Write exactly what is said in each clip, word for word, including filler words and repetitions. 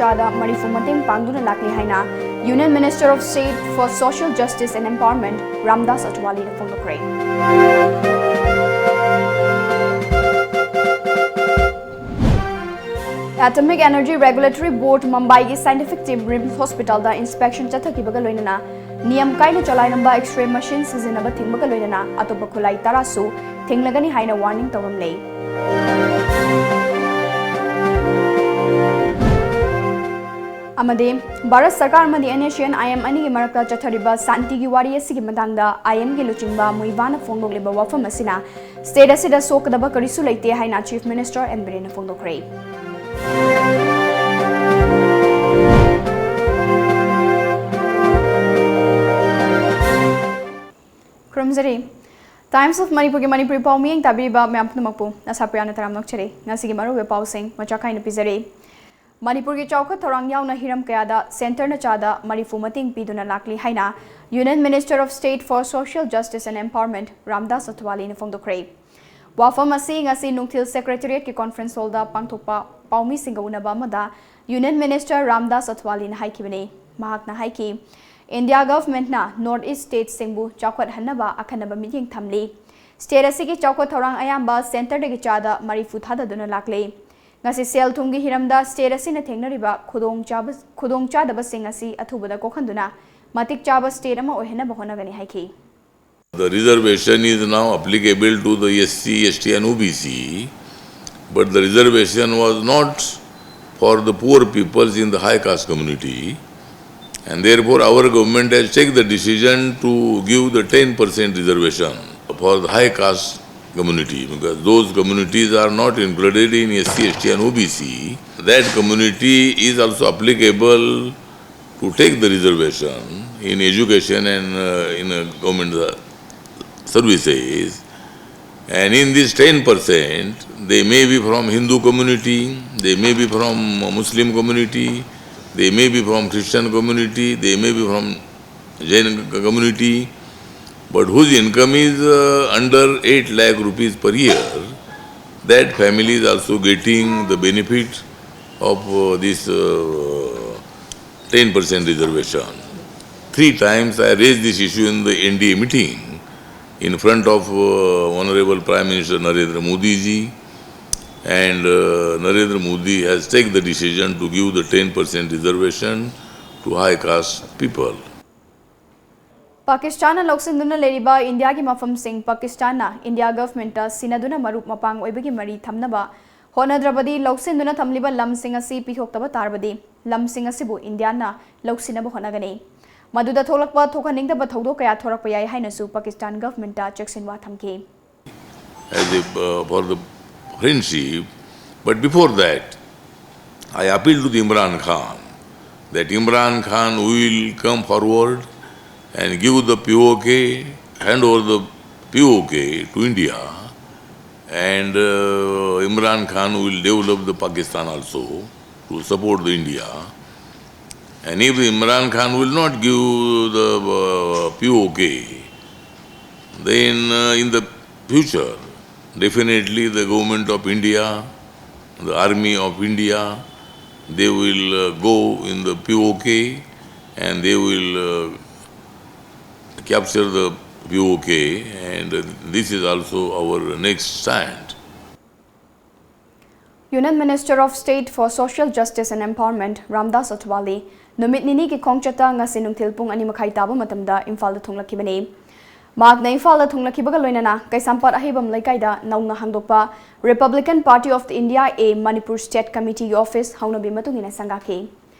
ꯆꯥꯗ ꯃꯔꯤꯐꯨ ꯃꯇꯦꯡ ꯄꯥꯡꯗꯨꯅ ꯂꯥꯛꯂꯤ ꯍꯥꯏꯅ Union Minister of State for Social Justice and Empowerment Ramdas ꯑꯊꯋꯥꯂꯤꯅ ꯐꯣꯡꯗꯣꯛꯈ꯭ꯔꯦ꯫ Atomic Energy Regulatory Board ꯃꯨꯝꯕꯥꯏꯒꯤ scientific team RIMS hospitalꯗ inspection ꯆꯠꯊꯈꯤꯕꯒ ꯂꯣꯏꯅꯅ ꯅꯤꯌꯝ ꯀꯥꯏꯅ ꯆꯂꯥꯏꯔꯝꯕ X-ray machine ꯁꯤꯖꯤꯟꯅꯕ ꯊꯤꯡꯕꯒ ꯂꯣꯏꯅꯅ ꯑꯇꯣꯞꯄ ꯈꯨꯠꯂꯥꯏ ꯇꯔꯥꯁꯨ ꯊꯤꯡꯂꯒꯅꯤ ꯍꯥꯏꯅ warning ꯇꯧꯔꯝꯂꯦ꯫ ꯑꯃꯗꯤ ꯚꯥꯔꯠ ꯁꯔꯀꯥꯔ ꯑꯃꯗꯤ NSCN IM ꯑꯅꯤꯒꯤ ꯃꯔꯛꯇ ꯆꯠꯊꯔꯤꯕ ꯁꯥꯟꯇꯤꯒꯤ ꯋꯥꯔꯤ ꯑꯁꯤꯒꯤ ꯃꯇꯥꯡꯗ IMꯒꯤ ꯂꯨꯆꯤꯡꯕ ꯃꯨꯏꯚꯥꯅ ꯐꯣꯡꯗꯣꯛꯂꯤꯕ ꯋꯥꯐꯝ ꯑꯁꯤꯅ state ꯑꯁꯤꯗ ꯁꯣꯛꯀꯗꯕ ꯀꯔꯤꯁꯨ ꯂꯩꯇꯦ ꯍꯥꯏꯅ Chief Minister N Birenꯅ ꯐꯣꯡꯗꯣꯛꯈ꯭ꯔꯦ꯫ ꯈꯨꯔꯨꯝꯖꯔꯤ꯫ Times of Manipurꯒꯤ Manipuri ꯄꯥꯎ ꯃꯤꯠꯌꯦꯡ ꯇꯥꯕꯤꯔꯤꯕ ꯃꯌꯥꯝ ꯄꯨꯝꯅꯃꯛꯄꯨ ꯅꯁꯥ ꯄꯨꯌꯥꯅ ꯇꯔꯥꯝꯅ ꯑꯣꯛꯆꯔꯤ꯫ ꯉꯁꯤꯒꯤ ꯃꯔꯨꯑꯣꯏꯕ ꯄꯥꯎꯁꯤꯡ ꯃꯆꯥ ꯈꯥꯏꯅ ꯄꯤꯖꯔꯤ꯫ ꯃꯅꯤꯄꯨꯔꯒꯤ ꯆꯥꯎꯈꯠ ꯊꯧꯔꯥꯡ ꯌꯥꯎꯅ ꯍꯤꯔꯝ ꯀꯌꯥꯗ centreꯅ ꯆꯥꯗ ꯃꯔꯤꯐꯨ ꯃꯇꯦꯡ ꯄꯤꯗꯨꯅ ꯂꯥꯛꯂꯤ ꯍꯥꯏꯅ Union Minister of State for Social Justice and Empowerment Ramdas ꯑꯊꯋꯥꯂꯤꯅ ꯐꯣꯡꯗꯣꯛꯈ꯭ꯔꯦ꯫ ꯋꯥꯐꯝ ꯑꯁꯤ ꯉꯁꯤ ꯅꯨꯡꯊꯤꯜ Secretariatꯀꯤ conference hallꯗ ꯄꯥꯡꯊꯣꯛꯄ ꯄꯥꯎꯃꯤꯁꯤꯡꯒ ꯎꯅꯕ ꯑꯃꯗ Union Minister ꯔꯥꯝꯗꯥꯁ ꯑꯊꯋꯥꯂꯤꯅ ꯍꯥꯏꯈꯤꯕꯅꯤ꯫ ꯃꯍꯥꯛꯅ ꯍꯥꯏꯈꯤ, India governmentꯅ North East statesꯁꯤꯡꯕꯨ ꯆꯥꯎꯈꯠꯍꯟꯅꯕ ꯑꯈꯟꯅꯕ ꯃꯤꯠꯌꯦꯡ ꯊꯝꯂꯤ꯫ State ꯑꯁꯤꯒꯤ ꯆꯥꯎꯈꯠ ꯊꯧꯔꯥꯡ ꯑꯌꯥꯝꯕ centreꯗꯒꯤ ꯆꯥꯗ ꯃꯔꯤꯐꯨ ꯊꯥꯗꯗꯨꯅ ꯂꯥꯛꯂꯤ꯫ ꯉꯁꯤ ꯁꯦꯜ ꯊꯨꯝꯒꯤ ꯍꯤꯔꯝꯗ state ꯑꯁꯤꯅ ꯊꯦꯡꯅꯔꯤꯕ ꯈꯨꯗꯣꯡꯆꯥꯕ-, ꯈꯨꯗꯣꯡꯆꯥꯗꯕꯁꯤꯡ ꯑꯁꯤ ꯑꯊꯨꯕꯗ ꯀꯣꯛꯍꯟꯗꯨꯅ ꯃꯇꯤꯛ ꯆꯥꯕ state ꯑꯃ ꯑꯣꯏꯍꯟꯅꯕ ꯍꯣꯠꯅꯒꯅꯤ ꯍꯥꯏꯈꯤ꯫ The reservation is now applicable to the SC, ST and OBC, but the reservation was not for the poor peoples in the high caste community, and therefore our government has taken the decision to give the ten percent reservation for the high caste community, because those communities are not included in SC, ST and OBC. That community is also applicable to take the reservation in education and, uh, in, uh, government, uh, services. And in this ten percent, they may be from Hindu community, they may be from Muslim community, they may be from Christian community, they may be from Jain community, but whose income is, uh, under eight lakh rupees per year, that family is also getting the benefit of uh, this uh, ten percent reservation. Three times I raised this issue in the N D A meeting in front of uh, Honorable Prime Minister Narendra Modi ji, and uh, Narendra Modi has taken the decision to give the ten percent reservation to high caste people. ꯄꯥꯀꯤꯁꯇꯥꯟꯅ ꯂꯧꯁꯤꯟꯗꯨꯅ ꯂꯩꯔꯤꯕ ꯏꯟꯗꯤꯌꯥꯒꯤ ꯃꯐꯝꯁꯤꯡ ꯄꯥꯀꯤꯁꯇꯥꯟꯅ India ꯒꯚꯔꯟꯃꯦꯟꯠꯇ ꯁꯤꯟꯅꯗꯨꯅ ꯃꯔꯨꯞ ꯃꯄꯥꯡ ꯑꯣꯏꯕꯒꯤ ꯃꯔꯤ ꯊꯝꯅꯕ ꯍꯣꯠꯅꯗ꯭ꯔꯕꯗꯤ ꯂꯧꯁꯤꯟꯗꯨꯅ ꯊꯝꯂꯤꯕ ꯂꯝꯁꯤꯡ ꯑꯁꯤ ꯄꯤꯊꯣꯛꯇꯕ ꯇꯥꯔꯕꯗꯤ ꯂꯝꯁꯤꯡ ꯑꯁꯤꯕꯨ ꯏꯟꯗꯤꯌꯥꯅ ꯂꯧꯁꯤꯟꯅꯕ ꯍꯣꯠꯅꯒꯅꯤ꯫ ꯃꯗꯨꯗ ꯊꯣꯛꯂꯛꯄ ꯊꯣꯛꯍꯟꯅꯤꯡꯗꯕ ꯊꯧꯗꯣꯛ ꯀꯌꯥ ꯊꯣꯔꯛꯄ ꯌꯥꯏ ꯍꯥꯏꯅꯁꯨ ꯄꯥꯀꯤꯁꯇꯥꯟ ꯒꯚꯔꯟꯃꯦꯟꯠꯇ ꯆꯦꯛꯁꯤꯟꯋꯥ ꯊꯝꯈꯤ꯫ As a, uh, for the friendship. But before that, I appeal to the Imran Khan that Imran Khan will come forward and give the P O K, hand over the P O K to India, and uh, Imran Khan will develop the Pakistan also to support the India. And if Imran Khan will not give the uh, P O K, then uh, in the future, definitely the government of India, the army of India, they will uh, go in the P O K and they will uh, capture the P O K, and uh, this is also our next stand. Union Minister of State for Social Justice and Empowerment, Ramdas ꯑꯊꯋꯥꯂꯤ, ꯅꯨꯃꯤꯠ ꯅꯤꯅꯤꯒꯤ ꯈꯣꯡꯆꯠꯇ ꯉꯁꯤ ꯅꯨꯡꯊꯤꯜ ꯄꯨꯡ ꯑꯅꯤ ꯃꯈꯥꯏ ꯇꯥꯕ ꯃꯇꯝꯗ ꯏꯝꯐꯥꯜꯗ ꯊꯨꯡꯂꯛꯈꯤꯕꯅꯤ꯫ ꯃꯍꯥꯛꯅ ꯏꯝꯐꯥꯜꯗ ꯊꯨꯡꯂꯛꯈꯤꯕꯒ ꯂꯣꯏꯅꯅ ꯀꯩꯁꯥꯝꯄꯥꯠ ꯑꯍꯩꯕꯝ ꯂꯩꯀꯥꯏꯗ ꯅꯧꯅ ꯍꯥꯡꯗꯣꯛꯄ Republican Party of the India A Manipur State Committeeꯒꯤ office ꯍꯧꯅꯕꯤ ꯃꯇꯨꯡ ꯏꯟꯅ ꯁꯪꯒꯥꯈꯤ꯫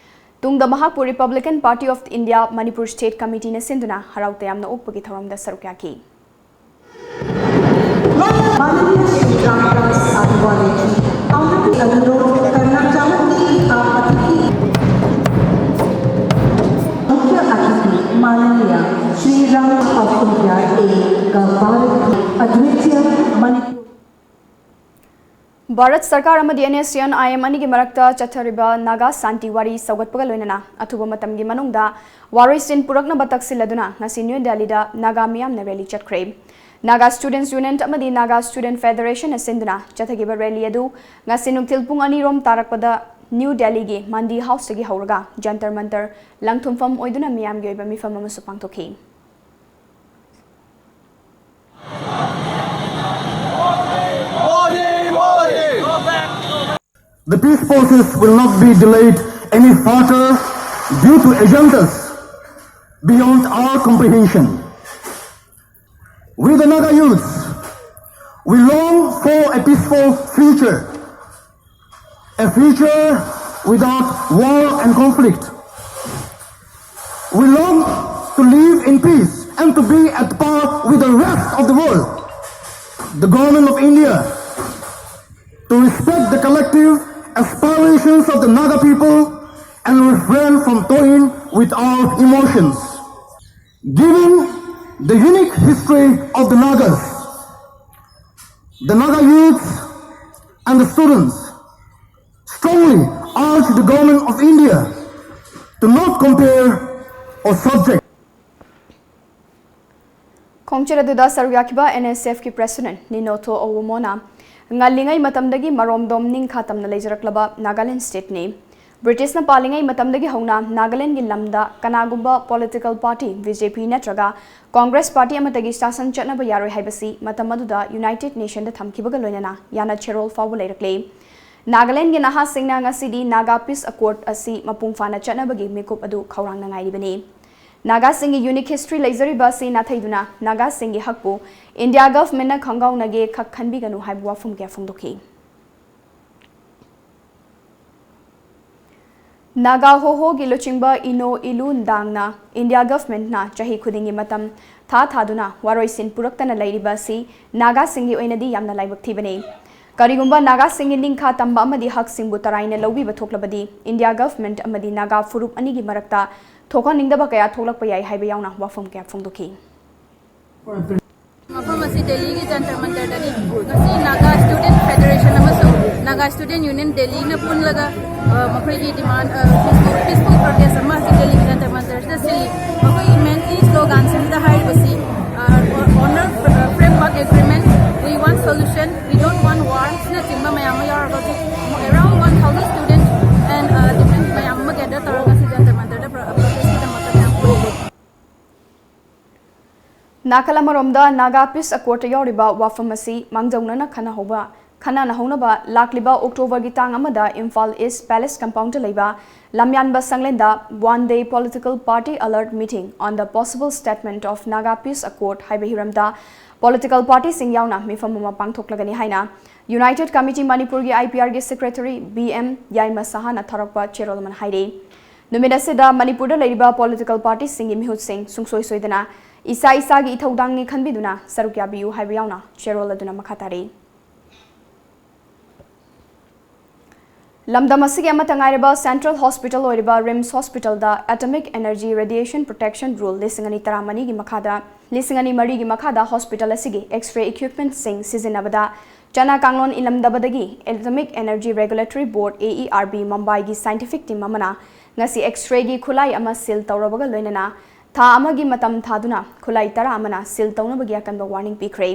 ꯇꯨꯡꯗ ꯃꯍꯥꯛꯄꯨ Republican Party of the India Manipur State Committeeꯅ ꯁꯤꯟꯗꯨꯅ ꯍꯔꯥꯎ ꯇꯌꯥꯝꯅ ꯑꯣꯛꯄꯒꯤ ꯊꯧꯔꯝꯗ ꯁꯔꯨꯛ ꯌꯥꯈꯤ꯫ माननीय श्री रामदास अठावले जी, अमृत अनुरोध करना चाहूंगी कि आप अतिथि, मुख्य अतिथि माननीय Shri Ram of India A का भारत की अद्वितीय मणिपुर ꯚꯥꯔꯠ ꯁꯔꯀꯥꯔ ꯑꯃꯗꯤ NSCN IM ꯑꯅꯤꯒꯤ ꯃꯔꯛꯇ ꯆꯠꯊꯔꯤꯕ ꯅꯥꯒꯥ ꯁꯥꯟꯇꯤ ꯋꯥꯔꯤ ꯁꯧꯒꯠꯄꯒ ꯂꯣꯏꯅꯅ ꯑꯊꯨꯕ ꯃꯇꯝꯒꯤ ꯃꯅꯨꯡꯗ ꯋꯥꯔꯣꯏꯁꯤꯟ ꯄꯨꯔꯛꯅꯕ ꯇꯛꯁꯤꯜꯂꯗꯨꯅ ꯉꯁꯤ ꯅ꯭ꯌꯨ ꯗꯦꯜꯂꯤꯗ ꯅꯥꯒꯥ ꯃꯤꯌꯥꯝꯅ ꯔꯦꯂꯤ ꯆꯠꯈ꯭ꯔꯦ꯫ ꯅꯥꯒꯥ ꯁ꯭ꯇꯨꯗꯦꯟꯠꯁ ꯌꯨꯅꯤꯌꯟ ꯑꯃꯗꯤ ꯅꯥꯒꯥ ꯁ꯭ꯇꯨꯗꯦꯟꯠ ꯐꯦꯗꯔꯦꯁꯟꯅ ꯁꯤꯟꯗꯨꯅ ꯆꯠꯊꯈꯤꯕ ꯔꯦꯂꯤ ꯑꯗꯨ ꯉꯁꯤ ꯅꯨꯡꯊꯤꯜ ꯄꯨꯡ ꯑꯅꯤꯔꯣꯝ ꯇꯥꯔꯛꯄꯗ ꯅ꯭ꯌꯨ ꯗꯦꯜꯂꯤꯒꯤ ꯃꯟꯗꯤ ꯍꯥꯎꯁꯇꯒꯤ ꯍꯧꯔꯒ ꯖꯟꯇꯔ ꯃꯟꯇꯔ ꯂꯪꯊꯨꯝꯐꯝ ꯑꯣꯏꯗꯨꯅ ꯃꯤꯌꯥꯝꯒꯤ ꯑꯣꯏꯕ ꯃꯤꯐꯝ ꯑꯃꯁꯨ ꯄꯥꯡꯊꯣꯛꯈꯤ꯫ The peace process will not be delayed any further due to agendas beyond our comprehension. We, the Naga youths, we long for a peaceful future, a future without war and conflict. We long to live in peace and to be at par with the rest of the world, the Government of India, to respect the collective aspirations of the Naga people and refrain from toying with our emotions. Given the unique history of the Nagas, the Naga youths and the students strongly urge the Government of India to not compare or subject ꯈꯣꯡꯆꯠ ꯑꯗꯨꯗ ꯁꯔꯨꯛ ꯌꯥꯈꯤꯕ N S F ꯀꯤ president ꯅꯤꯅꯣꯊꯣ ꯑꯋꯨꯃꯣꯅ ꯉꯜꯂꯤꯉꯩ ꯃꯇꯝꯗꯒꯤ ꯃꯔꯣꯝꯗꯣꯝ ꯅꯤꯡꯈꯥ ꯇꯝꯅ ꯂꯩꯖꯔꯛꯂꯕ ꯅꯥꯒꯥꯂꯦꯟ stateꯅꯤ꯫ ꯕ꯭ꯔꯤꯇꯤꯁꯅ ꯄꯥꯜꯂꯤꯉꯩ ꯃꯇꯝꯗꯒꯤ ꯍꯧꯅ ꯅꯥꯒꯥꯂꯦꯟꯒꯤ ꯂꯝꯗ ꯀꯅꯥꯒꯨꯝꯕ political party, B J P ꯅꯠꯇ꯭ꯔꯒ Congress party ꯑꯃꯠꯇꯒꯤ ꯁꯥꯁꯟ ꯆꯠꯅꯕ ꯌꯥꯔꯣꯏ ꯍꯥꯏꯕꯁꯤ ꯃꯇꯝ ꯑꯗꯨꯗ United Nationꯗ ꯊꯝꯈꯤꯕꯒ ꯂꯣꯏꯅꯅ ꯌꯥꯅ ꯆꯦꯔꯣꯜ ꯐꯥꯎꯕ ꯂꯩꯔꯛꯂꯦ꯫ ꯅꯥꯒꯥꯂꯦꯟꯒꯤ ꯅꯍꯥꯁꯤꯡꯅ ꯉꯁꯤꯗꯤ Naga Peace Accord ꯑꯁꯤ ꯃꯄꯨꯡ ꯐꯥꯅ ꯆꯠꯅꯕꯒꯤ ꯃꯤꯀꯨꯞ ꯑꯗꯨ ꯈꯧꯔꯥꯡꯅ ꯉꯥꯏꯔꯤꯕꯅꯤ꯫ ꯅꯥꯒꯥꯁꯤꯡꯒꯤ unique history ꯂꯩꯖꯔꯤꯕ ꯑꯁꯤ ꯅꯥꯊꯩꯗꯨꯅ ꯅꯥꯒꯥꯁꯤꯡꯒꯤ ꯍꯛꯄꯨ India governmentꯅ ꯈꯪꯒꯥꯎꯅꯒꯦ ꯈꯛ ꯈꯟꯕꯤꯒꯅꯨ ꯍꯥꯏꯕ ꯋꯥꯐꯝ ꯀꯌꯥ ꯐꯣꯡꯗꯣꯛꯈꯤ꯫ ꯅꯥꯒꯥ ꯍꯣꯍꯣꯒꯤ ꯂꯨꯆꯤꯡꯕ ꯏꯅꯣ ꯏꯂꯨ ꯗꯥꯡꯅ India governmentꯅ ꯆꯍꯤ ꯈꯨꯗꯤꯡꯒꯤ ꯃꯇꯝ ꯊꯥ ꯊꯥꯗꯨꯅ ꯋꯥꯔꯣꯏꯁꯤꯟ ꯄꯨꯔꯛꯇꯅ ꯂꯩꯔꯤꯕ ꯑꯁꯤ ꯅꯥꯒꯥꯁꯤꯡꯒꯤ ꯑꯣꯏꯅꯗꯤ ꯌꯥꯝꯅ ꯂꯥꯏꯕꯛ ꯊꯤꯕꯅꯤ꯫ ꯀꯔꯤꯒꯨꯝꯕ ꯅꯥꯒꯥꯁꯤꯡꯒꯤ ꯅꯤꯡꯈꯥ ꯇꯝꯕ ꯑꯃꯗꯤ ꯍꯛꯁꯤꯡꯕꯨ ꯇꯔꯥꯏꯅ ꯂꯧꯕꯤꯕ ꯊꯣꯛꯂꯕꯗꯤ India government ꯑꯃꯗꯤ ꯅꯥꯒꯥ ꯐꯨꯔꯨꯞ ꯑꯅꯤꯒꯤ ꯃꯔꯛꯇ ꯊꯣꯛꯍꯟꯅꯤꯡꯗꯕ ꯀꯌꯥ ꯊꯣꯛꯂꯛꯄ ꯌꯥꯏ ꯍꯥꯏꯕ ꯌꯥꯎꯅ ꯋꯥꯐꯝ ꯀꯌꯥ ꯐꯣꯡꯗꯣꯛꯈꯤ꯫ ꯃꯐꯝ ꯑꯁꯤ ꯗꯦꯜꯂꯤꯒꯤ ꯖꯟꯇꯔ ꯃꯟꯇꯔꯗꯅꯤ꯫ ꯉꯁꯤ ꯅꯥꯒꯥ ꯁ꯭ꯇꯨꯗꯦꯟꯠ ꯐꯦꯗꯔꯦꯁꯟ ꯑꯃꯁꯨꯡ ꯅꯥꯒꯥ ꯁ꯭ꯇꯨꯗꯦꯟꯠ ꯌꯨꯅꯤꯌꯟ ꯗꯦꯜꯂꯤꯅ ꯄꯨꯜꯂꯒ, ꯑ, ꯃꯈꯣꯏꯒꯤ ꯗꯤꯃꯥꯟ, ꯑ, ꯄꯤꯁꯐꯨꯜ, ꯄꯤꯁꯐꯨꯜ ꯄ꯭ꯔꯣꯇꯦꯁ ꯑꯃ ꯍꯧꯖꯤꯛ ꯗꯦꯜꯂꯤꯒꯤ ꯖꯟꯇꯔ ꯃꯟꯇꯔꯁꯤꯗ ꯁꯤꯜꯂꯤ꯫ ꯃꯈꯣꯏꯒꯤ ꯃꯦꯟꯂꯤ ꯁ꯭ꯂꯣꯒꯥꯟꯁꯤꯡꯁꯤꯗ ꯍꯥꯏꯔꯤꯕꯁꯤ, ꯑ, honor framework agreement, we want solution, we don't want war ꯑꯁꯤꯅꯆꯤꯡꯕ ꯃꯌꯥꯝ ꯑꯃ ꯌꯥꯎꯔꯒ ꯍꯧꯖꯤꯛ around one thousand students ꯅꯥꯀꯜ ꯑꯃꯔꯣꯝꯗ ꯅꯥꯒꯥ ꯄꯤꯁ ꯑꯦꯀꯣꯔꯗꯇ ꯌꯥꯎꯔꯤꯕ ꯋꯥꯐꯝ ꯑꯁꯤ ꯃꯥꯡꯖꯧꯅꯅ ꯈꯟꯅꯍꯧꯕ ꯈꯟꯅꯅꯍꯧꯅꯕ ꯂꯥꯛꯂꯤꯕ ꯑꯣꯛꯇꯣꯕꯔꯒꯤ ꯇꯥꯡ ꯑꯃꯗ ꯏꯝꯐꯥꯜ ꯏꯁ ꯄꯦꯂꯦꯁ ꯀꯝꯄꯥꯎꯟꯗ ꯂꯩꯕ ꯂꯝꯌꯥꯟꯕ ꯁꯪꯂꯦꯟꯗ One Day Political Party Alert Meeting on the Possible Statement of Naga Peace Accord ꯍꯥꯏꯕ ꯍꯤꯔꯝꯗ ꯄꯣꯂꯤꯇꯤꯀꯦꯜ ꯄꯥꯔꯇꯤꯁꯤꯡ ꯌꯥꯎꯅ ꯃꯤꯐꯝ ꯑꯃ ꯄꯥꯡꯊꯣꯛꯂꯒꯅꯤ ꯍꯥꯏꯅ ꯌꯨꯅꯥꯏꯇꯦꯗ ꯀꯃꯤꯇꯤ ꯃꯅꯤꯄꯨꯔꯒꯤ IPRꯒꯤ ꯁꯦꯀ꯭ꯔꯦꯇꯔꯤ BM ꯌꯥꯏꯃ ꯁꯍꯥꯅ ꯊꯥꯔꯛꯄ ꯆꯦꯔꯣꯜ ꯑꯃꯅ ꯍꯥꯏꯔꯤ꯫ ꯅꯨꯃꯤꯠ ꯑꯁꯤꯗ ꯃꯅꯤꯄꯨꯔꯗ ꯂꯩꯔꯤꯕ ꯄꯣꯂꯤꯇꯤꯀꯦꯜ ꯄꯥꯔꯇꯤꯁꯤꯡꯒꯤ ꯃꯤꯍꯨꯠꯁꯤꯡ ꯁꯨꯡꯁꯣꯏ ꯁꯣꯏꯗꯅ ꯏꯁꯥ ꯏꯁꯥꯒꯤ ꯏꯊꯧꯗꯥꯡꯅꯤ ꯈꯟꯕꯤꯗꯨꯅ ꯁꯔꯨꯛ ꯌꯥꯕꯤꯌꯨ ꯍꯥꯏꯕ ꯌꯥꯎꯅ ꯆꯦꯔꯣꯜ ꯑꯗꯨꯅ ꯃꯈꯥ ꯇꯥꯔꯤ꯫ ꯂꯝꯗꯝ ꯑꯁꯤꯒꯤ ꯑꯃꯠꯇ ꯉꯥꯏꯔꯕ ꯁꯦꯟꯇ꯭ꯔꯦꯜ ꯍꯣꯁꯄꯤꯇꯥꯜ ꯑꯣꯏꯔꯤꯕ ꯔꯤꯝꯁ ꯍꯣꯁꯄꯤꯇꯥꯜꯗ Atomic Energy Radiation Protection Rule ꯂꯤꯁꯤꯡ ꯑꯅꯤ ꯇꯔꯥꯃꯔꯤꯒꯤ ꯃꯈꯥꯗ, ꯂꯤꯁꯤꯡ ꯑꯅꯤ ꯃꯔꯤꯒꯤ ꯃꯈꯥꯗ ꯍꯣꯁꯄꯤꯇꯥꯜ ꯑꯁꯤꯒꯤ X-ray equipmentꯁꯤꯡ ꯁꯤꯖꯤꯟꯅꯕꯗ ꯆꯠꯅ ꯀꯥꯡꯂꯣꯟ ꯏꯜꯂꯝꯗꯕꯗꯒꯤ Atomic Energy Regulatory Board, AERB, ꯃꯨꯝꯕꯥꯏꯒꯤ scientific team ꯑꯃꯅ ꯉꯁꯤ X-rayꯒꯤ ꯈꯨꯠꯂꯥꯏ ꯑꯃ seal ꯇꯧꯔꯕꯒ ꯂꯣꯏꯅꯅ ꯊꯥ ꯑꯃꯒꯤ ꯃꯇꯝ ꯊꯥꯗꯨꯅ ꯈꯨꯠꯂꯥꯏ ꯇꯔꯥ ꯑꯃꯅ seal ꯇꯧꯅꯕꯒꯤ ꯑꯀꯟꯕ warning ꯄꯤꯈ꯭ꯔꯦ꯫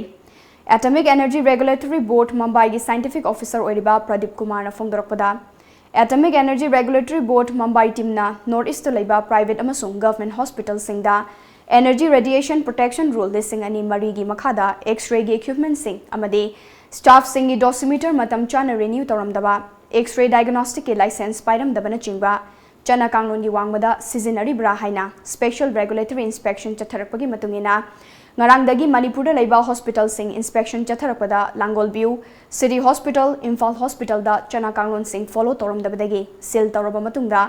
Atomic Energy Regulatory Board ꯃꯨꯝꯕꯥꯏꯒꯤ scientific officer ꯑꯣꯏꯔꯤꯕ ꯄ꯭ꯔꯗꯤꯞ ꯀꯨꯃꯥꯔꯅ ꯐꯣꯡꯗꯣꯔꯛꯄꯗ, Atomic Energy Regulatory Board Mumbai teamꯅ North Eastꯇ ꯂꯩꯕ private ꯑꯃꯁꯨꯡ government hospitalꯁꯤꯡꯗ Energy Radiation Protection Rule ꯂꯤꯁꯤꯡ ꯑꯅꯤ ꯃꯔꯤꯒꯤ ꯃꯈꯥꯗ X-rayꯒꯤ equipmentꯁꯤꯡ ꯑꯃꯗꯤ staffꯁꯤꯡꯒꯤ dosimeter ꯃꯇꯝ ꯆꯥꯅ renew ꯇꯧꯔꯝꯗꯕ, X-ray diagnosticꯀꯤ license ꯄꯥꯏꯔꯝꯗꯕꯅꯆꯤꯡꯕ ꯆꯠꯅ ꯀꯥꯡꯂꯣꯟꯒꯤ ꯋꯥꯡꯃꯗ ꯁꯤꯖꯤꯟꯅꯔꯤꯕ꯭ꯔꯥ ꯍꯥꯏꯅ special regulatory inspection ꯆꯠꯊꯔꯛꯄꯒꯤ ꯃꯇꯨꯡ ꯏꯟꯅ, ꯉꯔꯥꯡꯗꯒꯤ ꯃꯅꯤꯄꯨꯔꯗ ꯂꯩꯕ ꯍꯣꯁꯄꯤꯇꯥꯜꯁꯤꯡ inspection ꯆꯠꯊꯔꯛꯄꯗ ꯂꯥꯡꯒꯣꯜ ꯚ꯭ꯌꯨ, ꯁꯤꯇꯤ ꯍꯣꯁꯄꯤꯇꯥꯜ, ꯏꯝꯐꯥꯜ ꯍꯣꯁꯄꯤꯇꯥꯜꯗ ꯆꯠꯅ ꯀꯥꯡꯂꯣꯟꯁꯤꯡ follow ꯇꯧꯔꯝꯗꯕꯗꯒꯤ seal ꯇꯧꯔꯕ ꯃꯇꯨꯡꯗ,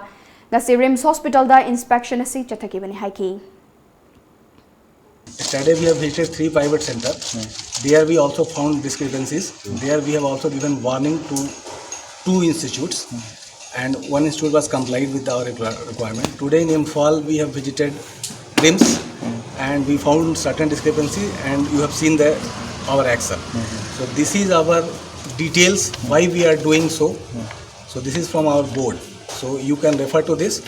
ꯉꯁꯤ ꯔꯤꯝꯁ ꯍꯣꯁꯄꯤꯇꯥꯜꯗ inspection ꯑꯁꯤ ꯆꯠꯊꯈꯤꯕꯅꯤ ꯍꯥꯏꯈꯤ꯫ Yesterday we have visited three private centers. There we also found discrepancies. There we have also given warning to two institutes, and one institute was complied with our requir- requirement. Today in Imphal we have visited RIMS, and we found certain discrepancy, and you have seen the our action. So this is our details why we are doing so. So this is from our board. So you can refer to this,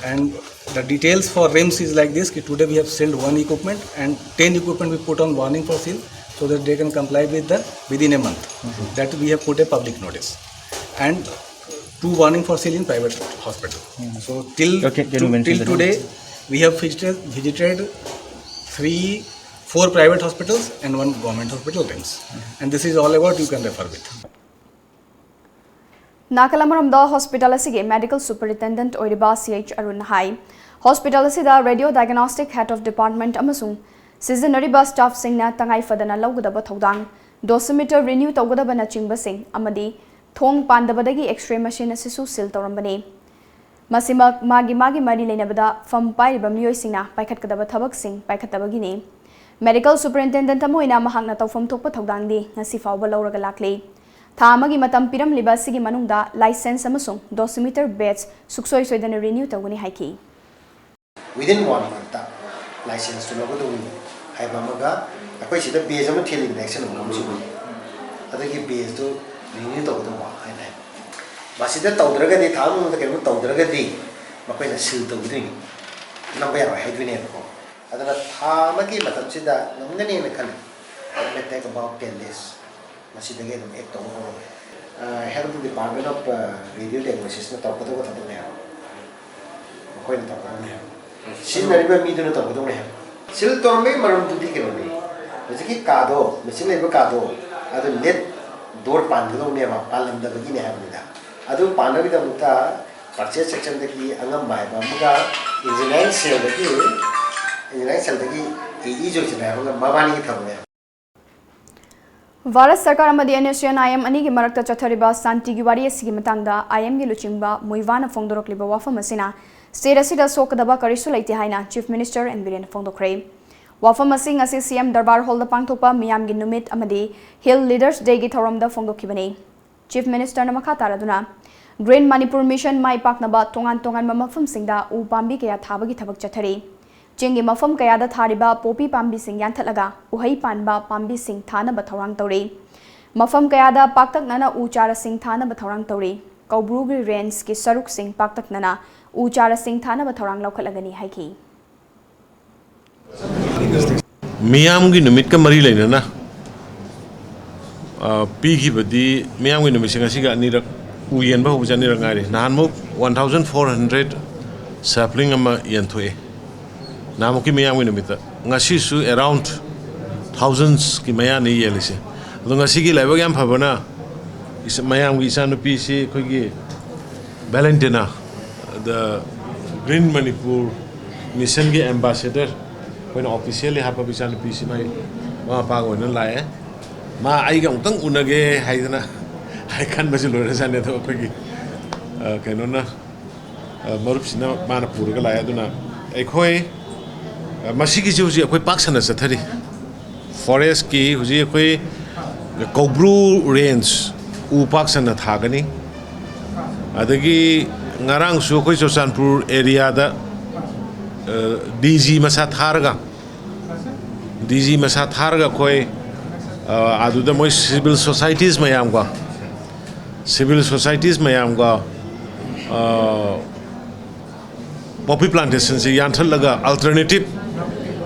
and the details for RIMS is like this. Ki today we have sealed one equipment and ten equipment we put on warning for seal, so that they can comply with the within a month. That we have put a public notice, and two warning for seal in private hospital. So till Okay, can you to- mention till the name? Today we have visited, visited three Four private hospitals and one government hospital, RIMS. And this is all about, you can refer with. ꯅꯥꯀꯜ ꯑꯃꯔꯣꯝꯗ hospital ꯑꯁꯤꯒꯤ medical superintendent ꯑꯣꯏꯔꯤꯕ C H ꯑꯔꯨꯟꯅ ꯍꯥꯏ, hospital ꯑꯁꯤꯗ radio diagnostic head of department ꯑꯃꯁꯨꯡ ꯁꯤꯖꯤꯟꯅꯔꯤꯕ ꯁ꯭ꯇꯥꯐꯁꯤꯡꯅ ꯇꯉꯥꯏ ꯐꯗꯅ ꯂꯧꯒꯗꯕ ꯊꯧꯗꯥꯡ, ꯗꯣꯁꯤꯃꯤꯇꯔ ꯔꯤꯅ꯭ꯌꯨ ꯇꯧꯒꯗꯕꯅꯆꯤꯡꯕꯁꯤꯡ ꯑꯃꯗꯤ ꯊꯣꯡ ꯄꯥꯟꯗꯕꯗꯒꯤ ꯑꯦꯛꯁ-ꯔꯦ ꯃꯦꯁꯤꯟ ꯑꯁꯤꯁꯨ ꯁꯤꯜ ꯇꯧꯔꯝꯕꯅꯤ꯫ ꯃꯁꯤꯃꯛ ꯃꯥꯒꯤ ꯃꯥꯒꯤ ꯃꯔꯤ ꯂꯩꯅꯕꯗ ꯐꯝ ꯄꯥꯏꯔꯤꯕ ꯃꯤꯑꯣꯏꯁꯤꯡꯅ ꯄꯥꯏꯈꯠꯀꯗꯕ ꯊꯕꯛꯁꯤꯡ ꯄꯥꯏꯈꯠꯇꯕꯒꯤꯅꯤ꯫ ꯃꯦꯗꯤꯀꯦꯜ ꯁꯨꯄꯔꯤꯟꯇꯦꯟꯗꯦꯟꯠ ꯑꯃ ꯑꯣꯏꯅ ꯃꯍꯥꯛꯅ ꯇꯧꯐꯝ ꯊꯣꯛꯄ ꯊꯧꯗꯥꯡꯗꯤ ꯉꯁꯤ ꯐꯥꯎꯕ ꯂꯧꯔꯒ ꯂꯥꯛꯂꯤ꯫ ꯊꯥ ꯑꯃꯒꯤ ꯃꯇꯝ ꯄꯤꯔꯝꯂꯤꯕ ꯑꯁꯤꯒꯤ ꯃꯅꯨꯡꯗ ꯂꯥꯏꯁꯦꯟꯁ ꯑꯃꯁꯨꯡ ꯗꯣꯁꯤꯃꯤꯇꯔ ꯕꯦꯖ ꯁꯨꯡꯁꯣꯏ ꯁꯣꯏꯗꯅ ꯔꯤꯅ꯭ꯌꯨ ꯇꯧꯒꯅꯤ ꯍꯥꯏꯈꯤ꯫ Within one monthꯇ ꯂꯥꯏꯁꯦꯟꯁꯇꯨ ꯂꯧꯒꯗꯧꯅꯤ ꯍꯥꯏꯕ ꯑꯃꯒ, ꯑꯩꯈꯣꯏ ꯁꯤꯗ ꯕꯦꯖ ꯑꯃ ꯊꯤꯜꯂꯤꯗꯅ ꯑꯦꯛꯁꯟ ꯃꯐꯝꯁꯤꯡꯗꯨ, ꯑꯗꯨꯒꯤ ꯕꯦꯖꯇꯨ ꯔꯤꯅ꯭ꯌꯨ ꯇꯧꯒꯗꯧꯕ ꯍꯥꯏꯅ ꯍꯥꯏꯕ꯫ ꯃꯁꯤꯗ ꯇꯧꯗ꯭ꯔꯒꯗꯤ, ꯊꯥ ꯑꯃꯒꯤ ꯃꯅꯨꯡꯗ ꯀꯩꯅꯣ ꯇꯧꯗ꯭ꯔꯒꯗꯤ ꯃꯈꯣꯏꯅ ꯁꯤꯜ ꯇꯧꯒꯗꯣꯏꯅꯤ, ꯅꯝꯕ ꯌꯥꯔꯣꯏ ꯍꯥꯏꯗꯣꯏꯅꯦꯕꯀꯣ꯫ ꯑꯗꯨꯅ ꯊꯥ ꯑꯃꯒꯤ ꯃꯇꯝꯁꯤꯗ ꯉꯝꯒꯅꯦꯅ ꯈꯜꯂꯤ꯫ It may take about ten days꯫ ꯃꯁꯤꯗꯒꯤ ꯑꯗꯨꯝ ꯑꯦꯛ ꯇꯧꯕ ꯍꯧꯔꯒꯦ꯫ Health Department of Radio Diagnosisꯅ ꯇꯧꯔꯛꯀꯗꯧꯕ ꯊꯕꯛꯅꯦ ꯍꯥꯏꯕ, ꯃꯈꯣꯏꯅ ꯇꯧꯔꯛꯀꯗꯧꯅꯦ ꯍꯥꯏꯕ, ꯁꯤꯖꯤꯟꯅꯔꯤꯕ ꯃꯤꯗꯨꯅ ꯇꯧꯒꯗꯧꯅꯦ ꯍꯥꯏꯕ꯫ ꯁꯤꯜ ꯇꯧꯔꯝꯕꯒꯤ ꯃꯔꯝꯗꯨꯗꯤ ꯀꯩꯅꯣꯅꯤ, ꯍꯧꯖꯤꯛꯀꯤ ꯀꯥꯗꯣ, ꯃꯦꯆꯤꯟ ꯂꯩꯕ ꯀꯥꯗꯣ, ꯑꯗꯨ ꯂꯦꯠ ꯗꯣꯔ ꯄꯥꯟꯒꯗꯧꯅꯦꯕ, ꯄꯥꯜꯂꯝꯗꯕꯒꯤꯅꯦ ꯍꯥꯏꯕꯅꯤꯗ꯫ ꯑꯗꯨ ꯄꯥꯟꯅꯕꯒꯤꯗꯃꯛꯇ ꯄꯔꯆꯦꯁ ꯁꯦꯛꯁꯟꯗꯒꯤ ꯑꯉꯝꯕ ꯍꯥꯏꯕ ꯑꯃꯒ ꯏꯟꯖꯤꯅꯤꯌꯥꯔꯤꯡ ꯁꯦꯜꯗꯒꯤ, ꯏꯟꯖꯤꯅꯤꯌꯥꯔꯤꯡ ꯁꯦꯜꯗꯒꯤ ꯑꯦ ꯏ ꯖꯣꯏꯁꯟ ꯍꯥꯏꯕ ꯑꯃꯒ, ꯃꯕꯥꯅꯤꯒꯤ ꯊꯕꯛꯅꯦꯕ꯫ ꯚꯥꯔꯠ ꯁꯔꯀꯥꯔ ꯑꯃꯗꯤ and S C and I M ꯑꯅꯤꯒꯤ ꯃꯔꯛꯇ ꯆꯠꯊꯔꯤꯕ ꯁꯥꯟꯇꯤꯒꯤ ꯋꯥꯔꯤ ꯑꯁꯤꯒꯤ ꯃꯇꯥꯡꯗ ꯑꯥꯏ ꯑꯦꯝꯒꯤ ꯂꯨꯆꯤꯡꯕ ꯃꯨꯏꯚꯥꯅ ꯐꯣꯡꯗꯣꯔꯛꯂꯤꯕ ꯋꯥꯐꯝ ꯑꯁꯤꯅ ꯁ꯭ꯇꯦꯠ ꯑꯁꯤꯗ ꯁꯣꯛꯀꯗꯕ ꯀꯔꯤꯁꯨ ꯂꯩꯇꯦ ꯍꯥꯏꯅ ꯆꯤꯐ ꯃꯤꯅꯤꯁꯇꯔ ꯑꯦꯟ ꯕꯤꯔꯦꯟꯅ ꯐꯣꯡꯗꯣꯛꯈ꯭ꯔꯦ꯫ ꯋꯥꯐꯝ ꯑꯁꯤ ꯉꯁꯤ ꯁꯤ ꯑꯦꯝ ꯗꯔꯕꯥꯔ ꯍꯣꯜꯗ ꯄꯥꯡꯊꯣꯛꯄ ꯃꯤꯌꯥꯝꯒꯤ ꯅꯨꯃꯤꯠ ꯑꯃꯗꯤ ꯍꯤꯜ ꯂꯤꯗꯔꯁ ꯗꯦꯒꯤ ꯊꯧꯔꯝꯗ ꯐꯣꯡꯗꯣꯛꯈꯤꯕꯅꯤ꯫ ꯆꯤꯐ ꯃꯤꯅꯤꯁꯇꯔꯅ ꯃꯈꯥ ꯇꯥꯔꯗꯨꯅ, ꯒ꯭ꯔꯤꯟ ꯃꯅꯤꯄꯨꯔ ꯃꯤꯁꯟ ꯃꯥꯏ ꯄꯥꯛꯅꯕ ꯇꯣꯉꯥꯟ ꯇꯣꯉꯥꯟꯕ ꯃꯐꯝꯁꯤꯡꯗ ꯎ ꯄꯥꯝꯕꯤ ꯀꯌꯥ ꯊꯥꯕꯒꯤ ꯊꯕꯛ ꯆꯠꯊꯔꯤ꯫ ꯆꯤꯡꯒꯤ ꯃꯐꯝ ꯀꯌꯥꯗ ꯊꯥꯔꯤꯕ ꯄꯣꯄꯤ ꯄꯥꯝꯕꯤꯁꯤꯡ ꯌꯥꯟꯊꯠꯂꯒ ꯎꯍꯩ ꯄꯥꯟꯕ ꯄꯥꯝꯕꯤꯁꯤꯡ ꯊꯥꯅꯕ ꯊꯧꯔꯥꯡ ꯇꯧꯔꯤ꯫ ꯃꯐꯝ ꯀꯌꯥꯗ ꯄꯥꯛꯇꯛꯅꯅ ꯎ ꯆꯥꯔꯥꯁꯤꯡ ꯊꯥꯅꯕ ꯊꯧꯔꯥꯡ ꯇꯧꯔꯤ꯫ ꯀꯧꯕ꯭ꯔꯨꯒꯤ ꯔꯦꯟꯖꯀꯤ ꯁꯔꯨꯛꯁꯤꯡ ꯄꯥꯛꯇꯛꯅꯅ ꯎ ꯆꯥꯔꯥꯁꯤꯡ ꯊꯥꯅꯕ ꯊꯧꯔꯥꯡ ꯂꯧꯈꯠꯂꯒꯅꯤ ꯍꯥꯏꯈꯤ꯫ ꯃꯤꯌꯥꯝꯒꯤ ꯅꯨꯃꯤꯠꯀ ꯃꯔꯤ ꯂꯩꯅꯅ ꯑ, ꯄꯤꯈꯤꯕꯗꯤ ꯃꯤꯌꯥꯝꯒꯤ ꯅꯨꯃꯤꯠꯁꯦ ꯉꯁꯤꯒ ꯑꯅꯤꯔꯛ, ꯎ ꯌꯦꯟꯕ ꯍꯧꯕꯁꯦ ꯑꯅꯤꯔꯛ ꯉꯥꯏꯔꯤ꯫ ꯅꯍꯥꯟꯃꯨꯛ one thousand four hundred sapling ꯑꯃ ꯌꯦꯟꯊꯣꯛꯑꯦ ꯅꯍꯥꯟꯃꯨꯛꯀꯤ ꯃꯤꯌꯥꯝꯒꯤ ꯅꯨꯃꯤꯠꯇ꯫ ꯉꯁꯤꯁꯨ around thousandsꯀꯤ ꯃꯌꯥꯅꯤ ꯌꯦꯜꯂꯤꯁꯦ꯫ ꯑꯗꯣ ꯉꯁꯤꯒꯤ ꯂꯥꯏꯕꯛ ꯌꯥꯝ ꯐꯕꯅ, ꯏꯆꯥ- ꯃꯌꯥꯝꯒꯤ ꯏꯆꯥꯅꯨꯄꯤꯁꯤ ꯑꯩꯈꯣꯏꯒꯤ Valentina, the Green Manipur Missionꯒꯤ ambassador, ꯑꯩꯈꯣꯏꯅ officially ꯍꯥꯞꯄꯕ ꯏꯆꯥꯅꯨꯄꯤꯁꯤ ꯃꯥꯏ ꯃꯃꯥ ꯃꯄꯥꯒ ꯑꯣꯏꯅ ꯂꯥꯛꯑꯦ꯫ ꯃꯥ ꯑꯩꯒ ꯑꯃꯨꯛꯇꯪ ꯎꯅꯒꯦ ꯍꯥꯏꯗꯅ ꯍꯥꯏ ꯈꯟꯕꯁꯤ ꯂꯣꯏꯔꯖꯥꯠꯅꯤ꯫ ꯑꯗꯣ ꯑꯩꯈꯣꯏꯒꯤ, ꯑ, ꯀꯩꯅꯣꯅ, ꯑ, ꯃꯔꯨꯞꯁꯤꯅ ꯃꯥꯅ ꯄꯨꯔꯒ ꯂꯥꯛꯑꯦ꯫ ꯑꯗꯨꯅ ꯑꯩꯈꯣꯏ, ꯑ, ꯃꯁꯤꯒꯤꯁꯤ ꯍꯧꯖꯤꯛ ꯑꯩꯈꯣꯏ ꯄꯥꯛ ꯁꯟꯅ ꯆꯠꯊꯔꯤ꯫ Forestꯀꯤ ꯍꯧꯖꯤꯛ ꯑꯩꯈꯣꯏ ꯀꯧꯕ꯭ꯔꯨ range ꯎ ꯄꯥꯛ ꯁꯟꯅ ꯊꯥꯒꯅꯤ꯫ ꯑꯗꯒꯤ ꯉꯔꯥꯡꯁꯨ ꯑꯩꯈꯣꯏ ꯆꯨꯔꯆꯥꯟꯄꯨꯔ areaꯗ, ꯑ, DG ꯃꯁꯥ ꯊꯥꯔꯒ, DG ꯃꯁꯥ ꯊꯥꯔꯒ ꯑꯩꯈꯣꯏ, ꯑ, ꯑꯗꯨꯗ ꯃꯣꯏ civil societies ꯃꯌꯥꯝꯒ, civil societies ꯃꯌꯥꯝꯒ, ꯑ, poppy plantationꯁꯤ ꯌꯥꯟꯊꯠꯂꯒ alternative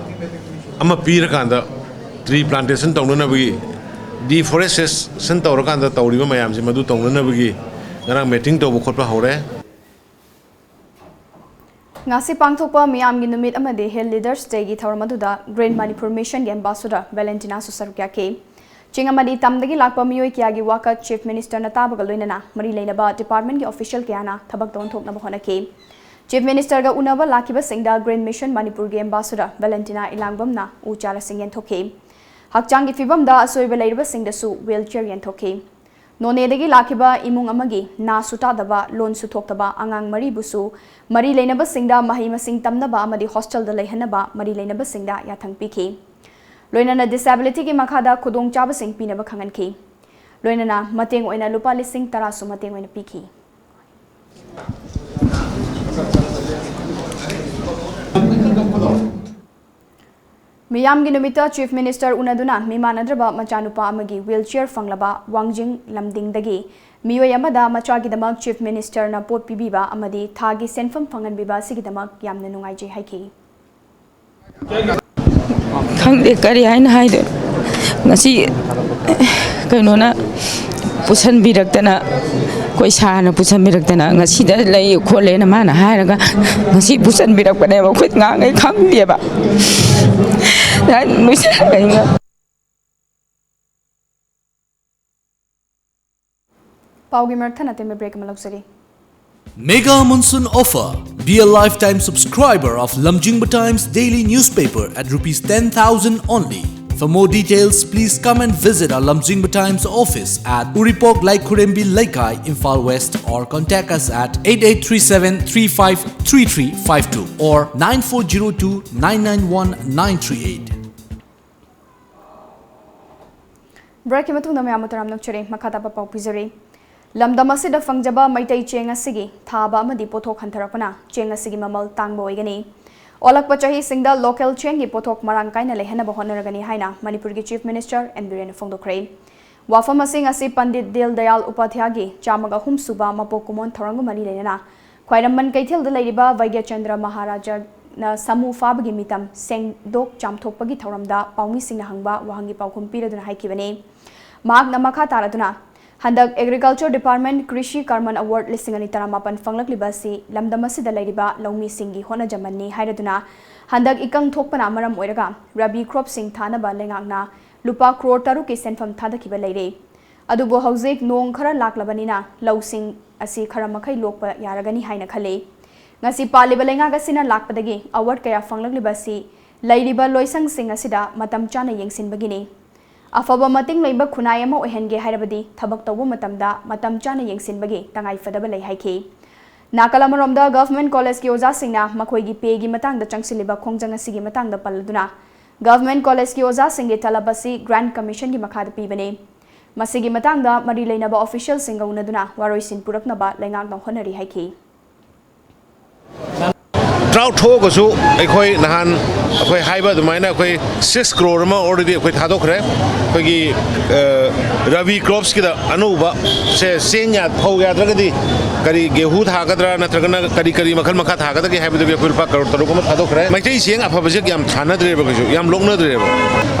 ꯑꯃ ꯄꯤꯔꯀꯥꯟꯗ tree plantation ꯇꯧꯅꯅꯕꯒꯤ, deforestation ꯇꯧꯔꯀꯥꯟꯗ ꯇꯧꯔꯤꯕ ꯃꯌꯥꯝꯁꯦ ꯃꯗꯨ ꯇꯧꯅꯅꯕꯒꯤ ꯉꯔꯥꯡ meeting ꯇꯧꯕ ꯈꯣꯠꯄ ꯍꯧꯔꯦ꯫ ꯉꯁꯤ ꯄꯥꯡꯊꯣꯛꯄ ꯃꯤꯌꯥꯝꯒꯤ ꯅꯨꯃꯤꯠ ꯑꯃꯗꯤ Hill Leaders Dayꯒꯤ ꯊꯧꯔꯝ ꯑꯗꯨꯗ Green Manipur Missionꯒꯤ ambassador Valentinaꯁꯨ ꯁꯔꯨꯛ ꯌꯥꯈꯤ꯫ ꯆꯤꯡ ꯑꯃꯗꯤ ꯇꯝꯗꯒꯤ ꯂꯥꯛꯄ ꯃꯤꯑꯣꯏ ꯀꯌꯥꯒꯤ ꯋꯥꯀꯠ Chief Ministerꯅ ꯇꯥꯕꯒ ꯂꯣꯏꯅꯅ ꯃꯔꯤ ꯂꯩꯅꯕ departmentꯀꯤ official ꯀꯌꯥꯅ ꯊꯕꯛꯇ ꯑꯣꯟꯊꯣꯛꯅꯕ ꯍꯣꯠꯅꯈꯤ꯫ Chief Ministerꯒ ꯎꯅꯕ ꯂꯥꯛꯈꯤꯕꯁꯤꯡꯗ Green Mission ꯃꯅꯤꯄꯨꯔꯒꯤ ambassador Valentina ꯏꯂꯥꯡꯕꯝꯅ ꯎ ꯆꯥꯔꯥꯁꯤꯡ ꯌꯦꯟꯊꯣꯛꯈꯤ꯫ ꯍꯛꯆꯥꯡꯒꯤ ꯐꯤꯕꯝꯗ ꯑꯁꯣꯏꯕ ꯂꯩꯔꯤꯕꯁꯤꯡꯗꯁꯨ wheelchair ꯌꯦꯟꯊꯣꯛꯈꯤ꯫ ꯅꯣꯅꯦꯗꯒꯤ ꯂꯥꯛꯈꯤꯕ ꯏꯃꯨꯡ ꯑꯃꯒꯤ ꯅꯥꯁꯨ ꯇꯥꯗꯕ, ꯂꯣꯟꯁꯨ ꯊꯣꯛꯇꯕ ꯑꯉꯥꯡ ꯃꯔꯤꯕꯨꯁꯨ ꯃꯔꯤ ꯂꯩꯅꯕꯁꯤꯡꯗ ꯃꯍꯩ ꯃꯁꯤꯡ ꯇꯝꯅꯕ ꯑꯃꯗꯤ hostelꯗ ꯂꯩꯍꯟꯅꯕ ꯃꯔꯤ ꯂꯩꯅꯕꯁꯤꯡꯗ ꯌꯥꯊꯪ ꯄꯤꯈꯤ꯫ ꯂꯣꯏꯅꯅ disabilityꯒꯤ ꯃꯈꯥꯗ ꯈꯨꯗꯣꯡꯆꯥꯕꯁꯤꯡ ꯄꯤꯅꯕ ꯈꯪꯍꯟꯈꯤ꯫ ꯂꯣꯏꯅꯅ ꯃꯇꯦꯡ ꯑꯣꯏꯅ ꯂꯨꯄꯥ ꯂꯤꯁꯤꯡ ꯇꯔꯥꯁꯨ ꯃꯇꯦꯡ ꯑꯣꯏꯅ ꯄꯤꯈꯤ꯫ ꯃꯤꯌꯥꯝꯒꯤ ꯅꯨꯃꯤꯠꯇ Chief Minister ꯎꯅꯗꯨꯅ ꯃꯤꯃꯥꯟꯅꯗ꯭ꯔꯕ ꯃꯆꯥꯅꯨꯄꯥ ꯑꯃꯒꯤ wheelchair ꯐꯪꯂꯕ ꯋꯥꯡꯖꯤꯡ ꯂꯝꯗꯤꯡꯗꯒꯤ ꯃꯤꯑꯣꯏ ꯑꯃꯗ ꯃꯆꯥꯒꯤꯗꯃꯛ Chief Ministerꯅ ꯄꯣꯠ ꯄꯤꯕꯤꯕ ꯑꯃꯗꯤ ꯊꯥꯒꯤ ꯁꯦꯟꯐꯝ ꯐꯪꯍꯟꯕꯤꯕ ꯑꯁꯤꯒꯤꯗꯃꯛ ꯌꯥꯝꯅ ꯅꯨꯡꯉꯥꯏꯖꯩ ꯍꯥꯏꯈꯤ꯫ ꯈꯪꯗꯦ ꯀꯔꯤ ꯍꯥꯏꯅ ꯍꯥꯏꯗꯣꯏꯅꯣ꯫ ꯉꯁꯤ ꯀꯩꯅꯣꯅ ꯄꯨꯁꯟꯕꯤꯔꯛꯇꯅ ꯑꯩꯈꯣꯏ ꯁꯥꯔꯅ ꯄꯨꯁꯟꯕꯤꯔꯛꯇꯅ ꯉꯁꯤꯗ ꯂꯩ ꯈꯣꯠꯂꯦꯅ ꯃꯥꯅ ꯍꯥꯏꯔꯒ ꯉꯁꯤ ꯄꯨꯁꯟꯕꯤꯔꯛꯄꯅꯦꯕ꯫ ꯑꯩꯈꯣꯏ ꯉꯥꯡꯉꯩ ꯈꯪꯗꯦꯕ꯫ ꯌꯥꯝ ꯅꯨꯡꯁꯤꯔꯛꯀꯅꯤ꯫ ꯄꯥꯎꯒꯤ ꯃꯔꯛ ꯊꯠꯅ ꯇꯦꯟꯕ break ꯑꯃ ꯂꯧꯖꯒꯦ꯫ Mega Monsoon Offer. Be a lifetime subscriber of Lamjingba Times daily newspaper at rupees ten thousand only. For more details, please come and visit our Lamjingba Times office at Uripok Laikhurembi Leikai, Imphal West, or contact us at eight eight three seven three five three three five two or nine four zero two nine nine one nine three eight. Break ꯀꯤ ꯃꯇꯨꯡꯗ ꯃꯌꯥꯝꯕꯨ ꯇꯔꯥꯝꯅ ꯑꯣꯛꯆꯔꯤ꯫ ꯃꯈꯥ ꯇꯥꯕ ꯄꯥꯎ ꯄꯤꯖꯔꯤ꯫ ꯂꯝꯗꯝ ꯑꯁꯤꯗ ꯐꯪꯖꯕ ꯃꯩꯇꯩ ꯆꯦꯡ ꯑꯁꯤꯒꯤ ꯊꯥꯕ ꯑꯃꯗꯤ ꯄꯣꯠꯊꯣꯛ ꯍꯟꯊꯔꯛꯄꯅ ꯆꯦꯡ ꯑꯁꯤꯒꯤ ꯃꯃꯜ ꯇꯥꯡꯕ ꯑꯣꯏꯒꯅꯤ꯫ ꯑꯣꯜꯂꯛꯄ ꯆꯍꯤꯁꯤꯡꯗ local ꯆꯦꯡꯒꯤ ꯄꯣꯠꯊꯣꯛ ꯃꯔꯥꯡ ꯀꯥꯏꯅ ꯂꯩꯍꯟꯅꯕ ꯍꯣꯠꯅꯔꯒꯅꯤ ꯍꯥꯏꯅ ꯃꯅꯤꯄꯨꯔꯒꯤ Chief Minister ꯑꯦꯟ ꯕꯤꯔꯦꯟꯅ ꯐꯣꯡꯗꯣꯛꯈ꯭ꯔꯦ꯫ ꯋꯥꯐꯝ ꯑꯁꯤ ꯉꯁꯤ ꯄꯟꯗꯤꯠ ꯗꯤꯟ ꯗꯌꯥꯜ ꯎꯄꯥꯙ꯭ꯌꯥꯒꯤ ꯆꯥꯝꯃꯒ ꯑꯍꯨꯝ ꯁꯨꯕ ꯃꯄꯣꯛ ꯀꯨꯝꯑꯣꯟ ꯊꯧꯔꯝꯒ ꯃꯔꯤ ꯂꯩꯅꯅ ꯈ꯭ꯋꯥꯏꯔꯝꯕꯟ ꯀꯩꯊꯦꯜꯗ ꯂꯩꯔꯤꯕ ꯚꯩꯒ꯭ꯌꯆꯟꯗ꯭ꯔ ꯃꯍꯥꯔꯥꯖꯥꯅ ꯁꯥꯃꯨ ꯐꯥꯕꯒꯤ ꯃꯤꯇꯝ ꯁꯦꯡꯗꯣꯛ ꯆꯥꯝꯊꯣꯛꯄꯒꯤ ꯊꯧꯔꯝꯗ ꯄꯥꯎꯃꯤꯁꯤꯡꯅ ꯍꯪꯕ ꯋꯥꯍꯪꯒꯤ ꯄꯥꯎꯈꯨꯝ ꯄꯤꯔꯗꯨꯅ ꯍꯥꯏꯈꯤꯕꯅꯤ꯫ ꯃꯍꯥꯛꯅ ꯃꯈꯥ ꯇꯥꯔꯗꯨꯅ, ꯍꯟꯗꯛ Agriculture Department ꯀ꯭ꯔꯤꯁꯤ ꯀꯔꯃꯟ Award ꯂꯤꯁꯤꯡ ꯑꯅꯤ ꯇꯔꯥꯃꯥꯄꯟ ꯐꯪꯂꯛꯂꯤꯕ ꯑꯁꯤ ꯂꯝꯗꯝ ꯑꯁꯤꯗ ꯂꯩꯔꯤꯕ ꯂꯧꯃꯤꯁꯤꯡꯒꯤ ꯍꯣꯠꯅꯖꯃꯟꯅꯤ ꯍꯥꯏꯔꯗꯨꯅ, ꯍꯟꯗꯛ ꯏꯀꯪ ꯊꯣꯛꯄꯅ ꯃꯔꯝ ꯑꯣꯏꯔꯒ ꯔꯕꯤ crop ꯁꯤꯡ ꯊꯥꯅꯕ ꯂꯩꯉꯥꯛꯅ ꯂꯨꯄꯥ ꯀ꯭ꯔꯣꯔ ꯇꯔꯨꯛꯀꯤ ꯁꯦꯟꯐꯝ ꯊꯥꯗꯈꯤꯕ ꯂꯩꯔꯦ꯫ ꯑꯗꯨꯕꯨ ꯍꯧꯖꯤꯛ ꯅꯣꯡ ꯈꯔ ꯂꯥꯛꯂꯕꯅꯤꯅ ꯂꯧꯁꯤꯡ ꯑꯁꯤ ꯈꯔ ꯃꯈꯩ ꯂꯣꯛꯄ ꯌꯥꯔꯒꯅꯤ ꯍꯥꯏꯅ ꯈꯜꯂꯤ꯫ ꯉꯁꯤ ꯄꯥꯜꯂꯤꯕ ꯂꯩꯉꯥꯛ ꯑꯁꯤꯅ ꯂꯥꯛꯄꯗꯒꯤ award ꯀꯌꯥ ꯐꯪꯂꯛꯂꯤꯕ ꯑꯁꯤ ꯂꯩꯔꯤꯕ ꯂꯣꯏꯁꯪꯁꯤꯡ ꯑꯁꯤꯗ ꯃꯇꯝ ꯆꯥꯅ ꯌꯦꯡꯁꯤꯟꯕꯒꯤꯅꯤ꯫ ꯑꯐꯕ ꯃꯇꯤꯡ ꯂꯩꯕ ꯈꯨꯟꯅꯥꯏ ꯑꯃ ꯑꯣꯏꯍꯟꯒꯦ ꯍꯥꯏꯔꯕꯗꯤ ꯊꯕꯛ ꯇꯧꯕ ꯃꯇꯝꯗ ꯃꯇꯝ ꯆꯥꯅ ꯌꯦꯡꯁꯤꯟꯕꯒꯤ ꯇꯉꯥꯏ ꯐꯗꯕ ꯂꯩ ꯍꯥꯏꯈꯤ꯫ ꯅꯥꯀꯜ ꯑꯃꯔꯣꯝꯗ, Government College ꯀꯤ ꯑꯣꯖꯥꯁꯤꯡꯅ ꯃꯈꯣꯏꯒꯤ pay ꯒꯤ ꯃꯇꯥꯡꯗ ꯆꯪꯁꯤꯜꯂꯤꯕ ꯈꯣꯡꯖꯪ ꯑꯁꯤꯒꯤ ꯃꯇꯥꯡꯗ ꯄꯜꯂꯗꯨꯅ, Government College ꯀꯤ ꯑꯣꯖꯥꯁꯤꯡꯒꯤ ꯇꯂꯕ ꯑꯁꯤ Grant Commission ꯒꯤ ꯃꯈꯥꯗ ꯄꯤꯕꯅꯤ꯫ ꯃꯁꯤꯒꯤ ꯃꯇꯥꯡꯗ ꯃꯔꯤ ꯂꯩꯅꯕ official ꯁꯤꯡꯒ ꯎꯅꯗꯨꯅ ꯋꯥꯔꯣꯏꯁꯤꯟ ꯄꯨꯔꯛꯅꯕ ꯂꯩꯉꯥꯛꯅ ꯍꯣꯠꯅꯔꯤ ꯍꯥꯏꯈꯤ꯫ Drought ꯊꯣꯛꯑꯒꯁꯨ ꯑꯩꯈꯣꯏ ꯅꯍꯥꯟ ꯑꯩꯈꯣꯏ ꯍꯥꯏꯕ ꯑꯗꯨꯃꯥꯏꯅ ꯑꯩꯈꯣꯏ six crore ꯑꯃ already ꯑꯩꯈꯣꯏ ꯊꯥꯗꯣꯛꯈ꯭ꯔꯦ꯫ ꯑꯩꯈꯣꯏꯒꯤ, ꯑ, Rabi crops ꯀꯤꯗ ꯑꯅꯧꯕ ꯁꯦ ꯆꯦꯡ ꯌꯥ-, ꯐꯧ ꯌꯥꯗ꯭ꯔꯒꯗꯤ ꯀꯔꯤ ꯒꯦꯍꯨ ꯊꯥꯒꯗ꯭ꯔꯥ ꯅꯠꯇ꯭ꯔꯒꯅ ꯀꯔꯤ ꯀꯔꯤ ꯃꯈꯜ ꯃꯈꯥ ꯊꯥꯒꯗꯒꯦ ꯍꯥꯏꯕꯗꯨꯒꯤ ꯑꯩꯈꯣꯏ ꯂꯨꯄꯥ ꯀꯔꯣꯔ ꯇꯔꯨꯛ ꯑꯃ ꯊꯥꯗꯣꯛꯈ꯭ꯔꯦ꯫ ꯃꯩꯇꯩ ꯆꯦꯡ ꯑꯐꯕꯁꯦ ꯌꯥꯝ ꯊꯥꯅꯗ꯭ꯔꯦꯕ, ꯀꯩꯁꯨ ꯌꯥꯝ ꯂꯣꯛꯅꯗ꯭ꯔꯦꯕ꯫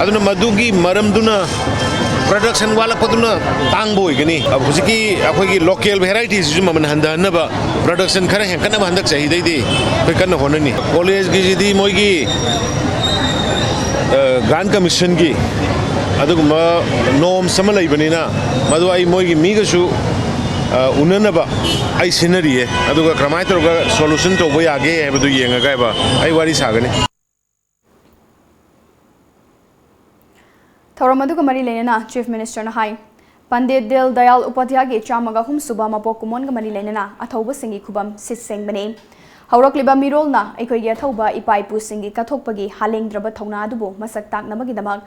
ꯑꯗꯨꯅ ꯃꯗꯨꯒꯤ ꯃꯔꯝꯗꯨꯅ ꯄ꯭ꯔꯗꯛꯁꯟ ꯋꯥꯠꯂꯛꯄꯗꯨꯅ ꯇꯥꯡꯕ ꯑꯣꯏꯒꯅꯤ꯫ ꯍꯧꯖꯤꯛꯀꯤ ꯑꯩꯈꯣꯏꯒꯤ ꯂꯣꯀꯦꯜ ꯚꯦꯔꯥꯏꯇꯤꯁꯤꯁꯨ ꯃꯃꯜ ꯍꯟꯊꯍꯟꯅꯕ, ꯄ꯭ꯔꯗꯛꯁꯟ ꯈꯔ ꯍꯦꯟꯒꯠꯅꯕ ꯍꯟꯗꯛ ꯆꯍꯤꯗꯩꯗꯤ ꯑꯩꯈꯣꯏ ꯀꯟꯅ ꯍꯣꯠꯅꯅꯤ꯫ ꯀꯣꯂꯦꯖꯀꯤꯁꯤꯗꯤ ꯃꯣꯏꯒꯤ ꯒ꯭ꯔꯥꯟ ꯀꯃꯤꯁꯟꯒꯤ ꯑꯗꯨꯒꯨꯝꯕ ꯅꯣꯝꯁ ꯑꯃ ꯂꯩꯕꯅꯤꯅ, ꯃꯗꯨ ꯑꯩ ꯃꯣꯏꯒꯤ ꯃꯤꯒꯁꯨ ꯎꯅꯅꯕ ꯑꯩ ꯁꯤꯟꯅꯔꯤꯌꯦ꯫ ꯑꯗꯨꯒ ꯀꯔꯝꯍꯥꯏꯅ ꯇꯧꯔꯒ ꯁꯣꯂꯨꯁꯟ ꯇꯧꯕ ꯌꯥꯒꯦ ꯍꯥꯏꯕꯗꯨ ꯌꯦꯡꯉꯒ ꯍꯥꯏꯕ ꯑꯩ ꯋꯥꯔꯤ ꯁꯥꯒꯅꯤ꯫ ꯊꯧꯔꯝ ꯑꯗꯨꯒ ꯃꯔꯤ ꯂꯩꯅꯅ Chief Minister ꯅ ꯍꯥꯏ, ꯄꯟꯗꯤꯠ ꯗꯤꯜ ꯗꯌꯥꯜ ꯎꯄꯥꯙ꯭ꯌꯥꯒꯤ ꯆꯥꯝꯃꯒ ꯑꯍꯨꯝ ꯁꯨꯕ ꯃꯄꯣꯛ ꯀꯨꯝꯑꯣꯟꯒ ꯃꯔꯤ ꯂꯩꯅꯅ ꯑꯊꯧꯕꯁꯤꯡꯒꯤ ꯈꯨꯕꯝ ꯁꯤꯠ ꯁꯦꯡꯕꯅꯤ꯫ ꯍꯧꯔꯛꯂꯤꯕ ꯃꯤꯔꯣꯜꯅ ꯑꯩꯈꯣꯏꯒꯤ ꯑꯊꯧꯕ ꯏꯄꯥ ꯏꯄꯨꯁꯤꯡꯒꯤ ꯀꯠꯊꯣꯛꯄꯒꯤ ꯍꯥꯂꯦꯡꯗ꯭ꯔꯕ ꯊꯧꯅꯥ ꯑꯗꯨꯕꯨ ꯃꯁꯛ ꯇꯥꯛꯅꯕꯒꯤꯗꯃꯛ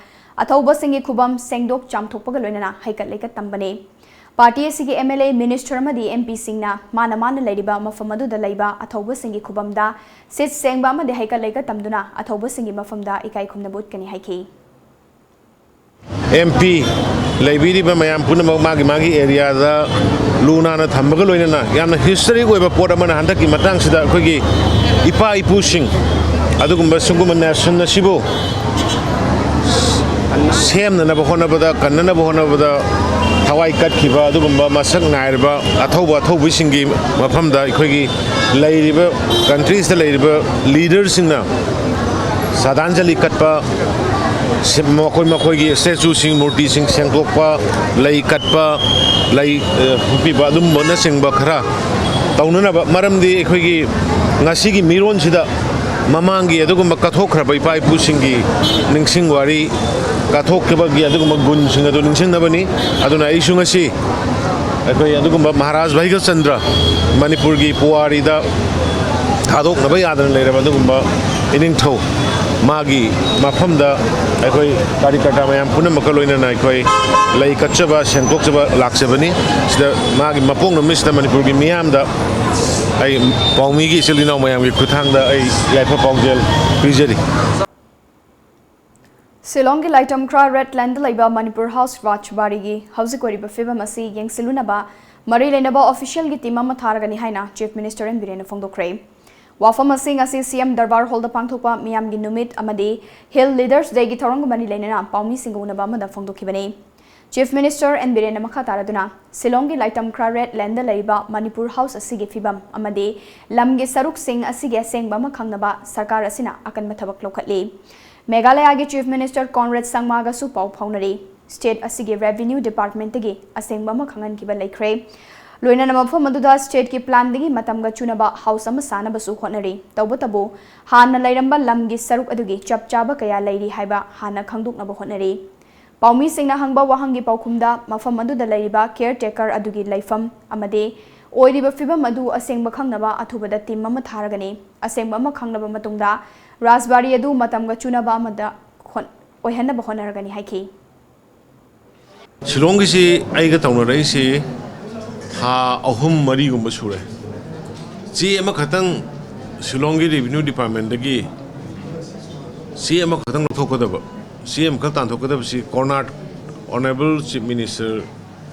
ꯑꯊꯧꯕꯁꯤꯡꯒꯤ ꯈꯨꯕꯝ ꯁꯦꯡꯗꯣꯛ ꯆꯥꯝꯊꯣꯛꯄꯒ ꯂꯣꯏꯅꯅ ꯍꯩꯀꯠ ꯂꯩꯀꯠ ꯇꯝꯕꯅꯤ꯫ ꯄꯥꯔꯇꯤ ꯑꯁꯤꯒꯤ MLA, minister ꯑꯃꯗꯤ MPꯁꯤꯡꯅ ꯃꯥꯅ ꯃꯥꯅ ꯂꯩꯔꯤꯕ ꯃꯐꯝ ꯑꯗꯨꯗ ꯂꯩꯕ ꯑꯊꯧꯕꯁꯤꯡꯒꯤ ꯈꯨꯕꯝꯗ ꯁꯤꯠ ꯁꯦꯡꯕ ꯑꯃꯗꯤ ꯍꯩꯀꯠ ꯂꯩꯀꯠ ꯇꯝꯗꯨꯅ ꯑꯊꯧꯕꯁꯤꯡꯒꯤ ꯃꯐꯝꯗ ꯏꯀꯥꯏ ꯈꯨꯝꯅꯕ ꯎꯠꯀꯅꯤ ꯍꯥꯏꯈꯤ꯫ ꯑꯦꯝ ꯄꯤ ꯂꯩꯕꯤꯔꯤꯕ ꯃꯌꯥꯝ ꯄꯨꯝꯅꯃꯛ ꯃꯥꯒꯤ ꯃꯥꯒꯤ ꯑꯦꯔꯤꯌꯥꯗ ꯂꯨ ꯅꯥꯟꯅ ꯊꯝꯕꯒ ꯂꯣꯏꯅꯅ ꯌꯥꯝꯅ ꯍꯤꯁꯇꯣꯔꯤꯛ ꯑꯣꯏꯕ ꯄꯣꯠ ꯑꯃꯅ ꯍꯟꯗꯛꯀꯤ ꯃꯇꯥꯡꯁꯤꯗ ꯑꯩꯈꯣꯏꯒꯤ ꯏꯄꯥ ꯏꯄꯨꯁꯤꯡ ꯑꯗꯨꯒꯨꯝꯕ ꯁꯤꯒꯨꯝꯕ ꯅꯦꯁꯟ ꯑꯁꯤꯕꯨ ꯁꯦꯝꯅꯅꯕ ꯍꯣꯠꯅꯕꯗ, ꯀꯟꯅꯅꯕ ꯍꯣꯠꯅꯕꯗ ꯊꯋꯥꯏ ꯀꯠꯈꯤꯕ ꯑꯗꯨꯒꯨꯝꯕ ꯃꯁꯛ ꯅꯥꯏꯔꯕ ꯑꯊꯧꯕ ꯑꯊꯧꯕꯤꯁꯤꯡꯒꯤ ꯃꯐꯝꯗ ꯑꯩꯈꯣꯏꯒꯤ ꯂꯩꯔꯤꯕ, ꯀꯟꯇ꯭ꯔꯤꯁꯤꯗ ꯂꯩꯔꯤꯕ ꯂꯤꯗꯔꯁꯤꯡꯅ ꯁ꯭ꯔꯗꯥꯟꯖꯂꯤ ꯀꯠꯄ, ꯁꯤ-, ꯃꯈꯣꯏ ꯃꯈꯣꯏꯒꯤ ꯁ꯭ꯇꯦꯆꯨꯁꯤꯡ, ꯃꯨꯔꯇꯤꯁꯤꯡ ꯁꯦꯡꯗꯣꯛꯄ, ꯂꯩ ꯀꯠꯄ, ꯂꯩ, ꯑ, ꯍꯨꯛꯄꯤꯕ ꯑꯗꯨꯝꯕꯅꯆꯤꯡꯕ ꯈꯔ ꯇꯧꯅꯅꯕ꯫ ꯃꯔꯝꯗꯤ ꯑꯩꯈꯣꯏꯒꯤ ꯉꯁꯤꯒꯤ ꯃꯤꯔꯣꯟꯁꯤꯗ ꯃꯃꯥꯡꯒꯤ ꯑꯗꯨꯒꯨꯝꯕ ꯀꯠꯊꯣꯛꯈ꯭ꯔꯕ ꯏꯄꯥ ꯏꯄꯨꯁꯤꯡꯒꯤ ꯅꯤꯡꯁꯤꯡ ꯋꯥꯔꯤ, ꯀꯠꯊꯣꯛꯈꯤꯕꯒꯤ ꯑꯗꯨꯒꯨꯝꯕ ꯒꯨꯟꯁꯤꯡ ꯑꯗꯨ ꯅꯤꯡꯁꯤꯡꯅꯕꯅꯤ꯫ ꯑꯗꯨꯅ ꯑꯩꯁꯨ ꯉꯁꯤ ꯑꯩꯈꯣꯏ ꯑꯗꯨꯒꯨꯝꯕ ꯃꯍꯥꯔꯥꯖ ꯚꯩꯒ꯭ꯌꯆꯟꯗ꯭ꯔ ꯃꯅꯤꯄꯨꯔꯒꯤ ꯄꯨꯋꯥꯔꯤꯗ ꯊꯥꯗꯣꯛꯅꯕ ꯌꯥꯗꯅ ꯂꯩꯔꯕ ꯑꯗꯨꯒꯨꯝꯕ ꯏꯅꯤꯡꯊꯧ ꯃꯥꯒꯤ ꯃꯐꯝꯗ ꯑꯩꯈꯣꯏ ꯀꯥꯔꯤꯀꯔꯇꯥ ꯃꯌꯥꯝ ꯄꯨꯝꯅꯃꯛꯀ ꯂꯣꯏꯅꯅ ꯑꯩꯈꯣꯏ ꯂꯩ ꯀꯠꯆꯕ, ꯁꯦꯡꯗꯣꯛꯆꯕ ꯂꯥꯛꯆꯕꯅꯤ꯫ ꯁꯤꯗ ꯃꯥꯒꯤ ꯃꯄꯣꯛ ꯅꯨꯃꯤꯠꯁꯤꯗ ꯃꯅꯤꯄꯨꯔꯒꯤ ꯃꯤꯌꯥꯝꯗ ꯑꯩ ꯄꯥꯎꯃꯤꯒꯤ ꯏꯆꯤꯜ ꯏꯅꯥꯎ ꯃꯌꯥꯝꯒꯤ ꯈꯨꯠꯊꯥꯡꯗ ꯑꯩ ꯌꯥꯏꯐ ꯄꯥꯎꯖꯦꯜ ꯄꯤꯖꯔꯤ꯫ ꯁꯤꯂꯣꯡꯒꯤ ꯂꯥꯏꯇꯝꯈ꯭ꯔꯥ ꯔꯦꯗ ꯂꯦꯟꯗ ꯂꯩꯕ ꯃꯅꯤꯄꯨꯔ ꯍꯥꯎꯁ ꯔꯥꯖꯕꯥꯔꯤꯒꯤ ꯍꯧꯖꯤꯛ ꯑꯣꯏꯔꯤꯕ ꯐꯤꯕꯝ ꯑꯁꯤ ꯌꯦꯡꯁꯤꯜꯂꯨꯅꯕ ꯃꯔꯤ ꯂꯩꯅꯕ ꯑꯣꯐꯤꯁꯤꯌꯦꯜꯒꯤ ꯇꯤꯝ ꯑꯃ ꯊꯥꯔꯒꯅꯤ ꯍꯥꯏꯅ Chief Minister ꯑꯦꯟ ꯕꯤꯔꯦꯟꯅ ꯐꯣꯡꯗꯣꯛꯈ꯭ꯔꯦ꯫ ꯋꯥꯐꯝ ꯑꯁꯤ ꯉꯁꯤ ꯁꯤ ꯑꯦꯝ ꯗꯔꯕꯥꯔ ꯍꯣꯜꯗ ꯄꯥꯡꯊꯣꯛꯄ ꯃꯤꯌꯥꯝꯒꯤ ꯅꯨꯃꯤꯠ ꯑꯃꯗꯤ ꯍꯤꯜ ꯂꯤꯗꯔꯁ ꯗꯦꯒꯤ ꯊꯧꯔꯝꯒ ꯃꯔꯤ ꯂꯩꯅꯅ ꯄꯥꯎꯃꯤꯁꯤꯡꯒ ꯎꯅꯕ ꯑꯃꯗ ꯐꯣꯡꯗꯣꯛꯈꯤꯕꯅꯤ꯫ Chief Minister N Biren ꯃꯈꯥ ꯇꯥꯔꯗꯨꯅ ꯁꯤꯂꯣꯡꯒꯤ ꯂꯥꯏꯇꯝꯈ꯭ꯔꯥ ꯔꯦꯗ ꯂꯦꯟꯗ ꯂꯩꯔꯤꯕ ꯃꯅꯤꯄꯨꯔ ꯍꯥꯎꯁ ꯑꯁꯤꯒꯤ ꯐꯤꯕꯝ ꯑꯃꯗꯤ ꯂꯝꯒꯤ ꯁꯔꯨꯛꯁꯤꯡ ꯑꯁꯤꯒꯤ ꯑꯁꯦꯡꯕ ꯑꯃ ꯈꯪꯅꯕ ꯁꯔꯀꯥꯔ ꯑꯁꯤꯅ ꯑꯀꯟꯕ ꯊꯕꯛ ꯂꯧꯈꯠꯂꯤ꯫ ꯃꯦꯘꯥꯂꯌꯥꯒꯤ Chief Minister Conrad ꯁꯪꯃꯥꯒꯁꯨ ꯄꯥꯎ ꯐꯥꯎꯅꯔꯤ꯫ ꯁ꯭ꯇꯦꯠ ꯑꯁꯤꯒꯤ ꯔꯦꯚꯤꯅ꯭ꯌꯨ ꯗꯤꯄꯥꯔꯠꯃꯦꯟꯠꯇꯒꯤ ꯑꯁꯦꯡꯕ ꯑꯃ ꯈꯪꯍꯟꯈꯤꯕ ꯂꯩꯈ꯭ꯔꯦ꯫ ꯂꯣꯏꯅꯅ ꯃꯐꯝ ꯑꯗꯨꯗ ꯁ꯭ꯇꯦꯠꯀꯤ ꯄ꯭ꯂꯥꯟꯗꯒꯤ ꯃꯇꯝꯒ ꯆꯨꯅꯕ ꯍꯥꯎꯁ ꯑꯃ ꯁꯥꯅꯕꯁꯨ ꯍꯣꯠꯅꯔꯤ꯫ ꯇꯧꯕꯇꯕꯨ ꯍꯥꯟꯅ ꯂꯩꯔꯝꯕ ꯂꯝꯒꯤ ꯁꯔꯨꯛ ꯑꯗꯨꯒꯤ ꯆꯞ ꯆꯥꯕ ꯀꯌꯥ ꯂꯩꯔꯤ ꯍꯥꯏꯕ ꯍꯥꯟꯅ ꯈꯪꯗꯣꯛꯅꯕ ꯍꯣꯠꯅꯔꯤ꯫ ꯄꯥꯎꯃꯤꯁꯤꯡꯅ ꯍꯪꯕ ꯋꯥꯍꯪꯒꯤ ꯄꯥꯎꯈꯨꯝꯗ ꯃꯐꯝ ꯑꯗꯨꯗ ꯂꯩꯔꯤꯕ ꯀꯦꯌꯔ ꯇꯦꯀꯔ ꯑꯗꯨꯒꯤ ꯂꯩꯐꯝ ꯑꯃꯗꯤ ꯑꯣꯏꯔꯤꯕ ꯐꯤꯕꯝ ꯑꯗꯨ ꯑꯁꯦꯡꯕ ꯈꯪꯅꯕ ꯑꯊꯨꯕꯗ ꯇꯤꯝ ꯑꯃ ꯊꯥꯔꯒꯅꯤ꯫ ꯑꯁꯦꯡꯕ ꯑꯃ ꯈꯪꯂꯕ ꯃꯇꯨꯡꯗ ꯔꯥꯖꯕꯥꯔꯤ ꯑꯗꯨ ꯃꯇꯝꯒ ꯆꯨꯅꯕ ꯑꯃꯗ ꯍꯣꯠ-, ꯑꯣꯏꯍꯟꯅꯕ ꯍꯣꯠꯅꯔꯒꯅꯤ ꯍꯥꯏꯈꯤ꯫ ꯁꯤꯂꯣꯡꯒꯤꯁꯤ ꯑꯩꯒ ꯇꯧꯅꯔꯛꯏꯁꯤ ꯊꯥ ꯑꯍꯨꯝ ꯃꯔꯤꯒꯨꯝꯕ ꯁꯨꯔꯦ꯫ ꯆꯦ ꯑꯃꯈꯛꯇꯪ ꯁꯤꯂꯣꯡꯒꯤ ꯔꯦꯚꯤꯅ꯭ꯌꯨ ꯗꯤꯄꯥꯔꯠꯃꯦꯟꯗꯒꯤ ꯆꯦ ꯑꯃꯈꯛꯇꯪ ꯂꯧꯊꯣꯛꯀꯗꯕ, ꯆꯦ ꯑꯃꯈꯛ ꯇꯥꯟꯊꯣꯛꯀꯗꯕꯁꯤ ꯀꯣꯔꯅꯥꯠ ꯑꯣꯅꯔꯦꯕꯜ ꯆꯤꯐ ꯃꯤꯅꯤꯁꯇꯔ,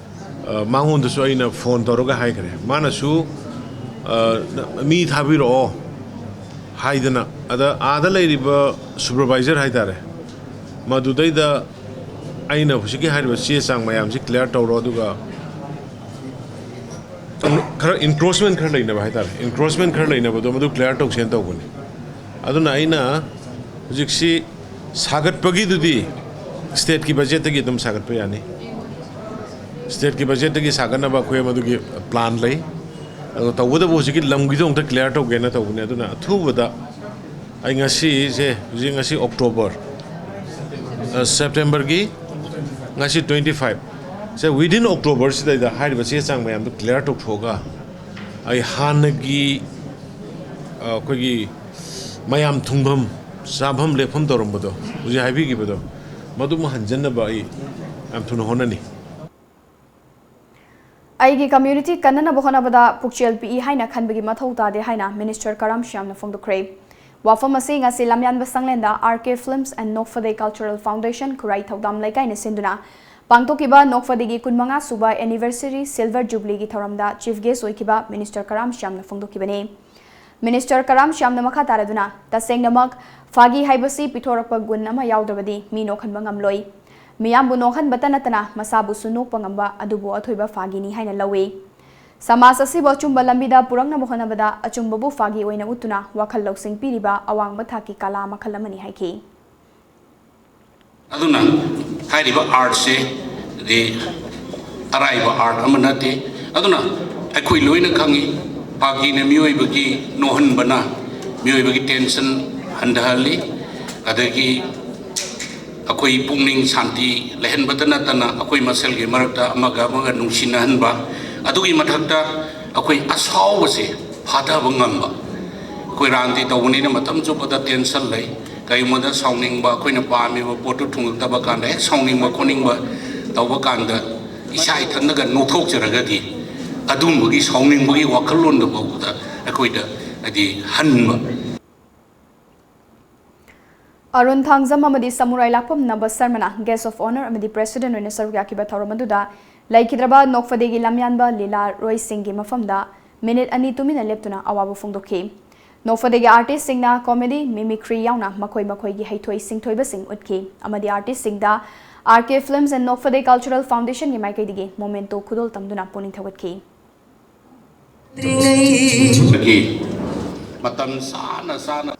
ꯑ, ꯃꯉꯣꯟꯗꯁꯨ ꯑꯩꯅ ꯐꯣꯟ ꯇꯧꯔꯒ ꯍꯥꯏꯈ꯭ꯔꯦ꯫ ꯃꯥꯅꯁꯨ, ꯑ, "ꯃꯤ ꯊꯥꯕꯤꯔꯛꯑꯣ" ꯍꯥꯏꯗꯅ, ꯑꯗ ꯑꯥꯗ ꯂꯩꯔꯤꯕ ꯁꯨꯄꯔꯚꯥꯏꯖꯔ ꯍꯥꯏꯇꯥꯔꯦ, ꯃꯗꯨꯗꯩꯗ ꯑꯩꯅ ꯍꯧꯖꯤꯛꯀꯤ ꯍꯥꯏꯔꯤꯕ ꯆꯦ ꯆꯥꯡ ꯃꯌꯥꯝꯁꯤ ꯀ꯭ꯂꯤꯌꯥꯔ ꯇꯧꯔꯣ, ꯑꯗꯨꯒ ꯈꯔ ꯏꯟꯀ꯭ꯔꯣꯆꯃꯦꯟ ꯈꯔ ꯂꯩꯅꯕ ꯍꯥꯏꯇꯥꯔꯦ, ꯏꯟꯀ꯭ꯔꯣꯆꯃꯦꯟ ꯈꯔ ꯂꯩꯅꯕꯗꯣ ꯃꯗꯨ ꯀ꯭ꯂꯤꯌꯥꯔ ꯇꯧꯁꯦꯅ ꯇꯧꯕꯅꯤ꯫ ꯑꯗꯨꯅ ꯑꯩꯅ ꯍꯧꯖꯤꯛꯁꯤ ꯁꯥꯒꯠꯄꯒꯤꯗꯨꯗꯤ ꯁ꯭ꯇꯦꯠꯀꯤ ꯕꯖꯦꯠꯇꯒꯤ ꯑꯗꯨꯝ ꯁꯥꯒꯠꯄ ꯌꯥꯅꯤ꯫ ꯁ꯭ꯇꯦꯠꯀꯤ ꯕꯖꯦꯠꯇꯒꯤ ꯁꯥꯒꯠꯅꯕ ꯑꯩꯈꯣꯏ ꯃꯗꯨꯒꯤ ꯄ꯭ꯂꯥꯟ ꯂꯩ꯫ ꯑꯗꯣ ꯇꯧꯕꯇꯕꯨ ꯍꯧꯖꯤꯛꯀꯤ ꯂꯝꯒꯤꯗꯣ ꯑꯃꯨꯛꯇ ꯀ꯭ꯂꯤꯌꯥꯔ ꯇꯧꯒꯦꯅ ꯇꯧꯕꯅꯦ꯫ ꯑꯗꯨꯅ ꯑꯊꯨꯕꯗ ꯑꯩ ꯉꯁꯤꯁꯦ, ꯍꯧꯖꯤꯛ ꯉꯁꯤ ꯑꯣꯛꯇꯣꯕꯔ, ꯑ, ꯁꯦꯞꯇꯦꯝꯕꯔꯒꯤ ꯉꯁꯤ twenty five ꯁꯦ, within ꯑꯣꯛꯇꯣꯕꯔꯁꯤꯗꯩꯗ ꯍꯥꯏꯔꯤꯕ ꯆꯦ ꯆꯥꯡ ꯃꯌꯥꯝꯗꯣ ꯀ꯭ꯂꯤꯌꯥꯔ ꯇꯧꯊꯣꯛꯑꯒ ꯑꯩ ꯍꯥꯟꯅꯒꯤ, ꯑ, ꯑꯩꯈꯣꯏꯒꯤ ꯃꯌꯥꯝ ꯊꯨꯡꯐꯝ, ꯆꯥꯐꯝ, ꯂꯦꯛꯐꯝ ꯇꯧꯔꯝꯕꯗꯣ, ꯍꯧꯖꯤꯛ ꯍꯥꯏꯕꯤꯈꯤꯕꯗꯣ, ꯃꯗꯨꯃ ꯍꯟꯖꯟꯅꯕ ꯑꯩ ꯌꯥꯝ ꯊꯨꯅ ꯍꯣꯠꯅꯅꯤ꯫ ꯑꯩꯒꯤ ꯀꯝꯃ꯭ꯌꯨꯅꯤꯇꯤ ꯀꯟꯅꯅꯕ ꯍꯣꯠꯅꯕꯗ ꯄꯨꯛꯆꯦꯜ ꯄꯤꯛꯏ ꯍꯥꯏꯅ ꯈꯟꯕꯒꯤ ꯃꯊꯧ ꯇꯥꯗꯦ ꯍꯥꯏꯅ ꯃꯤꯅꯤꯁꯇꯔ ꯀꯔꯥꯝ ꯁ꯭ꯌꯥꯝꯅ ꯐꯣꯡꯗꯣꯛꯈ꯭ꯔꯦ꯫ ꯋꯥꯐꯝ ꯑꯁꯤ ꯉꯁꯤ ꯂꯝꯌꯥꯟꯕ ꯁꯪꯂꯦꯟꯗ R K Films and ꯅꯣꯛꯐꯗꯦ Cultural Foundation ꯈꯨꯔꯥꯏ ꯊꯧꯗꯥꯝ ꯂꯩꯀꯥꯏꯅ ꯁꯤꯟꯗꯨꯅ ꯄꯥꯡꯊꯣꯛꯈꯤꯕ ꯅꯣꯛꯐꯗꯦꯒꯤ ꯀꯨꯟꯃꯉꯥ ꯁꯨꯕ anniversary silver jubileeꯒꯤ ꯊꯧꯔꯝꯗ chief guest ꯑꯣꯏꯈꯤꯕ ꯃꯤꯅꯤꯁꯇꯔ ꯀꯔꯥꯝ ꯁ꯭ꯌꯥꯝꯅ ꯐꯣꯡꯗꯣꯛꯈꯤꯕꯅꯤ꯫ ꯃꯤꯅꯤꯁꯇꯔ ꯀꯔꯥꯝ ꯁ꯭ꯌꯥꯝꯅ ꯃꯈꯥ ꯇꯥꯔꯗꯨꯅ, "ꯇꯁꯦꯡꯅꯃꯛ ꯐꯥꯒꯤ ꯍꯥꯏꯕꯁꯤ ꯄꯤꯊꯣꯔꯛꯄ ꯒꯨꯟ ꯑꯃ ꯌꯥꯎꯗ꯭ꯔꯕꯗꯤ ꯃꯤ ꯅꯣꯛꯍꯟꯕ ꯉꯝꯂꯣꯏ꯫ ꯃꯤꯌꯥꯝꯕꯨ ꯅꯣꯛꯍꯟꯕꯇ ꯅꯠꯇꯅ ꯃꯁꯥꯕꯨꯁꯨ ꯅꯣꯛꯄ ꯉꯝꯕ ꯑꯗꯨꯕꯨ ꯑꯊꯣꯏꯕ ꯐꯥꯒꯤꯅꯤ ꯍꯥꯏꯅ ꯂꯧꯏ꯫ ꯁꯃꯥꯖ ꯑꯁꯤꯕꯨ ꯑꯆꯨꯝꯕ ꯂꯝꯕꯤꯗ ꯄꯨꯔꯛꯅꯕ ꯍꯣꯠꯅꯕꯗ ꯑꯆꯨꯝꯕꯕꯨ ꯐꯥꯒꯤ ꯑꯣꯏꯅ ꯎꯠꯇꯨꯅ ꯋꯥꯈꯜ ꯂꯧꯁꯤꯡ ꯄꯤꯔꯤꯕ ꯑꯋꯥꯡꯕ ꯊꯥꯛꯀꯤ ꯀꯂꯥ ꯃꯈꯜ ꯑꯃꯅꯤ ꯍꯥꯏꯈꯤ꯫ ꯑꯗꯨꯅ ꯍꯥꯏꯔꯤꯕ ꯑꯥꯔꯠꯁꯦ ꯗꯤ ꯑꯔꯥꯏꯕ ꯑꯥꯔꯠ ꯑꯃ ꯅꯠꯇꯦ꯫ ꯑꯗꯨꯅ ꯑꯩꯈꯣꯏ ꯂꯣꯏꯅ ꯈꯪꯉꯤ, ꯐꯥꯒꯤꯅ ꯃꯤꯑꯣꯏꯕꯒꯤ ꯅꯣꯛꯍꯟꯕꯅ ꯃꯤꯑꯣꯏꯕꯒꯤ ꯇꯦꯟꯁꯟ ꯍꯟꯊꯍꯜꯂꯤ, ꯑꯗꯒꯤ ꯑꯩꯈꯣꯏ ꯄꯨꯛꯅꯤꯡ ꯁꯥꯟꯇꯤ ꯂꯩꯍꯟꯕꯇ ꯅꯠꯇꯅ ꯑꯩꯈꯣꯏ ꯃꯁꯦꯜꯒꯤ ꯃꯔꯛꯇ ꯑꯃꯒ ꯑꯃꯒ ꯅꯨꯡꯁꯤꯅꯍꯟꯕ, ꯑꯗꯨꯒꯤ ꯃꯊꯛꯇ ꯑꯩꯈꯣꯏ ꯑꯁꯥꯎꯕꯁꯦ ꯐꯥꯊꯕ ꯉꯝꯕ꯫ ꯑꯩꯈꯣꯏ ꯔꯥꯟꯇꯤ ꯇꯧꯕꯅꯤꯅ ꯃꯇꯝ ꯆꯨꯞꯄꯗ ꯇꯦꯟꯁꯟ ꯂꯩ꯫ ꯀꯔꯤꯒꯨꯝꯕꯗ ꯁꯥꯎꯅꯤꯡꯕ, ꯑꯩꯈꯣꯏꯅ ꯄꯥꯝꯃꯤꯕ ꯄꯣꯠꯇꯨ ꯊꯨꯡꯉꯛꯇꯕ ꯀꯥꯟꯗ ꯍꯦꯛ ꯁꯥꯎꯅꯤꯡꯕ ꯈꯣꯠꯅꯤꯡꯕ ꯇꯧꯕ ꯀꯥꯟꯗ ꯏꯁꯥ ꯏꯊꯟꯗꯒ ꯅꯣꯛꯊꯣꯛꯆꯔꯒꯗꯤ ꯑꯗꯨꯝꯕꯒꯤ ꯁꯥꯎꯅꯤꯡꯕꯒꯤ ꯋꯥꯈꯜꯂꯣꯟꯗꯨ ꯐꯥꯎꯕꯗ ꯑꯩꯈꯣꯏꯗ ꯍꯥꯏꯗꯤ ꯍꯟꯕ꯫ ꯑꯔꯨꯟ ꯊꯥꯡꯖꯝ ꯑꯃꯗꯤ ꯁꯃꯨꯔꯥꯏ ꯂꯥꯛꯄꯝ ꯅꯕ ꯁꯔꯃꯅ Guest of Honour ꯑꯃꯗꯤ President ꯑꯣꯏꯅ ꯁꯔꯨꯛ ꯌꯥꯈꯤꯕ ꯊꯧꯔꯝ ꯑꯗꯨꯗ ꯂꯩꯈꯤꯗ꯭ꯔꯕ ꯅꯣꯛꯐꯗꯦꯒꯤ ꯂꯝꯌꯥꯟꯕ ꯂꯤꯂꯥ ꯔꯣꯏꯁꯤꯡꯒꯤ ꯃꯐꯝꯗ ꯃꯤꯅꯤꯠ ꯑꯅꯤ ꯇꯨꯃꯤꯟꯅ ꯂꯦꯞꯇꯨꯅ ꯑꯋꯥꯕ ꯐꯣꯡꯗꯣꯛꯈꯤ꯫ ꯅꯣꯛꯐꯗꯦꯒꯤ ꯑꯥꯔꯇꯤꯁꯁꯤꯡꯅ ꯀꯣꯃꯦꯗꯤ, ꯃꯤꯃꯤꯀ꯭ꯔꯤ ꯌꯥꯎꯅ ꯃꯈꯣꯏ ꯃꯈꯣꯏꯒꯤ ꯍꯩꯊꯣꯏ ꯁꯤꯡꯊꯣꯏꯕꯁꯤꯡ ꯎꯠꯈꯤ ꯑꯃꯗꯤ ꯑꯥꯔꯇꯤꯁꯁꯤꯡꯗ ꯑꯥꯔ ꯀꯦ ꯐꯤꯜꯝꯁ ꯑꯦꯟ ꯅꯣꯛꯐꯗꯦ ꯀꯜꯆꯔꯦꯜ ꯐꯥꯎꯟꯗꯦꯁꯟꯒꯤ ꯃꯥꯏꯀꯩꯗꯒꯤ ꯃꯣꯃꯦꯟꯇꯣ ꯈꯨꯗꯣꯜ ꯇꯝꯗꯨꯅ ꯄꯨꯛꯅꯤꯡ ꯊꯧꯒꯠꯈꯤ꯫ ꯃꯇꯝ ꯆꯥꯅ ꯆꯥꯅ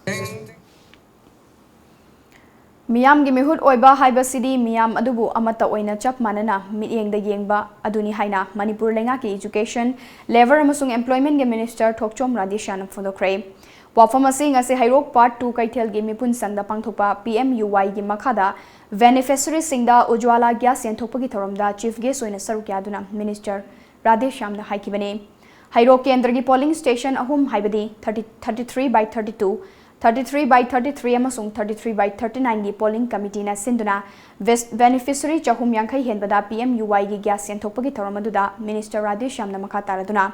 ꯃꯤꯌꯥꯝꯒꯤ ꯃꯤꯍꯨꯠ ꯑꯣꯏꯕ ꯍꯥꯏꯕꯁꯤꯗꯤ ꯃꯤꯌꯥꯝ ꯑꯗꯨꯕꯨ ꯑꯃꯠꯇ ꯑꯣꯏꯅ ꯆꯞ ꯃꯥꯟꯅꯅ ꯃꯤꯠꯌꯦꯡꯗ ꯌꯦꯡꯕ ꯑꯗꯨꯅꯤ ꯍꯥꯏꯅ ꯃꯅꯤꯄꯨꯔ ꯂꯩꯉꯥꯛꯀꯤ Education, Labour ꯑꯃꯁꯨꯡ Employmentꯒꯤ Minister ꯊꯣꯛꯆꯣꯝ ꯔꯥꯙꯦꯁ꯭ꯌꯥꯝꯅ ꯐꯣꯡꯗꯣꯛꯈ꯭ꯔꯦ꯫ ꯋꯥꯐꯝ ꯑꯁꯤ ꯉꯁꯤ ꯍꯩꯔꯣꯛ Part two ꯀꯩꯊꯦꯜꯒꯤ ꯃꯤꯄꯨꯟ ꯁꯪꯗ ꯄꯥꯡꯊꯣꯛꯄ P M U Yꯒꯤ ꯃꯈꯥꯗ Beneficiaryꯁꯤꯡꯗ Ujjwala Gas ꯌꯦꯟꯊꯣꯛꯄꯒꯤ ꯊꯧꯔꯝꯗ Chief Guest ꯑꯣꯏꯅ ꯁꯔꯨꯛ ꯌꯥꯗꯨꯅ Minister ꯔꯥꯙꯦꯁ꯭ꯌꯥꯝꯅ ꯍꯥꯏꯈꯤꯕꯅꯤ꯫ ꯍꯩꯔꯣꯛ ꯀꯦꯟꯗ꯭ꯔꯒꯤ polling station ꯑꯍꯨꯝ ꯍꯥꯏꯕꯗꯤ thirty, thirty three by thirty two, thirty three by thirty three ꯑꯃꯁꯨꯡ thirty three by thirty nineꯒꯤ polling committeeꯅ ꯁꯤꯟꯗꯨꯅ ves-, beneficiary ꯆꯍꯨꯝ ꯌꯥꯡꯈꯩ ꯍꯦꯟꯕꯗ P M U Yꯒꯤ gas ꯌꯦꯟꯊꯣꯛꯄꯒꯤ ꯊꯧꯔꯝ ꯑꯗꯨꯗ Minister ꯔꯥꯙꯦꯁ꯭ꯌꯥꯝꯅ ꯃꯈꯥ ꯇꯥꯔꯗꯨꯅ,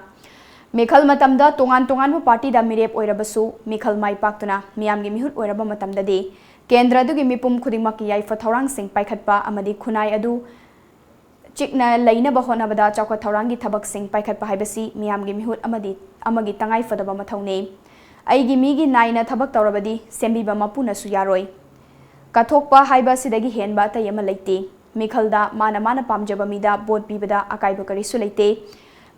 ꯃꯤꯈꯜ ꯃꯇꯝꯗ ꯇꯣꯉꯥꯟ ꯇꯣꯉꯥꯟꯕ partyꯗ ꯃꯤꯔꯦꯞ ꯑꯣꯏꯔꯕꯁꯨ ꯃꯤꯈꯜ ꯃꯥꯏ ꯄꯥꯛꯇꯨꯅ ꯃꯤꯌꯥꯝꯒꯤ ꯃꯤꯍꯨꯠ ꯑꯣꯏꯔꯕ ꯃꯇꯝꯗꯗꯤ ꯀꯦꯟꯗ꯭ꯔ ꯑꯗꯨꯒꯤ ꯃꯤꯄꯨꯝ ꯈꯨꯗꯤꯡꯃꯛꯀꯤ ꯌꯥꯏꯐ ꯊꯧꯔꯥꯡꯁꯤꯡ ꯄꯥꯏꯈꯠꯄ ꯑꯃꯗꯤ ꯈꯨꯟꯅꯥꯏ ꯑꯗꯨ ꯆꯤꯛꯅ ꯂꯩꯅꯕ ꯍꯣꯠꯅꯕꯗ ꯆꯥꯎꯈꯠ ꯊꯧꯔꯥꯡꯒꯤ ꯊꯕꯛꯁꯤꯡ ꯄꯥꯏꯈꯠꯄ ꯍꯥꯏꯕꯁꯤ ꯃꯤꯌꯥꯝꯒꯤ ꯃꯤꯍꯨꯠ ꯑꯃꯗꯤ ꯑꯃꯒꯤ ꯇꯉꯥꯏ ꯐꯗꯕ ꯃꯊꯧꯅꯤ꯫ ꯑꯩꯒꯤ ꯃꯤꯒꯤ ꯅꯥꯏꯅ ꯊꯕꯛ ꯇꯧꯔꯕꯗꯤ ꯁꯦꯝꯕꯤꯕ ꯃꯄꯨꯅꯁꯨ ꯌꯥꯔꯣꯏ꯫ ꯀꯠꯊꯣꯛꯄ ꯍꯥꯏꯕ ꯑꯁꯤꯗꯒꯤ ꯍꯦꯟꯕ ꯑꯇꯩ ꯑꯃ ꯂꯩꯇꯦ꯫ ꯃꯤꯈꯜꯗ ꯃꯥꯅ ꯃꯥꯅ ꯄꯥꯝꯖꯕ ꯃꯤꯗ ꯚꯣꯠ ꯄꯤꯕꯗ ꯑꯀꯥꯏꯕ ꯀꯔꯤꯁꯨ ꯂꯩꯇꯦ꯫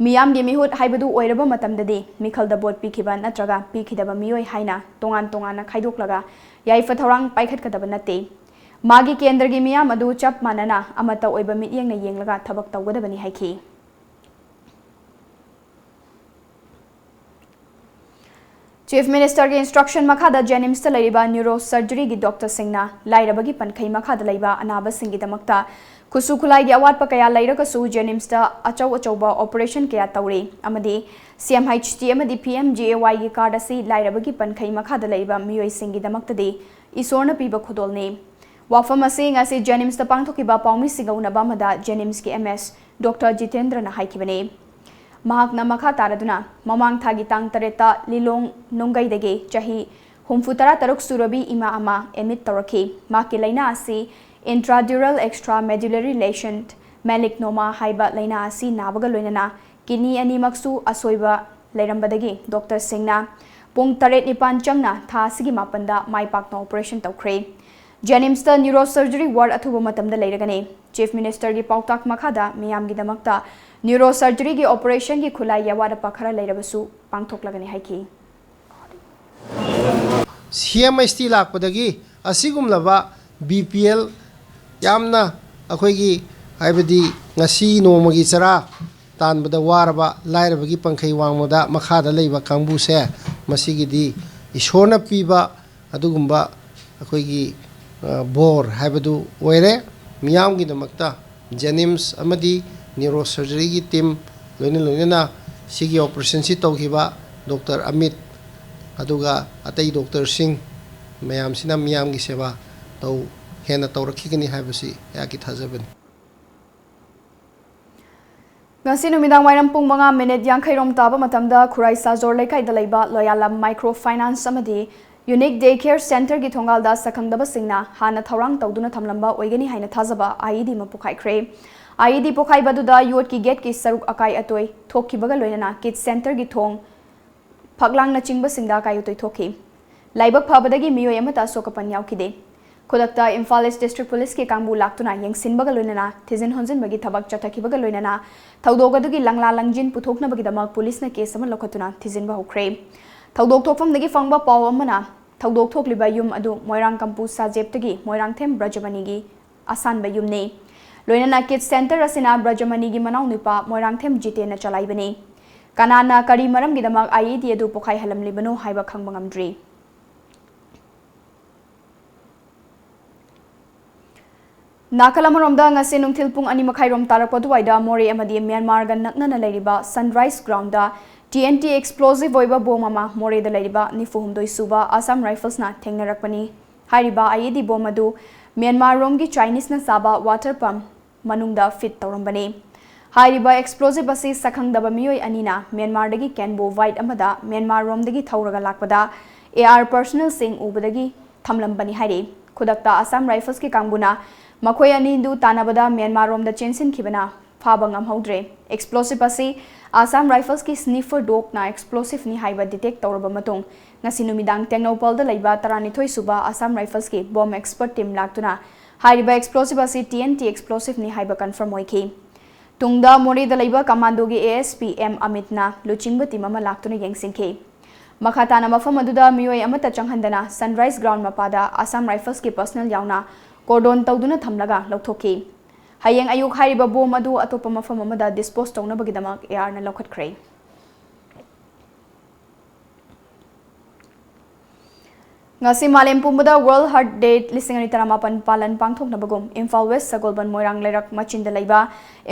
ꯃꯤꯌꯥꯝꯒꯤ ꯃꯤꯍꯨꯠ ꯍꯥꯏꯕꯗꯨ ꯑꯣꯏꯔꯕ ꯃꯇꯝꯗꯗꯤ ꯃꯤꯈꯜꯗ ꯚꯣꯠ ꯄꯤꯈꯤꯕ ꯅꯠꯇ꯭ꯔꯒ ꯄꯤꯈꯤꯗꯕ ꯃꯤꯑꯣꯏ ꯍꯥꯏꯅ ꯇꯣꯉꯥꯟ ꯇꯣꯉꯥꯟꯅ ꯈꯥꯏꯗꯣꯛꯂꯒ ꯌꯥꯏꯐ ꯊꯧꯔꯥꯡ ꯄꯥꯏꯈꯠꯀꯗꯕ ꯅꯠꯇꯦ꯫ ꯃꯥꯒꯤ ꯀꯦꯟꯗ꯭ꯔꯒꯤ ꯃꯤꯌꯥꯝ ꯑꯗꯨ ꯆꯞ ꯃꯥꯟꯅꯅ ꯑꯃꯠꯇ ꯑꯣꯏꯕ ꯃꯤꯠꯌꯦꯡꯅ ꯌꯦꯡꯂꯒ ꯊꯕꯛ ꯇꯧꯒꯗꯕꯅꯤ ꯍꯥꯏꯈꯤ꯫ ꯆꯤꯐ ꯃꯤꯅꯤꯁꯇꯔꯒꯤ ꯏꯟꯁꯇ꯭ꯔꯛꯁꯟ ꯃꯈꯥꯗ ꯖꯦꯅꯤꯝꯁꯇ ꯂꯩꯔꯤꯕ ꯅ꯭ꯌꯨꯔꯣ ꯁꯔꯖꯔꯤꯒꯤ ꯗꯣꯛꯇꯔꯁꯤꯡꯅ ꯂꯥꯏꯔꯕꯒꯤ ꯄꯟꯈꯩ ꯃꯈꯥꯗ ꯂꯩꯕ ꯑꯅꯥꯕꯁꯤꯡꯒꯤꯗꯃꯛꯇ ꯈꯨꯠꯁꯨ ꯈꯨꯠꯂꯥꯏꯒꯤ ꯑꯋꯥꯠꯄ ꯀꯌꯥ ꯂꯩꯔꯒꯁꯨ ꯖꯦꯅꯤꯝꯁꯇ ꯑꯆꯧ ꯑꯆꯧꯕ ꯑꯣꯄꯔꯦꯁꯟ ꯀꯌꯥ ꯇꯧꯔꯤ ꯑꯃꯗꯤ ꯁꯤ ꯑꯦꯝ ꯑꯩꯆ ꯇꯤ ꯑꯃꯗꯤ ꯄꯤ ꯑꯦꯝ ꯖꯤ ꯑꯦ ꯋꯥꯏꯒꯤ ꯀꯥꯔꯗ ꯑꯁꯤ ꯂꯥꯏꯔꯕꯒꯤ ꯄꯟꯈꯩ ꯃꯈꯥꯗ ꯂꯩꯔꯤꯕ ꯃꯤꯑꯣꯏꯁꯤꯡꯒꯤꯗꯃꯛꯇꯗꯤ ꯏꯁꯣꯔꯅ ꯄꯤꯕ ꯈꯨꯗꯣꯜꯅꯤ꯫ ꯋꯥꯐꯝ ꯑꯁꯤ ꯉꯁꯤ ꯖꯦꯅꯤꯝꯁꯇ ꯄꯥꯡꯊꯣꯛꯈꯤꯕ ꯄꯥꯎꯃꯤꯁꯤꯡꯒ ꯎꯅꯕ ꯑꯃꯗ ꯖꯦꯅꯤꯝꯁꯀꯤ ꯑꯦꯝ ꯑꯦꯁ ꯗꯣꯛꯇꯔ ꯖꯤꯇꯦꯟꯗ꯭ꯔꯅ ꯍꯥꯏꯈꯤꯕꯅꯤ꯫ ꯃꯍꯥꯛꯅ ꯃꯈꯥ ꯇꯥꯔꯗꯨꯅ ꯃꯃꯥꯡ ꯊꯥꯒꯤ ꯇꯥꯡ ꯇꯔꯦꯠꯇ ꯂꯤꯂꯣꯡ ꯅꯨꯡꯒꯩꯗꯒꯤ ꯆꯍꯤ ꯍꯨꯝꯐꯨ ꯇꯔꯥ ꯇꯔꯨꯛ ꯁꯨꯔꯕꯤ ꯏꯃꯥ ꯑꯃ ꯑꯦꯗꯃꯤꯠ ꯇꯧꯔꯛꯈꯤ꯫ ꯃꯍꯥꯛꯀꯤ ꯂꯥꯏꯅꯥ ꯑꯁꯤ intradural extramedullary lesion melanoma ꯍꯥꯏꯕ ꯂꯥꯏꯅꯥ ꯑꯁꯤ ꯅꯥꯕꯒ ꯂꯣꯏꯅꯅ ꯀꯤꯗꯅꯤ ꯑꯅꯤꯃꯛꯁꯨ ꯑꯁꯣꯏꯕ ꯂꯩꯔꯝꯕꯗꯒꯤ ꯗꯣꯛꯇꯔꯁꯤꯡꯅ ꯄꯨꯡ ꯇꯔꯦꯠ ꯅꯤꯄꯥꯟ ꯆꯪꯅ ꯊꯥ ꯑꯁꯤꯒꯤ ꯃꯥꯄꯟꯗ ꯃꯥꯏ ꯄꯥꯛꯅ ꯑꯣꯄꯔꯦꯁꯟ ꯇꯧꯈ꯭ꯔꯦ꯫ ꯖꯦꯅꯤꯝꯁꯇ ꯅ꯭ꯌꯨꯔꯣ ꯁꯔꯖꯔꯤ ꯋꯥꯔꯗ ꯑꯊꯨꯕ ꯃꯇꯝꯗ ꯂꯩꯔꯒꯅꯤ꯫ ꯆꯤꯐ ꯃꯤꯅꯤꯁꯇꯔꯒꯤ ꯄꯥꯎꯇꯥꯛ ꯃꯈꯥꯗ ꯃꯤꯌꯥꯝꯒꯤꯗꯃꯛꯇ ꯅ꯭ꯌꯨꯔꯣ ꯁꯔꯖꯔꯤꯒꯤ ꯑꯣꯄꯔꯦꯁꯟꯒꯤ ꯈꯨꯠꯂꯥꯏꯒꯤ ꯑꯋꯥꯠ ꯑꯄꯥ ꯈꯔ ꯂꯩꯔꯕꯁꯨ ꯄꯥꯡꯊꯣꯛꯂꯒꯅꯤ ꯍꯥꯏꯈꯤ꯫ ꯁꯤ ꯑꯦꯝ ꯑꯩꯆ ꯇꯤ ꯂꯥꯛꯄꯗꯒꯤ ꯑꯁꯤꯒꯨꯝꯂꯕ ꯕꯤ ꯄꯤ ꯑꯦꯜ ꯌꯥꯝꯅ ꯑꯩꯈꯣꯏꯒꯤ ꯍꯥꯏꯕꯗꯤ ꯉꯁꯤ ꯅꯣꯡꯃꯒꯤ ꯆꯔꯥ ꯇꯥꯟꯕꯗ ꯋꯥꯔꯕ ꯂꯥꯏꯔꯕꯒꯤ ꯄꯟꯈꯩ ꯋꯥꯡꯃꯗ ꯃꯈꯥꯗ ꯂꯩꯕ ꯀꯥꯡꯕꯨꯁꯦ ꯃꯁꯤꯒꯤꯗꯤ ꯏꯁꯣꯔꯅ ꯄꯤꯕ ꯑꯗꯨꯒꯨꯝꯕ ꯑꯩꯈꯣꯏꯒꯤ ꯕꯣꯔ ꯍꯥꯏꯕꯗꯨ ꯑꯣꯏꯔꯦ꯫ ꯃꯤꯌꯥꯝꯒꯤꯗꯃꯛꯇ ꯖꯦꯅꯤꯝꯁ ꯑꯃꯗꯤ ꯅ꯭ꯌꯨꯔꯣ ꯁꯔꯖꯔꯤꯒꯤ ꯇꯤꯝ ꯂꯣꯏꯅ ꯂꯣꯏꯅꯅ ꯁꯤꯒꯤ ꯑꯣꯄꯔꯦꯁꯟꯁꯤ ꯇꯧꯈꯤꯕ ꯗꯣꯛꯇꯔ ꯑꯃꯤꯠ ꯑꯗꯨꯒ ꯑꯇꯩ ꯗꯣꯛꯇꯔꯁꯤꯡ ꯃꯌꯥꯝꯁꯤꯅ ꯃꯤꯌꯥꯝꯒꯤ ꯁꯦꯕꯥ ꯇꯧ ꯍꯦꯟꯅ ꯇꯧꯔꯛꯈꯤꯒꯅꯤ ꯍꯥꯏꯕꯁꯤ ꯑꯩꯍꯥꯛꯀꯤ ꯊꯥꯖꯕꯅꯤ꯫ ꯉꯁꯤ ꯅꯨꯃꯤꯗꯥꯡ ꯋꯥꯏꯔꯝ ꯄꯨꯡ ꯃꯉꯥ ꯃꯤꯅꯤꯠ ꯌꯥꯡꯈꯩ ꯔꯣꯝ ꯇꯥꯕ ꯃꯇꯝꯗ ꯈꯨꯔꯥꯏ ꯁꯥꯖꯣꯔ ꯂꯩꯀꯥꯏꯗ ꯂꯩꯕ ꯂꯣꯌꯥꯂꯝ ꯃꯥꯏꯀ꯭ꯔꯣ ꯐꯥꯏꯅꯥꯟꯁ ꯑꯃꯗꯤ ꯌꯨꯅꯤꯛ ꯗꯦ ꯀꯦꯌꯔ ꯁꯦꯟꯇꯔꯒꯤ ꯊꯣꯡꯒꯥꯜꯗ ꯁꯛꯈꯪꯗꯕꯁꯤꯡꯅ ꯍꯥꯟꯅ ꯊꯧꯔꯥꯡ ꯇꯧꯗꯨꯅ ꯊꯝꯂꯝꯕ ꯑꯣꯏꯒꯅꯤ ꯍꯥꯏꯅ ꯊꯥꯖꯕ ꯑꯥꯏ ꯏ ꯗꯤ ꯑꯃ ꯄꯣꯈꯥꯏꯈ꯭ꯔꯦ꯫ ꯑꯥꯏ ꯏ ꯗꯤ ꯄꯣꯈꯥꯏꯕ ꯑꯗꯨꯗ ꯌꯣꯠꯀꯤ ꯒꯦꯠꯀꯤ ꯁꯔꯨꯛ ꯑꯀꯥꯏ ꯑꯇꯣꯏ ꯊꯣꯛꯈꯤꯕꯒ ꯂꯣꯏꯅꯅ ꯀꯤꯠ ꯁꯦꯟꯇꯔꯒꯤ ꯊꯣꯡ, ꯐꯛꯂꯥꯡꯅꯆꯤꯡꯕꯁꯤꯡꯗ ꯑꯀꯥꯏ ꯑꯇꯣꯏ ꯊꯣꯛꯈꯤ꯫ ꯂꯥꯏꯕꯛ ꯐꯕꯗꯒꯤ ꯃꯤꯑꯣꯏ ꯑꯃꯠꯇ ꯑꯁꯣꯛ ꯑꯄꯟ ꯌꯥꯎꯈꯤꯗꯦ꯫ ꯈꯨꯗꯛꯇ ꯏꯝꯐꯥꯜ ꯏꯁ ꯗꯤꯁꯇ꯭ꯔꯤꯛ ꯄꯨꯂꯤꯁꯀꯤ ꯀꯥꯡꯕꯨ ꯂꯥꯛꯇꯨꯅ ꯌꯦꯡꯁꯤꯟꯕꯒ ꯂꯣꯏꯅꯅ ꯊꯤꯖꯤꯟ ꯍꯨꯝꯖꯤꯟꯕꯒꯤ ꯊꯕꯛ ꯆꯠꯊꯈꯤꯕꯒ ꯂꯣꯏꯅꯅ ꯊꯧꯗꯣꯛ ꯑꯗꯨꯒꯤ ꯂꯪꯂꯥ ꯂꯪꯖꯤꯟ ꯄꯨꯊꯣꯛꯅꯕꯒꯤꯗꯃꯛ ꯄꯨꯂꯤꯁꯅ ꯀꯦꯁ ꯑꯃ ꯂꯧꯈꯠꯇꯨꯅ ꯊꯤꯖꯤꯟꯕ ꯍꯧꯈ꯭ꯔꯦ꯫ ꯊꯧꯗꯣꯛ ꯊꯣꯛꯐꯝꯗꯒꯤ ꯐꯪꯕ ꯄꯥꯎ ꯑꯃꯅ ꯊꯧꯗꯣꯛ ꯊꯣꯛꯂꯤꯕ ꯌꯨꯝ ꯑꯗꯨ ꯃꯣꯏꯔꯥꯡ ꯀꯝꯄꯨ ꯁꯥꯖꯦꯞꯇꯒꯤ ꯃꯣꯏꯔꯥꯡꯊꯦꯝ ꯕ꯭ꯔꯖꯃꯅꯤꯒꯤ ꯑꯁꯥꯟꯕ ꯌꯨꯝꯅꯤ꯫ ꯂꯣꯏꯅꯅ ꯀꯤꯠꯁ ꯁꯦꯟꯇꯔ ꯑꯁꯤꯅ ꯕ꯭ꯔꯖꯃꯅꯤꯒꯤ ꯃꯅꯥꯎꯅꯨꯄꯥ ꯃꯣꯏꯔꯥꯡꯊꯦꯝ ꯖꯤꯇꯦꯟꯅ ꯆꯂꯥꯏꯕꯅꯤ꯫ ꯀꯅꯥꯅ ꯀꯔꯤ ꯃꯔꯝꯒꯤꯗꯃꯛ IED ꯑꯗꯨ ꯄꯣꯈꯥꯏꯍꯜꯂꯝꯂꯤꯕꯅꯣ ꯍꯥꯏꯕ ꯈꯪꯕ ꯉꯝꯗ꯭ꯔꯤ꯫ ꯅꯥꯀꯜ ꯑꯃꯔꯣꯝꯗ, ꯉꯁꯤ ꯅꯨꯡꯊꯤꯜ ꯄꯨꯡ ꯑꯅꯤ ꯃꯈꯥꯏꯔꯣꯝ ꯇꯥꯔꯛꯄ ꯑꯗꯨꯋꯥꯏꯗ ꯃꯣꯔꯦ ꯑꯃꯗꯤ ꯃ꯭ꯌꯥꯟꯃꯥꯔꯒ ꯅꯛꯅꯅ ꯂꯩꯔꯤꯕ ꯁꯟꯔꯥꯏꯁ ꯒ꯭ꯔꯥꯎꯟꯗ TNT explosive ꯑꯣꯏꯕ ꯕꯣꯝ ꯑꯃ ꯃꯣꯔꯦꯗ ꯂꯩꯔꯤꯕ ꯅꯤꯐꯨ ꯍꯨꯝꯗꯣꯏ ꯁꯨꯕ ꯑꯁꯥꯝ ꯔꯥꯏꯐꯜꯁꯅ ꯊꯦꯡꯅꯔꯛꯄꯅꯤ꯫ ꯍꯥꯏꯔꯤꯕ IED ꯕꯣꯝ ꯑꯗꯨ ꯃ꯭ꯌꯥꯟꯃꯥꯔ ꯔꯣꯝꯒꯤ ꯆꯥꯏꯅꯤꯁꯅ ꯁꯥꯕ ꯋꯥꯇꯔ ꯄꯝ ꯃꯅꯨꯡꯗ ꯐꯤꯠ ꯇꯧꯔꯝꯕꯅꯤ꯫ ꯍꯥꯏꯔꯤꯕ explosive ꯑꯁꯤ ꯁꯛꯈꯪꯗꯕ ꯃꯤꯑꯣꯏ ꯑꯅꯤꯅ ꯃ꯭ꯌꯥꯟꯃꯥꯔꯗꯒꯤ ꯀꯦꯟꯕꯣ ꯋꯥꯏꯠ ꯑꯃꯗ ꯃ꯭ꯌꯥꯟꯃꯥꯔ ꯔꯣꯝꯗꯒꯤ ꯊꯧꯔꯒ ꯂꯥꯛꯄꯗ AR personnelꯁꯤꯡ ꯎꯕꯗꯒꯤ ꯊꯝꯂꯝꯕꯅꯤ ꯍꯥꯏꯔꯤ꯫ ꯈꯨꯗꯛꯇ ꯑꯁꯥꯝ ꯔꯥꯏꯐꯜꯁꯀꯤ ꯀꯥꯡꯕꯨꯅ ꯃꯈꯣꯏ ꯑꯅꯤꯗꯨ ꯇꯥꯟꯅꯕꯗ ꯃ꯭ꯌꯥꯟꯃꯥꯔ ꯔꯣꯝꯗ ꯆꯦꯟꯁꯤꯟꯈꯤꯕꯅ ꯐꯥꯕ ꯉꯝꯍꯧꯗ꯭ꯔꯦ꯫ Explosive ꯑꯁꯤ ꯑꯁꯥꯝ ꯔꯥꯏꯐꯜꯁꯀꯤ sniffer dogꯅ explosiveꯅꯤ ꯍꯥꯏꯕ detect ꯇꯧꯔꯕ ꯃꯇꯨꯡ, ꯉꯁꯤ ꯅꯨꯃꯤꯗꯥꯡ ꯇꯦꯡꯅꯧꯄꯜꯗ ꯂꯩꯕ ꯇꯔꯥꯅꯤꯊꯣꯏ ꯁꯨꯕ ꯑꯁꯥꯝ ꯔꯥꯏꯐꯜꯁꯀꯤ bomb expert team ꯂꯥꯛꯇꯨꯅ ꯍꯥꯏꯔꯤꯕ explosive ꯑꯁꯤ TNT explosiveꯅꯤ ꯍꯥꯏꯕ confirm ꯑꯣꯏꯈꯤ꯫ ꯇꯨꯡꯗ ꯃꯣꯔꯦꯗ ꯂꯩꯕ ꯀꯃꯥꯟꯗꯣꯒꯤ ASP M ꯑꯃꯤꯠꯅ ꯂꯨꯆꯤꯡꯕ team ꯑꯃ ꯂꯥꯛꯇꯨꯅ ꯌꯦꯡꯁꯤꯟꯈꯤ꯫ ꯃꯈꯥ ꯇꯥꯅ ꯃꯐꯝ ꯑꯗꯨꯗ ꯃꯤꯑꯣꯏ ꯑꯃꯠꯇ ꯆꯪꯍꯟꯗꯅ ꯁꯟꯔꯥꯏꯁ ꯒ꯭ꯔꯥꯎꯟ ꯃꯄꯥꯗ ꯑꯁꯥꯝ ꯔꯥꯏꯐꯜꯁꯀꯤ personnel ꯌꯥꯎꯅ cordon ꯇꯧꯗꯨꯅ ꯊꯝꯂꯒ ꯂꯧꯊꯣꯛꯈꯤ꯫ ꯍꯌꯦꯡ ꯑꯌꯨꯛ ꯍꯥꯏꯔꯤꯕ ꯕꯣꯝ ꯑꯗꯨ ꯑꯇꯣꯞꯄ ꯃꯐꯝ ꯑꯃꯗ dispose ꯇꯧꯅꯕꯒꯤꯗꯃꯛ ARꯅ ꯂꯧꯈꯠꯈ꯭ꯔꯦ꯫ ꯉꯁꯤ ꯃꯥꯂꯦꯝ ꯄꯨꯝꯕꯗ World Heart Day ꯂꯤꯁꯤꯡ ꯑꯅꯤ ꯇꯔꯥꯃꯥꯄꯟ ꯄꯥꯂꯟ ꯄꯥꯡꯊꯣꯛꯅꯕꯒꯨꯝ, ꯏꯝꯐꯥꯜ ꯋꯦꯁ, ꯁꯒꯣꯜꯕꯟ, ꯃꯣꯏꯔꯥꯡ ꯂꯩꯔꯛ ꯃꯆꯤꯟꯗ ꯂꯩꯕ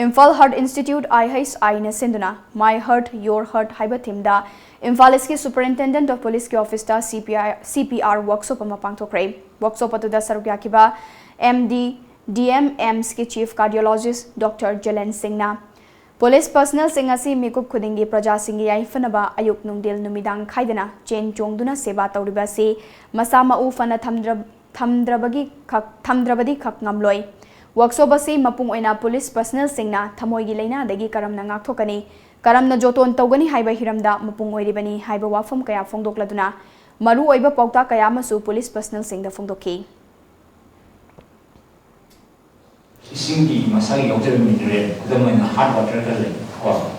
ꯏꯝꯐꯥꯜ ꯍꯥꯔꯠ ꯏꯟꯁꯇꯤꯇ꯭ꯌꯨꯠ, IHI ꯅ ꯁꯤꯟꯗꯨꯅ My Heart, Your Heart ꯍꯥꯏꯕ themeꯗ ꯏꯝꯐꯥꯜ ꯏꯁꯀꯤ Superintendent of Policeꯀꯤ officeꯇ CPI, CPR workshop ꯑꯃ ꯄꯥꯡꯊꯣꯛꯈ꯭ꯔꯦ꯫ Workshop ꯑꯗꯨꯗ ꯁꯔꯨꯛ ꯌꯥꯈꯤꯕ MD, DM, AIIMSꯀꯤ Chief Cardiologist Doctor Zealand ꯁꯤꯡꯅ, police personnelꯁꯤꯡ ꯑꯁꯤ ꯃꯤꯀꯨꯞ ꯈꯨꯗꯤꯡꯒꯤ ꯄ꯭ꯔꯖꯥꯁꯤꯡꯒꯤ ꯌꯥꯏꯐꯅꯕ ꯑꯌꯨꯛ, ꯅꯨꯡꯊꯤꯜ, ꯅꯨꯃꯤꯗꯥꯡ ꯈꯥꯏꯗꯅ ꯆꯦꯟ ꯆꯣꯡꯗꯨꯅ ꯁꯦꯕꯥ ꯇꯧꯔꯤꯕ ꯑꯁꯤ ꯃꯁꯥ ꯃꯎ ꯐꯅ ꯊꯝꯗ꯭ꯔ-, ꯊꯝꯗ꯭ꯔꯕꯒꯤ ꯈꯛ, ꯊꯝꯗ꯭ꯔꯕꯗꯤ ꯈꯛ ꯉꯝꯂꯣꯏ꯫ Workshop ꯑꯁꯤ ꯃꯄꯨꯡ ꯑꯣꯏꯅ police personnelꯁꯤꯡꯅ ꯊꯃꯣꯏꯒꯤ ꯂꯥꯏꯅꯥꯗꯒꯤ ꯀꯔꯝꯅ ꯉꯥꯛꯊꯣꯛꯀꯅꯤ, ꯀꯔꯝꯅ ꯖꯣꯇꯣꯟ ꯇꯧꯒꯅꯤ ꯍꯥꯏꯕ ꯍꯤꯔꯝꯗ ꯃꯄꯨꯡ ꯑꯣꯏꯔꯤꯕꯅꯤ ꯍꯥꯏꯕ ꯋꯥꯐꯝ ꯀꯌꯥ ꯐꯣꯡꯗꯣꯛꯂꯗꯨꯅ ꯃꯔꯨꯑꯣꯏꯕ ꯄꯥꯎꯇꯥꯛ ꯀꯌꯥ ꯑꯃꯁꯨ police personnelꯁꯤꯡꯗ ꯐꯣꯡꯗꯣꯛꯈꯤ꯫ ꯏꯁꯤꯡꯒꯤ ꯃꯁꯥꯒꯤ ꯌꯥꯎꯖꯕ ꯃꯤꯅꯔꯦꯜ, ꯈꯨꯗꯝ ꯑꯣꯏꯅ ꯍꯥꯔꯠ ꯋꯥꯇꯔ ꯈꯔ ꯂꯩ ꯀꯣ꯫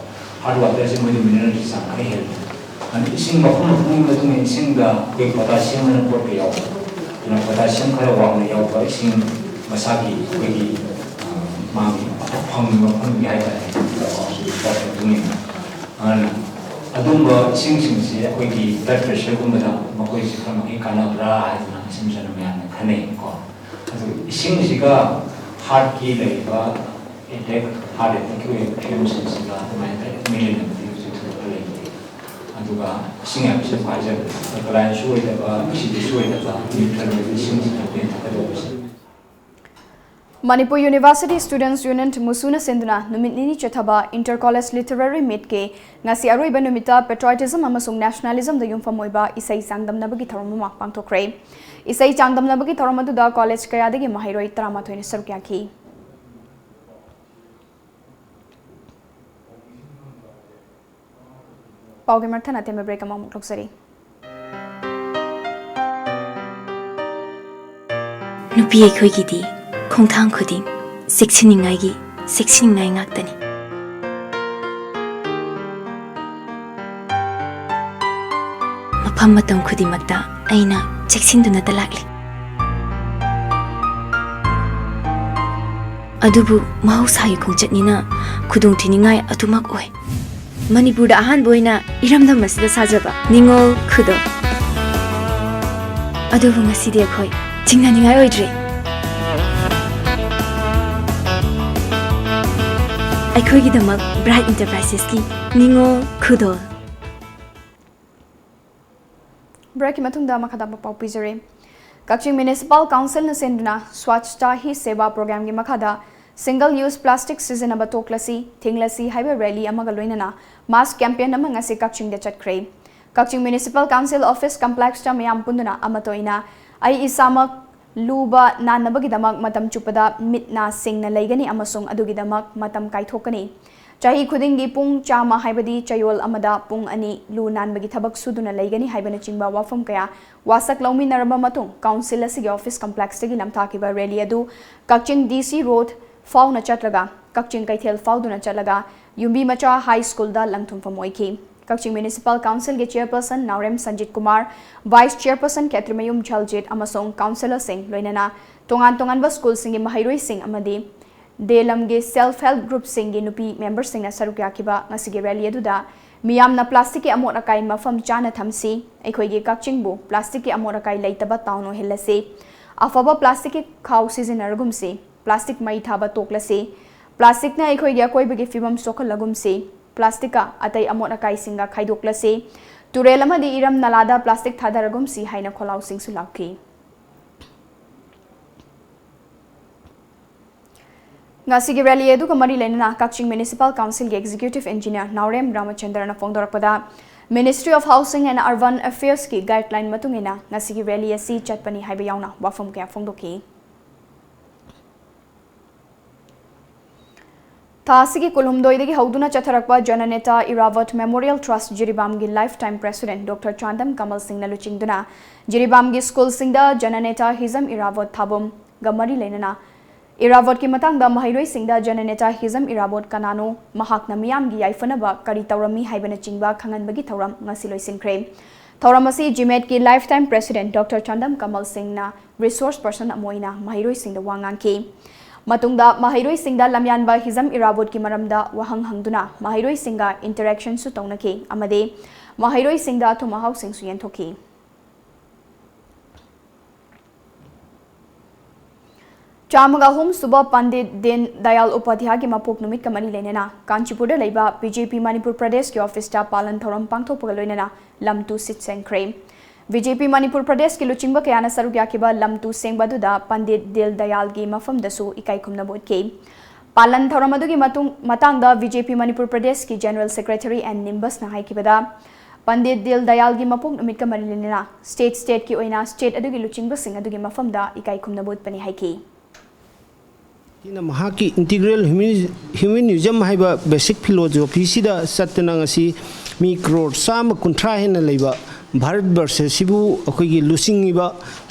ꯍꯥꯔꯠ ꯋꯥꯇꯔꯁꯦ ꯃꯣꯏꯗ ꯃꯤꯅꯔꯦꯜꯒꯤ ꯆꯥꯡ ꯈꯔ ꯍꯦꯜꯂꯤ꯫ ꯑꯗꯨ ꯏꯁꯤꯡ ꯃꯐꯝ ꯃꯐꯝꯒꯤ ꯃꯇꯨꯡ ꯏꯟꯅ ꯏꯁꯤꯡꯗ ꯑꯩꯈꯣꯏ ꯄꯣꯇꯥꯁꯤꯌꯝ ꯑꯅ ꯄꯣꯠ ꯀꯌꯥ ꯌꯥꯎꯕ, ꯑꯗꯨꯅ ꯄꯣꯇꯥꯁꯤꯌꯝ ꯈꯔ ꯋꯥꯡꯅ ꯌꯥꯎꯕ ꯏꯁꯤꯡ ꯃꯁꯥꯒꯤ ꯑꯩꯈꯣꯏꯒꯤ, ꯑ, ꯃꯥꯒꯤ ꯐꯪꯉꯤꯕ ꯃꯐꯝꯒꯤ ꯍꯥꯏꯇꯥꯔꯦ, ꯄꯣꯠꯀꯤ ꯃꯇꯨꯡ ꯏꯟꯅ꯫ ꯑꯗꯨꯅ ꯑꯗꯨꯝꯕ ꯏꯁꯤꯡꯁꯤꯡꯁꯤ ꯑꯩꯈꯣꯏꯒꯤ ꯕ꯭ꯂꯗ ꯄ꯭ꯔꯦꯁꯔꯒꯨꯝꯕꯗ ꯃꯈꯣꯏꯁꯤ ꯈꯔ ꯃꯈꯩ ꯀꯥꯟꯅꯕ꯭ꯔꯥ ꯍꯥꯏꯗꯅ ꯏꯁꯝ ꯁꯝꯅ ꯃꯌꯥꯝꯅ ꯈꯟꯅꯩ ꯀꯣ꯫ ꯑꯗꯨ ꯏꯁꯤꯡꯁꯤꯒ ꯍꯥꯔꯠꯀꯤ ꯂꯩꯔꯤꯕ ꯑꯦꯇꯦꯛ, ꯍꯥꯔꯠ ꯑꯦꯇꯦꯛꯀꯤ ꯑꯣꯏꯕ ꯐꯤꯕꯝꯁꯤꯡꯁꯤꯒ ꯑꯗꯨꯃꯥꯏꯅ ꯗꯥꯏꯔꯦꯛ ꯃꯔꯤ ꯂꯩꯅꯕꯗꯤ ꯍꯧꯖꯤꯛ ꯊꯣꯏꯗꯣꯛꯄ ꯂꯩꯇꯦ꯫ ꯑꯗꯨꯒ ꯏꯁꯤꯡ ꯍꯥꯏꯕꯁꯤ ꯑꯃꯨꯛ ꯍꯥꯏꯖꯕꯗ ꯑꯜꯀꯂꯥꯏꯟꯁꯨ ꯑꯣꯏꯗꯕ, ꯑꯦꯁꯤꯗꯤꯛꯁꯨ ꯑꯣꯏꯗꯕ, ꯅ꯭ꯌꯨꯇ꯭ꯔꯦꯜ ꯑꯣꯏꯕ ꯏꯁꯤꯡꯁꯤꯗ ꯑꯩꯈꯣꯏꯅ ꯊꯛꯀꯗꯧꯕꯁꯦ꯫ ꯃꯅꯤꯄꯨꯔ ꯌꯨꯅꯤꯚꯔꯁꯤꯇꯤ ꯁ꯭ꯇꯨꯗꯦꯟꯠꯁ ꯌꯨꯅꯤꯌꯟ, ꯃꯨꯁꯨꯅ ꯁꯤꯟꯗꯨꯅ ꯅꯨꯃꯤꯠ ꯅꯤꯅꯤ ꯆꯠꯊꯕ ꯏꯟꯇꯔ ꯀꯣꯂꯦꯖ ꯂꯤꯇꯔꯦꯔꯤ ꯃꯤꯠꯀꯤ ꯉꯁꯤ ꯑꯔꯣꯏꯕ ꯅꯨꯃꯤꯠꯇ ꯄꯦꯇ꯭ꯔꯣꯏꯇꯤꯖꯝ ꯑꯃꯁꯨꯡ ꯅꯦꯁꯅꯦꯂꯤꯖꯝꯗ ꯌꯨꯝꯐꯝ ꯑꯣꯏꯕ ꯏꯁꯩ ꯆꯥꯡꯗꯝꯅꯕꯒꯤ ꯊꯧꯔꯝ ꯑꯃ ꯄꯥꯡꯊꯣꯛꯈ꯭ꯔꯦ꯫ ꯏꯁꯩ ꯆꯥꯡꯗꯝꯅꯕꯒꯤ ꯊꯧꯔꯝ ꯑꯗꯨꯗ ꯀꯣꯂꯦꯖ ꯀꯌꯥꯗꯒꯤ ꯃꯍꯩꯔꯣꯏ ꯇꯔꯥꯃꯥꯊꯣꯏꯅ ꯁꯔꯨꯛ ꯌꯥꯈꯤ꯫ ꯄꯥꯎꯒꯤ ꯃꯊꯪ ꯑꯇꯦꯟꯕ ꯕ꯭ꯔꯦꯛ ꯑꯃꯃꯨꯛ ꯂꯧꯖꯔꯤ꯫ ꯅꯨꯄꯤ ꯑꯩꯈꯣꯏꯒꯤꯗꯤ ꯈꯣꯡꯊꯥꯡ ꯈꯨꯗꯤꯡ ꯆꯦꯛꯁꯤꯟꯅꯤꯡꯉꯥꯏꯒꯤ ꯆꯦꯛꯁꯤꯟꯅꯤꯡꯉꯥꯏ ꯉꯥꯛꯇꯅꯤ꯫ ꯃꯐꯝ ꯃꯇꯝ ꯈꯨꯗꯤꯡꯃꯛꯇ ꯑꯩꯅ ꯆꯦꯛꯁꯤꯟꯗꯨꯅꯇ ꯂꯥꯛꯂꯤ꯫ ꯑꯗꯨꯕꯨ ꯃꯍꯧꯁꯥꯒꯤ ꯈꯣꯡꯆꯠꯅꯤꯅ ꯈꯨꯗꯣꯡꯊꯤꯅꯤꯡꯉꯥꯏ ꯑꯗꯨꯃꯛ ꯑꯣꯏ꯫ ꯃꯅꯤꯄꯨꯔꯗ ꯑꯍꯥꯟꯕ ꯑꯣꯏꯅ ꯏꯔꯝꯗꯝ ꯑꯁꯤꯗ ꯁꯥꯖꯕ ꯅꯤꯉꯣꯜ ꯈꯨꯗꯣꯜ꯫ ꯑꯗꯨꯕꯨ ꯉꯁꯤꯗꯤ ꯑꯩꯈꯣꯏ ꯆꯤꯡꯅꯅꯤꯡꯉꯥꯏ ꯑꯣꯏꯗ꯭ꯔꯦ꯫ ꯑꯩꯈꯣꯏꯒꯤꯗꯃꯛ ꯕ꯭ꯔꯥꯏꯠ ꯏꯟꯇꯔꯄ꯭ꯔꯥꯏꯁꯦꯁꯀꯤ ꯅꯤꯉꯣꯜ ꯈꯨꯗꯣꯜ꯫ ꯕ꯭ꯔꯦꯛꯀꯤ ꯃꯇꯨꯡꯗ ꯃꯈꯥ ꯇꯥꯕ ꯄꯥꯎ ꯄꯤꯖꯔꯤ꯫ ꯀꯛꯆꯤꯡ ꯃ꯭ꯌꯨꯅꯤꯁꯤꯄꯥꯜ ꯀꯥꯎꯟꯁꯤꯜꯅ ꯁꯤꯟꯗꯨꯅ ꯁ꯭ꯋꯥꯆꯇꯥ ꯍꯤ ꯁꯦꯕꯥ ꯄ꯭ꯔꯣꯒ꯭ꯔꯥꯝꯒꯤ ꯃꯈꯥꯗ ꯁꯤꯡꯒꯜ ꯌꯨꯁ ꯄ꯭ꯂꯥꯁꯇꯤꯛ ꯁꯤꯖꯤꯟꯅꯕ ꯇꯣꯛꯂꯁꯤ, ꯊꯤꯡꯂꯁꯤ ꯍꯥꯏꯕ ꯔꯦꯂꯤ ꯑꯃꯒ ꯂꯣꯏꯅꯅ ꯃꯥꯁ ꯀꯦꯝꯄꯦꯟ ꯑꯃ ꯉꯁꯤ ꯀꯛꯆꯤꯡꯗ ꯆꯠꯈ꯭ꯔꯦ꯫ ꯀꯛꯆꯤꯡ ꯃ꯭ꯌꯨꯅꯤꯁꯤꯄꯥꯜ ꯀꯥꯎꯟꯁꯤꯜ ꯑꯣꯐꯤꯁ ꯀꯝꯄ꯭ꯂꯦꯛꯁꯇ ꯃꯤꯌꯥꯝ ꯄꯨꯟꯗꯨꯅ ꯑꯃꯠꯇ ꯑꯣꯏꯅ ꯑꯩ ꯏꯁꯥꯃꯛ ꯂꯨꯕ ꯅꯥꯟꯅꯕꯒꯤꯗꯃꯛ ꯃꯇꯝ ꯆꯨꯞꯄꯗ ꯃꯤꯠ ꯅꯥ ꯁꯦꯡꯅ ꯂꯩꯒꯅꯤ ꯑꯃꯁꯨꯡ ꯑꯗꯨꯒꯤꯗꯃꯛ ꯃꯇꯝ ꯀꯥꯏꯊꯣꯛꯀꯅꯤ꯫ ꯆꯍꯤ ꯈꯨꯗꯤꯡꯒꯤ ꯄꯨꯡ ꯆꯥꯝꯃ, ꯍꯥꯏꯕꯗꯤ ꯆꯌꯣꯜ ꯑꯃꯗ ꯄꯨꯡ ꯑꯅꯤ ꯂꯨ ꯅꯥꯟꯕꯒꯤ ꯊꯕꯛ ꯁꯨꯗꯨꯅ ꯂꯩꯒꯅꯤ ꯍꯥꯏꯕꯅꯆꯤꯡꯕ ꯋꯥꯐꯝ ꯀꯌꯥ ꯋꯥꯁꯛ ꯂꯧꯃꯤꯟꯅꯔꯕ ꯃꯇꯨꯡ, ꯀꯥꯎꯟꯁꯤꯜ ꯑꯁꯤꯒꯤ ꯑꯣꯐꯤꯁ ꯀꯝꯄ꯭ꯂꯦꯛꯁꯇꯒꯤ ꯂꯝꯊꯥꯈꯤꯕ ꯔꯦꯂꯤ ꯑꯗꯨ ꯀꯛꯆꯤꯡ ꯗꯤ ꯁꯤ ꯔꯣꯗ, ꯐꯥꯎꯅ ꯆꯠꯂꯒ ꯀꯛꯆꯤꯡ ꯀꯩꯊꯦꯜ ꯐꯥꯎꯗꯨꯅ ꯆꯠꯂꯒ ꯌꯨꯝꯕꯤ ꯃꯆꯥ ꯍꯥꯏ ꯁ꯭ꯀꯨꯜꯗ ꯂꯪꯊꯨꯝꯐꯝ ꯑꯣꯏꯈꯤ꯫ ꯀꯛꯆꯤꯡ ꯃ꯭ꯌꯨꯅꯤꯁꯤꯄꯥꯜ ꯀꯥꯎꯟꯁꯤꯜꯒꯤ ꯆꯦꯌꯔꯄꯔꯁꯟ ꯅꯥꯎꯔꯦꯝ ꯁꯟꯖꯤꯠ ꯀꯨꯃꯥꯔ, ꯚꯥꯏꯁ ꯆꯦꯌꯔꯄꯔꯁꯟ ꯈꯦꯇ꯭ꯔꯤꯃꯌꯨꯝ ꯖꯜꯖꯤꯠ ꯑꯃꯁꯨꯡ ꯀꯥꯎꯟꯁꯤꯂꯔꯁꯤꯡ, ꯂꯣꯏꯅꯅ ꯇꯣꯉꯥꯟ ꯇꯣꯉꯥꯟꯕ ꯁ꯭ꯀꯨꯜꯁꯤꯡꯒꯤ ꯃꯍꯩꯔꯣꯏꯁꯤꯡ ꯑꯃꯗꯤ ꯗꯦ ꯂꯝꯒꯤ ꯁꯦꯜꯐ ꯍꯦꯜꯞ ꯒ꯭ꯔꯨꯞꯁꯤꯡꯒꯤ ꯅꯨꯄꯤ ꯃꯦꯝꯕꯔꯁꯤꯡꯅ ꯁꯔꯨꯛ ꯌꯥꯈꯤꯕ ꯉꯁꯤꯒꯤ ꯔꯦꯂꯤ ꯑꯗꯨꯗ ꯃꯤꯌꯥꯝꯅ ꯄ꯭ꯂꯥꯁꯇꯤꯛꯀꯤ ꯑꯃꯣꯠ ꯑꯀꯥꯏ ꯃꯐꯝ ꯆꯥꯅ ꯊꯝꯁꯤ, ꯑꯩꯈꯣꯏꯒꯤ ꯀꯛꯆꯤꯡꯕꯨ ꯄ꯭ꯂꯥꯁꯇꯤꯛꯀꯤ ꯑꯃꯣꯠ ꯑꯀꯥꯏ ꯂꯩꯇꯕ ꯇꯥꯎꯟ ꯑꯣꯏꯍꯜꯂꯁꯤ, ꯑꯐꯕ ꯄ꯭ꯂꯥꯁꯇꯤꯛꯀꯤ ꯈꯥꯎ ꯁꯤꯖꯤꯟꯅꯔꯒꯨꯝꯁꯤ, ꯄ꯭ꯂꯥꯁꯇꯤꯛ ꯃꯩ ꯊꯥꯕ ꯇꯣꯛꯂꯁꯤ, ꯄ꯭ꯂꯥꯁꯇꯤꯛꯅ ꯑꯩꯈꯣꯏꯒꯤ ꯑꯀꯣꯏꯕꯒꯤ ꯐꯤꯕꯝ ꯁꯣꯛꯍꯜꯂꯒꯨꯝꯁꯤ, ꯄ꯭ꯂꯥꯁꯇꯤꯛꯀ ꯑꯇꯩ ꯑꯃꯣꯠ ꯑꯀꯥꯏꯁꯤꯡꯒ ꯈꯥꯏꯗꯣꯛꯂꯁꯤ, ꯇꯨꯔꯦꯜ ꯑꯃꯗꯤ ꯏꯔꯝ ꯅꯂꯥꯗ ꯄ꯭ꯂꯥꯁꯇꯤꯛ ꯊꯥꯗꯔꯒꯨꯝꯁꯤ ꯍꯥꯏꯅ ꯈꯣꯜꯂꯥꯎꯁꯤꯡꯁꯨ ꯂꯥꯎꯈꯤ꯫ ꯉꯁꯤꯒꯤ ꯔꯦꯂꯤ ꯑꯗꯨꯒ ꯃꯔꯤ ꯂꯩꯅꯅ ꯀꯛꯆꯤꯡ ꯃ꯭ꯌꯨꯅꯤꯁꯤꯄꯥꯜ ꯀꯥꯎꯟꯁꯤꯜꯒꯤ ꯑꯦꯛꯖꯤꯀ꯭ꯌꯨꯇꯤꯚ ꯏꯟꯖꯤꯅꯤꯌꯔ ꯅꯥꯎꯔꯦꯝ ꯔꯥꯃꯆꯟꯗ꯭ꯔꯅ ꯐꯣꯡꯗꯣꯔꯛꯄꯗ, Ministry of Housing and Urban Affairsꯀꯤ ꯒꯥꯏꯗꯂꯥꯏꯟ ꯃꯇꯨꯡ ꯏꯟꯅ ꯉꯁꯤꯒꯤ ꯔꯦꯂꯤ ꯑꯁꯤ ꯆꯠꯄꯅꯤ ꯍꯥꯏꯕ ꯌꯥꯎꯅ ꯋꯥꯐꯝ ꯀꯌꯥ ꯐꯣꯡꯗꯣꯛꯈꯤ꯫ ꯊꯥ ꯑꯁꯤꯒꯤ ꯀꯨꯟꯍꯨꯝꯗꯣꯏꯗꯒꯤ ꯍꯧꯗꯨꯅ ꯆꯠꯊꯔꯛꯄ ꯖꯅꯅꯦꯇꯥ ꯏꯔꯥꯕꯣꯠ ꯃꯦꯃꯣꯔꯤꯌꯦꯜ ꯇ꯭ꯔꯁꯠ ꯖꯤꯔꯤꯕꯥꯝꯒꯤ life time president doctor Chandam Kamal ꯁꯤꯡꯅ ꯂꯨꯆꯤꯡꯗꯨꯅ ꯖꯤꯔꯤꯕꯥꯝꯒꯤ ꯁ꯭ꯀꯨꯜꯁꯤꯡꯗ ꯖꯅꯅꯦꯇꯥ ꯍꯤꯖꯝ ꯏꯔꯥꯕꯣꯠ ꯊꯥꯕꯨꯝꯒ ꯃꯔꯤ ꯂꯩꯅꯅ ꯏꯔꯥꯕꯣꯠꯀꯤ ꯃꯇꯥꯡꯗ ꯃꯍꯩꯔꯣꯏꯁꯤꯡꯗ ꯖꯅꯅꯦꯇꯥ ꯍꯤꯖꯝ ꯏꯔꯥꯕꯣꯠ ꯀꯅꯥꯅꯣ, ꯃꯍꯥꯛꯅ ꯃꯤꯌꯥꯝꯒꯤ ꯌꯥꯏꯐꯅꯕ ꯀꯔꯤ ꯇꯧꯔꯝꯃꯤ ꯍꯥꯏꯕꯅꯆꯤꯡꯕ ꯈꯪꯍꯟꯕꯒꯤ ꯊꯧꯔꯝ ꯉꯁꯤ ꯂꯣꯏꯁꯤꯟꯈ꯭ꯔꯦ꯫ ꯊꯧꯔꯝ ꯑꯁꯤ ꯖꯤꯃꯦꯠꯀꯤ life time president doctor Chandam Kamal ꯁꯤꯡꯅ ꯔꯤꯁꯣꯔꯁ ꯄꯔꯁꯟ ꯑꯃ ꯑꯣꯏꯅ ꯃꯍꯩꯔꯣꯏꯁꯤꯡꯗ ꯋꯥ ꯉꯥꯡꯈꯤ꯫ ꯃꯇꯨꯡꯗ ꯃꯍꯩꯔꯣꯏꯁꯤꯡꯗ ꯂꯝꯌꯥꯟꯕ ꯍꯤꯖꯝ ꯏꯔꯥꯕꯣꯠꯀꯤ ꯃꯔꯝꯗ ꯋꯥꯍꯪ ꯍꯪꯗꯨꯅ ꯃꯍꯩꯔꯣꯏꯁꯤꯡꯒ ꯏꯟꯇꯔꯦꯛꯁꯟꯁꯨ ꯇꯧꯅꯈꯤ ꯑꯃꯗꯤ ꯃꯍꯩꯔꯣꯏꯁꯤꯡꯗ ꯑꯊꯨꯝ ꯑꯍꯥꯎꯁꯤꯡꯁꯨ ꯌꯦꯟꯊꯣꯛꯈꯤ꯫ ꯆꯥꯝꯃꯒ ꯑꯍꯨꯝ ꯁꯨꯕ ꯄꯟꯗꯤꯠ ꯗꯤꯟ ꯗꯌꯥꯜ ꯎꯄꯥꯙ꯭ꯌꯥꯒꯤ ꯃꯄꯣꯛ ꯅꯨꯃꯤꯠꯀ ꯃꯔꯤ ꯂꯩꯅꯅ ꯀꯥꯟꯆꯤꯄꯨꯔꯗ ꯂꯩꯕ ꯕꯤ ꯖꯦ ꯄꯤ ꯃꯅꯤꯄꯨꯔ ꯄ꯭ꯔꯗꯦꯁꯀꯤ ꯑꯣꯐꯤꯁꯇ ꯄꯥꯂꯟ ꯊꯧꯔꯝ ꯄꯥꯡꯊꯣꯛꯄꯒ ꯂꯣꯏꯅꯅ ꯂꯝ ꯇꯨ ꯁꯤꯠ ꯁꯦꯡꯈ꯭ꯔꯦ꯫ ꯕꯤ ꯖꯦ ꯄꯤ ꯃꯅꯤꯄꯨꯔ ꯄ꯭ꯔꯗꯦꯁꯀꯤ ꯂꯨꯆꯤꯡꯕ ꯀꯌꯥꯅ ꯁꯔꯨꯛ ꯌꯥꯈꯤꯕ ꯂꯝ ꯇꯨ ꯁꯦꯡꯕ ꯑꯗꯨꯗ ꯄꯟꯗꯤꯠ ꯗꯤꯜ ꯗꯌꯥꯜꯒꯤ ꯃꯐꯝꯗꯁꯨ ꯏꯀꯥꯏ ꯈꯨꯝꯅꯕ ꯎꯠꯈꯤ꯫ ꯄꯥꯂꯟ ꯊꯧꯔꯝ ꯑꯗꯨꯒꯤ ꯃꯇꯨꯡ, ꯃꯇꯥꯡꯗ ꯕꯤ ꯖꯦ ꯄꯤ ꯃꯅꯤꯄꯨꯔ ꯄ꯭ꯔꯗꯦꯁꯀꯤ ꯖꯦꯅꯔꯦꯜ ꯁꯦꯀ꯭ꯔꯦꯇꯔꯤ ꯑꯦꯟ ꯅꯤꯝꯕꯁꯅ ꯍꯥꯏꯈꯤꯕꯗ, ꯄꯟꯗꯤꯠ ꯗꯤꯜ ꯗꯌꯥꯜꯒꯤ ꯃꯄꯣꯛ ꯅꯨꯃꯤꯠꯀ ꯃꯔꯤ ꯂꯩꯅꯅ ꯁ꯭ꯇꯦꯠ ꯁ꯭ꯇꯦꯠꯀꯤ ꯑꯣꯏꯅ ꯁ꯭ꯇꯦꯠ ꯑꯗꯨꯒꯤ ꯂꯨꯆꯤꯡꯕꯁꯤꯡ ꯑꯗꯨꯒꯤ ꯃꯐꯝꯗ ꯏꯀꯥꯏ ꯈꯨꯝꯅꯕ ꯎꯠꯄꯅꯤ ꯍꯥꯏꯈꯤ꯫ ꯁꯤꯅ ꯃꯍꯥꯛꯀꯤ ꯏꯟꯇꯤꯒ꯭ꯔꯦꯜ ꯍ꯭ꯌꯨꯃꯤꯅꯤ-, ꯍ꯭ꯌꯨꯃꯦꯅꯤꯖꯝ ꯍꯥꯏꯕ ꯕꯦꯁꯤꯛ ꯐꯤꯂꯣꯖꯣꯐꯤꯁꯤꯗ ꯆꯠꯇꯨꯅ ꯉꯁꯤ ꯃꯤ ꯀ꯭ꯔꯣꯔ ꯆꯥꯝꯃ ꯀꯨꯟꯊ꯭ꯔꯥ ꯍꯦꯟꯅ ꯂꯩꯕ ꯚꯥꯔꯠ ꯕꯔꯁ ꯑꯁꯤꯕꯨ ꯑꯩꯈꯣꯏꯒꯤ ꯂꯨꯆꯤꯡꯉꯤꯕ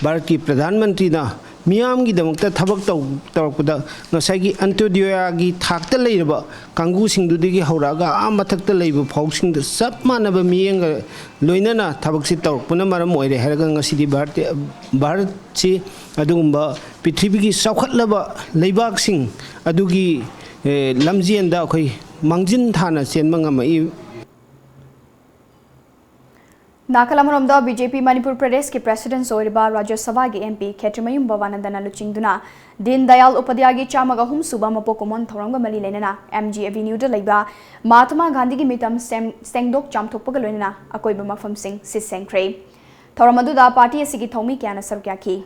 ꯚꯥꯔꯠꯀꯤ ꯄ꯭ꯔꯙꯥꯟ ꯃꯟꯇ꯭ꯔꯤꯅ ꯃꯤꯌꯥꯝꯒꯤꯗꯃꯛꯇ ꯊꯕꯛ ꯇꯧ ꯇꯧꯔꯛꯄꯗ ꯉꯁꯥꯏꯒꯤ ꯑꯟꯇꯣꯗ꯭ꯌꯣꯌꯥꯒꯤ ꯊꯥꯛꯇ ꯂꯩꯔꯕ ꯀꯥꯡꯕꯨꯁꯤꯡꯗꯨꯗꯒꯤ ꯍꯧꯔꯛꯑꯒ ꯑꯥ ꯃꯊꯛꯇ ꯂꯩꯕ ꯐꯥꯎꯁꯤꯡꯗ ꯆꯞ ꯃꯥꯟꯅꯕ ꯃꯤꯠꯌꯦꯡꯒ ꯂꯣꯏꯅꯅ ꯊꯕꯛꯁꯤ ꯇꯧꯔꯛꯄꯅ ꯃꯔꯝ ꯑꯣꯏꯔꯦ ꯍꯥꯏꯔꯒ ꯉꯁꯤꯗꯤ ꯚꯥꯔꯠ ꯚꯥꯔꯠꯁꯤ ꯑꯗꯨꯒꯨꯝꯕ ꯄ꯭ꯔꯤꯊꯤꯕꯤꯒꯤ ꯆꯥꯎꯈꯠꯂꯕ ꯂꯩꯕꯥꯛꯁꯤꯡ ꯑꯗꯨꯒꯤ ꯑꯦ, ꯂꯝꯖꯦꯟꯗ ꯑꯩꯈꯣꯏ ꯃꯥꯡꯖꯤꯟ ꯊꯥꯅ ꯆꯦꯟꯕ ꯉꯝꯃꯛꯏ꯫ ꯅꯥꯀꯜ ꯑꯃꯔꯣꯝꯗ ꯕꯤ ꯖꯦ ꯄꯤ ꯃꯅꯤꯄꯨꯔ ꯄ꯭ꯔꯗꯦꯁꯀꯤ ꯄ꯭ꯔꯦꯁꯤꯗꯦꯟꯠ ꯑꯣꯏꯔꯤꯕ ꯔꯥꯖ꯭ꯌ ꯁꯚꯥꯒꯤ ꯑꯦꯝ ꯄꯤ ꯈꯦꯇ꯭ꯔꯤꯃꯌꯨꯝ ꯚꯕꯥꯅꯟꯗꯅ ꯂꯨꯆꯤꯡꯗꯨꯅ ꯗꯤꯟ ꯗꯌꯥꯜ ꯎꯄꯥꯙ꯭ꯌꯥꯒꯤ ꯆꯥꯝꯃꯒ ꯑꯍꯨꯝ ꯁꯨꯕ ꯃꯄꯣꯛ ꯀꯨꯝꯑꯣꯟ ꯊꯧꯔꯝꯒ ꯃꯔꯤ ꯂꯩꯅꯅ ꯑꯦꯝ ꯖꯤ ꯑꯦꯚꯦꯅ꯭ꯌꯨꯗ ꯂꯩꯕ ꯃꯍꯥꯇꯃꯥ ꯒꯥꯟꯙꯤꯒꯤ ꯃꯤꯇꯝ ꯁꯦꯝ ꯁꯦꯡꯗꯣꯛ ꯆꯥꯝꯊꯣꯛꯄꯒ ꯂꯣꯏꯅꯅ ꯑꯀꯣꯏꯕ ꯃꯐꯝꯁꯤꯡ ꯁꯤꯠ ꯁꯦꯡꯈ꯭ꯔꯦ꯫ ꯊꯧꯔꯝ ꯑꯗꯨꯗ ꯄꯥꯔꯇꯤ ꯑꯁꯤꯒꯤ ꯊꯧꯃꯤ ꯀꯌꯥꯅ ꯁꯔꯨꯛ ꯌꯥꯈꯤ꯫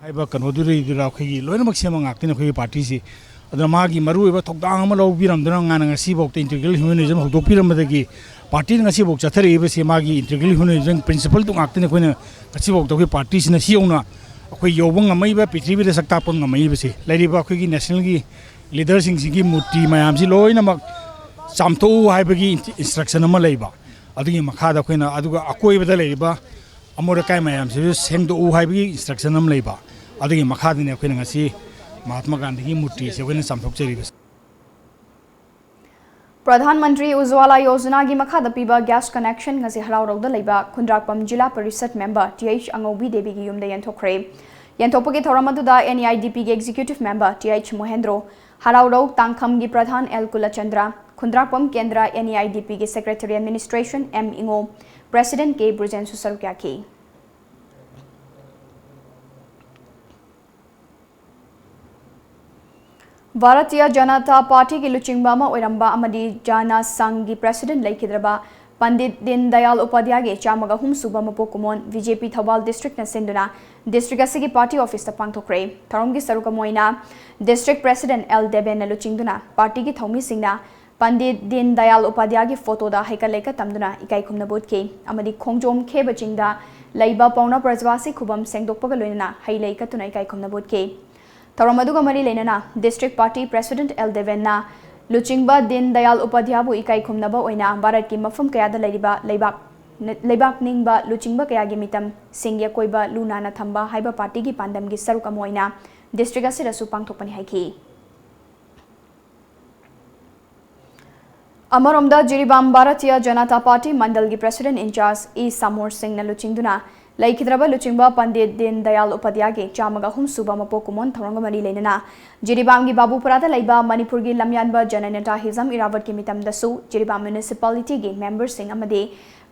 ꯍꯥꯏꯕ ꯀꯩꯅꯣꯗꯨꯗꯩꯗꯨꯗ ꯑꯩꯈꯣꯏꯒꯤ ꯂꯣꯏꯅꯃꯛ ꯁꯦꯝꯕ ꯉꯥꯛꯇꯅꯤ ꯑꯩꯈꯣꯏꯒꯤ ꯄꯥꯔꯇꯤꯁꯤ꯫ ꯑꯗꯨꯅ ꯃꯥꯒꯤ ꯃꯔꯨꯑꯣꯏꯕ ꯊꯧꯗꯥꯡ ꯑꯃ ꯂꯧꯕꯤꯔꯝꯗꯨꯅ ꯉꯥꯅ ꯉꯁꯤꯐꯥꯎꯗ ꯏꯟꯇꯤꯒ꯭ꯔꯦꯜ ꯍ꯭ꯌꯨꯃꯦꯅꯤꯖꯝ ꯍꯧꯗꯣꯛꯄꯤꯔꯝꯕꯗꯒꯤ ꯄꯥꯔꯇꯤꯅ ꯉꯁꯤꯐꯥꯎ ꯆꯠꯊꯔꯛꯏꯕꯁꯤ ꯃꯥꯒꯤ ꯏꯟꯇꯤꯒ꯭ꯔꯦꯜ ꯍ꯭ꯌꯨꯃꯦꯅꯤꯖꯝ ꯄ꯭ꯔꯤꯟꯁꯤꯄꯜꯗꯨ ꯉꯥꯛꯇꯅꯤ ꯑꯩꯈꯣꯏꯅ ꯉꯁꯤꯐꯥꯎꯗ ꯑꯩꯈꯣꯏ ꯄꯥꯔꯇꯤꯁꯤꯅ ꯁꯤ ꯌꯧꯅ ꯑꯩꯈꯣꯏ ꯌꯧꯕ ꯉꯝꯃꯛꯏꯕ, ꯄ꯭ꯔꯤꯊꯤꯕꯤꯗ ꯁꯛ ꯇꯥꯛꯄ ꯉꯝꯃꯛꯏꯕꯁꯤ꯫ ꯂꯩꯔꯤꯕ ꯑꯩꯈꯣꯏꯒꯤ ꯅꯦꯁꯅꯦꯜꯒꯤ ꯂꯤꯗꯔꯁꯤꯡꯁꯤꯒꯤ ꯃꯨꯔꯇꯤ ꯃꯌꯥꯝꯁꯤ ꯂꯣꯏꯅꯃꯛ ꯆꯥꯝꯊꯣꯛꯎ ꯍꯥꯏꯕꯒꯤ ꯏꯟꯁꯇ꯭ꯔꯛꯁꯟ ꯑꯃ ꯂꯩꯕ꯫ ꯑꯗꯨꯒꯤ ꯃꯈꯥꯗ ꯑꯩꯈꯣꯏꯅ ꯑꯗꯨꯒ ꯑꯀꯣꯏꯕꯗ ꯂꯩꯔꯤꯕ ꯑꯃꯣꯠ ꯑꯀꯥꯏ ꯃꯌꯥꯝꯁꯤꯁꯨ ꯁꯦꯡꯗꯣꯛꯎ ꯍꯥꯏꯕꯒꯤ ꯏꯟꯁꯇ꯭ꯔꯛꯁꯟ ꯑꯃ ꯂꯩꯕ꯫ ꯑꯗꯨꯒꯤ ꯃꯈꯥꯗꯅꯤ ꯑꯩꯈꯣꯏꯅ ꯉꯁꯤ ꯃꯍꯥꯇꯃꯥ ꯒꯥꯟꯙꯤꯒꯤ ꯃꯨꯔꯇꯤꯁꯦ ꯑꯩꯈꯣꯏꯅ ꯆꯥꯝꯊꯣꯛꯆꯔꯤꯕꯁꯦ꯫ ꯄ꯭ꯔꯙꯥꯟ ꯃꯟꯇ꯭ꯔꯤ ꯎꯖ꯭ꯋꯥꯂꯥ ꯌꯣꯖꯅꯥꯒꯤ ꯃꯈꯥꯗ ꯄꯤꯕ ꯒ꯭ꯌꯥꯁ ꯀꯅꯦꯛꯁꯟ ꯉꯁꯤ ꯍꯔꯥꯎꯔꯧꯗ ꯂꯩꯕ ꯈꯨꯟꯗ꯭ꯔꯥꯛꯄꯝ ꯖꯤꯂꯥ ꯄꯔꯤꯁꯠ ꯃꯦꯝꯕꯔ ꯇꯤ ꯑꯩꯆ ꯑꯉꯧꯕꯤ ꯗꯦꯕꯤꯒꯤ ꯌꯨꯝꯗ ꯌꯦꯟꯊꯣꯛꯈ꯭ꯔꯦ꯫ ꯌꯦꯟꯊꯣꯛꯄꯒꯤ ꯊꯧꯔꯝ ꯑꯗꯨꯗ ꯑꯦꯟ ꯏ ꯑꯥꯏ ꯗꯤ ꯄꯤꯒꯤ ꯑꯦꯛꯖꯤꯀ꯭ꯌꯨꯇꯤꯚ ꯃꯦꯝꯕꯔ ꯇꯤ ꯑꯩꯆ ꯃꯣꯍꯦꯟꯗ꯭ꯔꯣ, ꯍꯔꯥꯎꯔꯧ ꯇꯥꯡꯈꯝꯒꯤ ꯄ꯭ꯔꯙꯥꯟ ꯑꯦꯜ ꯀꯨꯂꯆꯟꯗ꯭ꯔ, ꯈꯨꯟꯗ꯭ꯔꯥꯛꯄꯝ ꯀꯦꯟꯗ꯭ꯔ ꯑꯦꯟ ꯏ ꯑꯥꯏ ꯗꯤ ꯄꯤꯒꯤ ꯁꯦꯀ꯭ꯔꯦꯇꯔꯤ ꯑꯦꯗꯃꯤꯅꯤꯁꯇ꯭ꯔꯦꯁꯟ ꯑꯦꯝ ꯏꯉꯣ, ꯄ꯭ꯔꯦꯁꯤꯗꯦꯟꯠ ꯀꯦ ꯕ꯭ꯔꯨꯖꯦꯟꯁꯨ ꯁꯔꯨꯛ ꯌꯥꯈꯤ꯫ ꯚꯥꯔꯇꯤꯌ ꯖꯅꯇꯥ ꯄꯥꯔꯇꯤꯒꯤ ꯂꯨꯆꯤꯡꯕ ꯑꯃ ꯑꯣꯏꯔꯝꯕ ꯑꯃꯗꯤ ꯖꯅ ꯁꯪꯘꯒꯤ ꯄ꯭ꯔꯦꯁꯤꯗꯦꯟꯠ ꯂꯩꯈꯤꯗ꯭ꯔꯕ ꯄꯟꯗꯤꯠ ꯗꯤꯟ ꯗꯌꯥꯜ ꯎꯄꯥꯙ꯭ꯌꯥꯒꯤ ꯆꯥꯝꯃꯒ ꯑꯍꯨꯝ ꯁꯨꯕ ꯃꯄꯣꯛ ꯀꯨꯝꯑꯣꯟ ꯕꯤ ꯖꯦ ꯄꯤ ꯊꯧꯕꯥꯜ ꯗꯤꯁꯇ꯭ꯔꯤꯛꯅ ꯁꯤꯟꯗꯨꯅ ꯗꯤꯁꯇ꯭ꯔꯤꯛ ꯑꯁꯤꯒꯤ ꯄꯥꯔꯇꯤ ꯑꯣꯐꯤꯁꯇ ꯄꯥꯡꯊꯣꯛꯈ꯭ꯔꯦ꯫ ꯊꯧꯔꯝꯒꯤ ꯁꯔꯨꯛ ꯑꯃ ꯑꯣꯏꯅ ꯗꯤꯁꯇ꯭ꯔꯤꯛ ꯄ꯭ꯔꯦꯁꯤꯗꯦꯟꯠ ꯑꯦꯜ ꯗꯦꯕꯦꯟꯅ ꯂꯨꯆꯤꯡꯗꯨꯅ ꯄꯥꯔꯇꯤꯒꯤ ꯊꯧꯃꯤꯁꯤꯡꯅ ꯄꯟꯗꯤꯠ ꯗꯤꯟ ꯗꯌꯥꯜ ꯎꯄꯥꯙ꯭ꯌꯥꯒꯤ ꯐꯣꯇꯣꯗ ꯍꯩꯀꯠ ꯂꯩꯀꯠ ꯇꯝꯗꯨꯅ ꯏꯀꯥꯏ ꯈꯨꯝꯅꯕ ꯎꯠꯈꯤ ꯑꯃꯗꯤ ꯈꯣꯡꯖꯣꯝ ꯈꯦꯕ ꯆꯤꯡꯗ ꯂꯩꯕ ꯄꯥꯎꯅꯥ ꯄ꯭ꯔꯖꯥꯁꯤ ꯈꯨꯕꯝ ꯁꯦꯡꯗꯣꯛꯄꯒ ꯂꯣꯏꯅꯅ ꯍꯩ ꯂꯩ ꯀꯠꯇꯨꯅ ꯏꯀꯥꯏ ꯈꯨꯝꯅꯕ ꯎꯠꯈꯤ꯫ ꯊꯧꯔꯝ ꯑꯗꯨꯒ ꯃꯔꯤ ꯂꯩꯅꯅ ꯗꯤꯁꯇ꯭ꯔꯤꯛ ꯄꯥꯔꯇꯤ ꯄ꯭ꯔꯦꯁꯤꯗꯦꯟꯠ ꯑꯦꯜ ꯗꯦꯕꯦꯟꯅ ꯂꯨꯆꯤꯡꯕ ꯗꯤꯟ ꯗꯌꯥꯜ ꯎꯄꯥꯙ꯭ꯌꯥꯕꯨ ꯏꯀꯥꯏ ꯈꯨꯝꯅꯕ ꯑꯣꯏꯅ ꯚꯥꯔꯠꯀꯤ ꯃꯐꯝ ꯀꯌꯥꯗ ꯂꯩꯔꯤꯕ ꯂꯩꯕꯥꯛ ꯂꯩꯕꯥꯛ ꯅꯤꯡꯕ ꯂꯨꯆꯤꯡꯕ ꯀꯌꯥꯒꯤ ꯃꯤꯇꯝꯁꯤꯡꯒꯤ ꯑꯀꯣꯏꯕ ꯂꯨ ꯅꯥꯟꯅ ꯊꯝꯕ ꯍꯥꯏꯕ ꯄꯥꯔꯇꯤꯒꯤ ꯄꯥꯟꯗꯝꯒꯤ ꯁꯔꯨꯛ ꯑꯃ ꯑꯣꯏꯅ ꯗꯤꯁꯇ꯭ꯔꯤꯛ ꯑꯁꯤꯗꯁꯨ ꯄꯥꯡꯊꯣꯛꯄꯅꯤ ꯍꯥꯏꯈꯤ꯫ ꯑꯃꯔꯣꯝꯗ Jiribam Bharatiya Janata party ꯃꯟꯗꯜꯒꯤ president in-charge E ꯁꯥꯃꯣꯔ ꯁꯤꯡꯅ ꯂꯨꯆꯤꯡꯗꯨꯅ ꯂꯩꯈꯤꯗ꯭ꯔꯕ ꯂꯨꯆꯤꯡꯕ ꯄꯟꯗꯤꯠ ꯗꯤꯟ ꯗꯌꯥꯜ ꯎꯄꯥꯙ꯭ꯌꯥꯒꯤ ꯆꯥꯝꯃꯒ ꯑꯍꯨꯝ ꯁꯨꯕ ꯃꯄꯣꯛ ꯀꯨꯝꯑꯣꯟ ꯊꯧꯔꯝꯒ ꯃꯔꯤ ꯂꯩꯅꯅ ꯖꯤꯔꯤꯕꯥꯝꯒꯤ ꯕꯥꯕꯨꯄꯨꯔꯥꯗ ꯂꯩꯕ ꯃꯅꯤꯄꯨꯔꯒꯤ ꯂꯝꯌꯥꯟꯕ ꯖꯅꯅꯦꯇꯥ ꯍꯤꯖꯝ ꯏꯔꯥꯕꯠꯀꯤ ꯃꯤꯇꯝꯗꯁꯨ ꯖꯤꯔꯤꯕꯥꯝ ꯃ꯭ꯌꯨꯅꯤꯁꯤꯄꯥꯂꯤꯇꯤꯒꯤ ꯃꯦꯝꯕꯔꯁꯤꯡ ꯑꯃꯗꯤ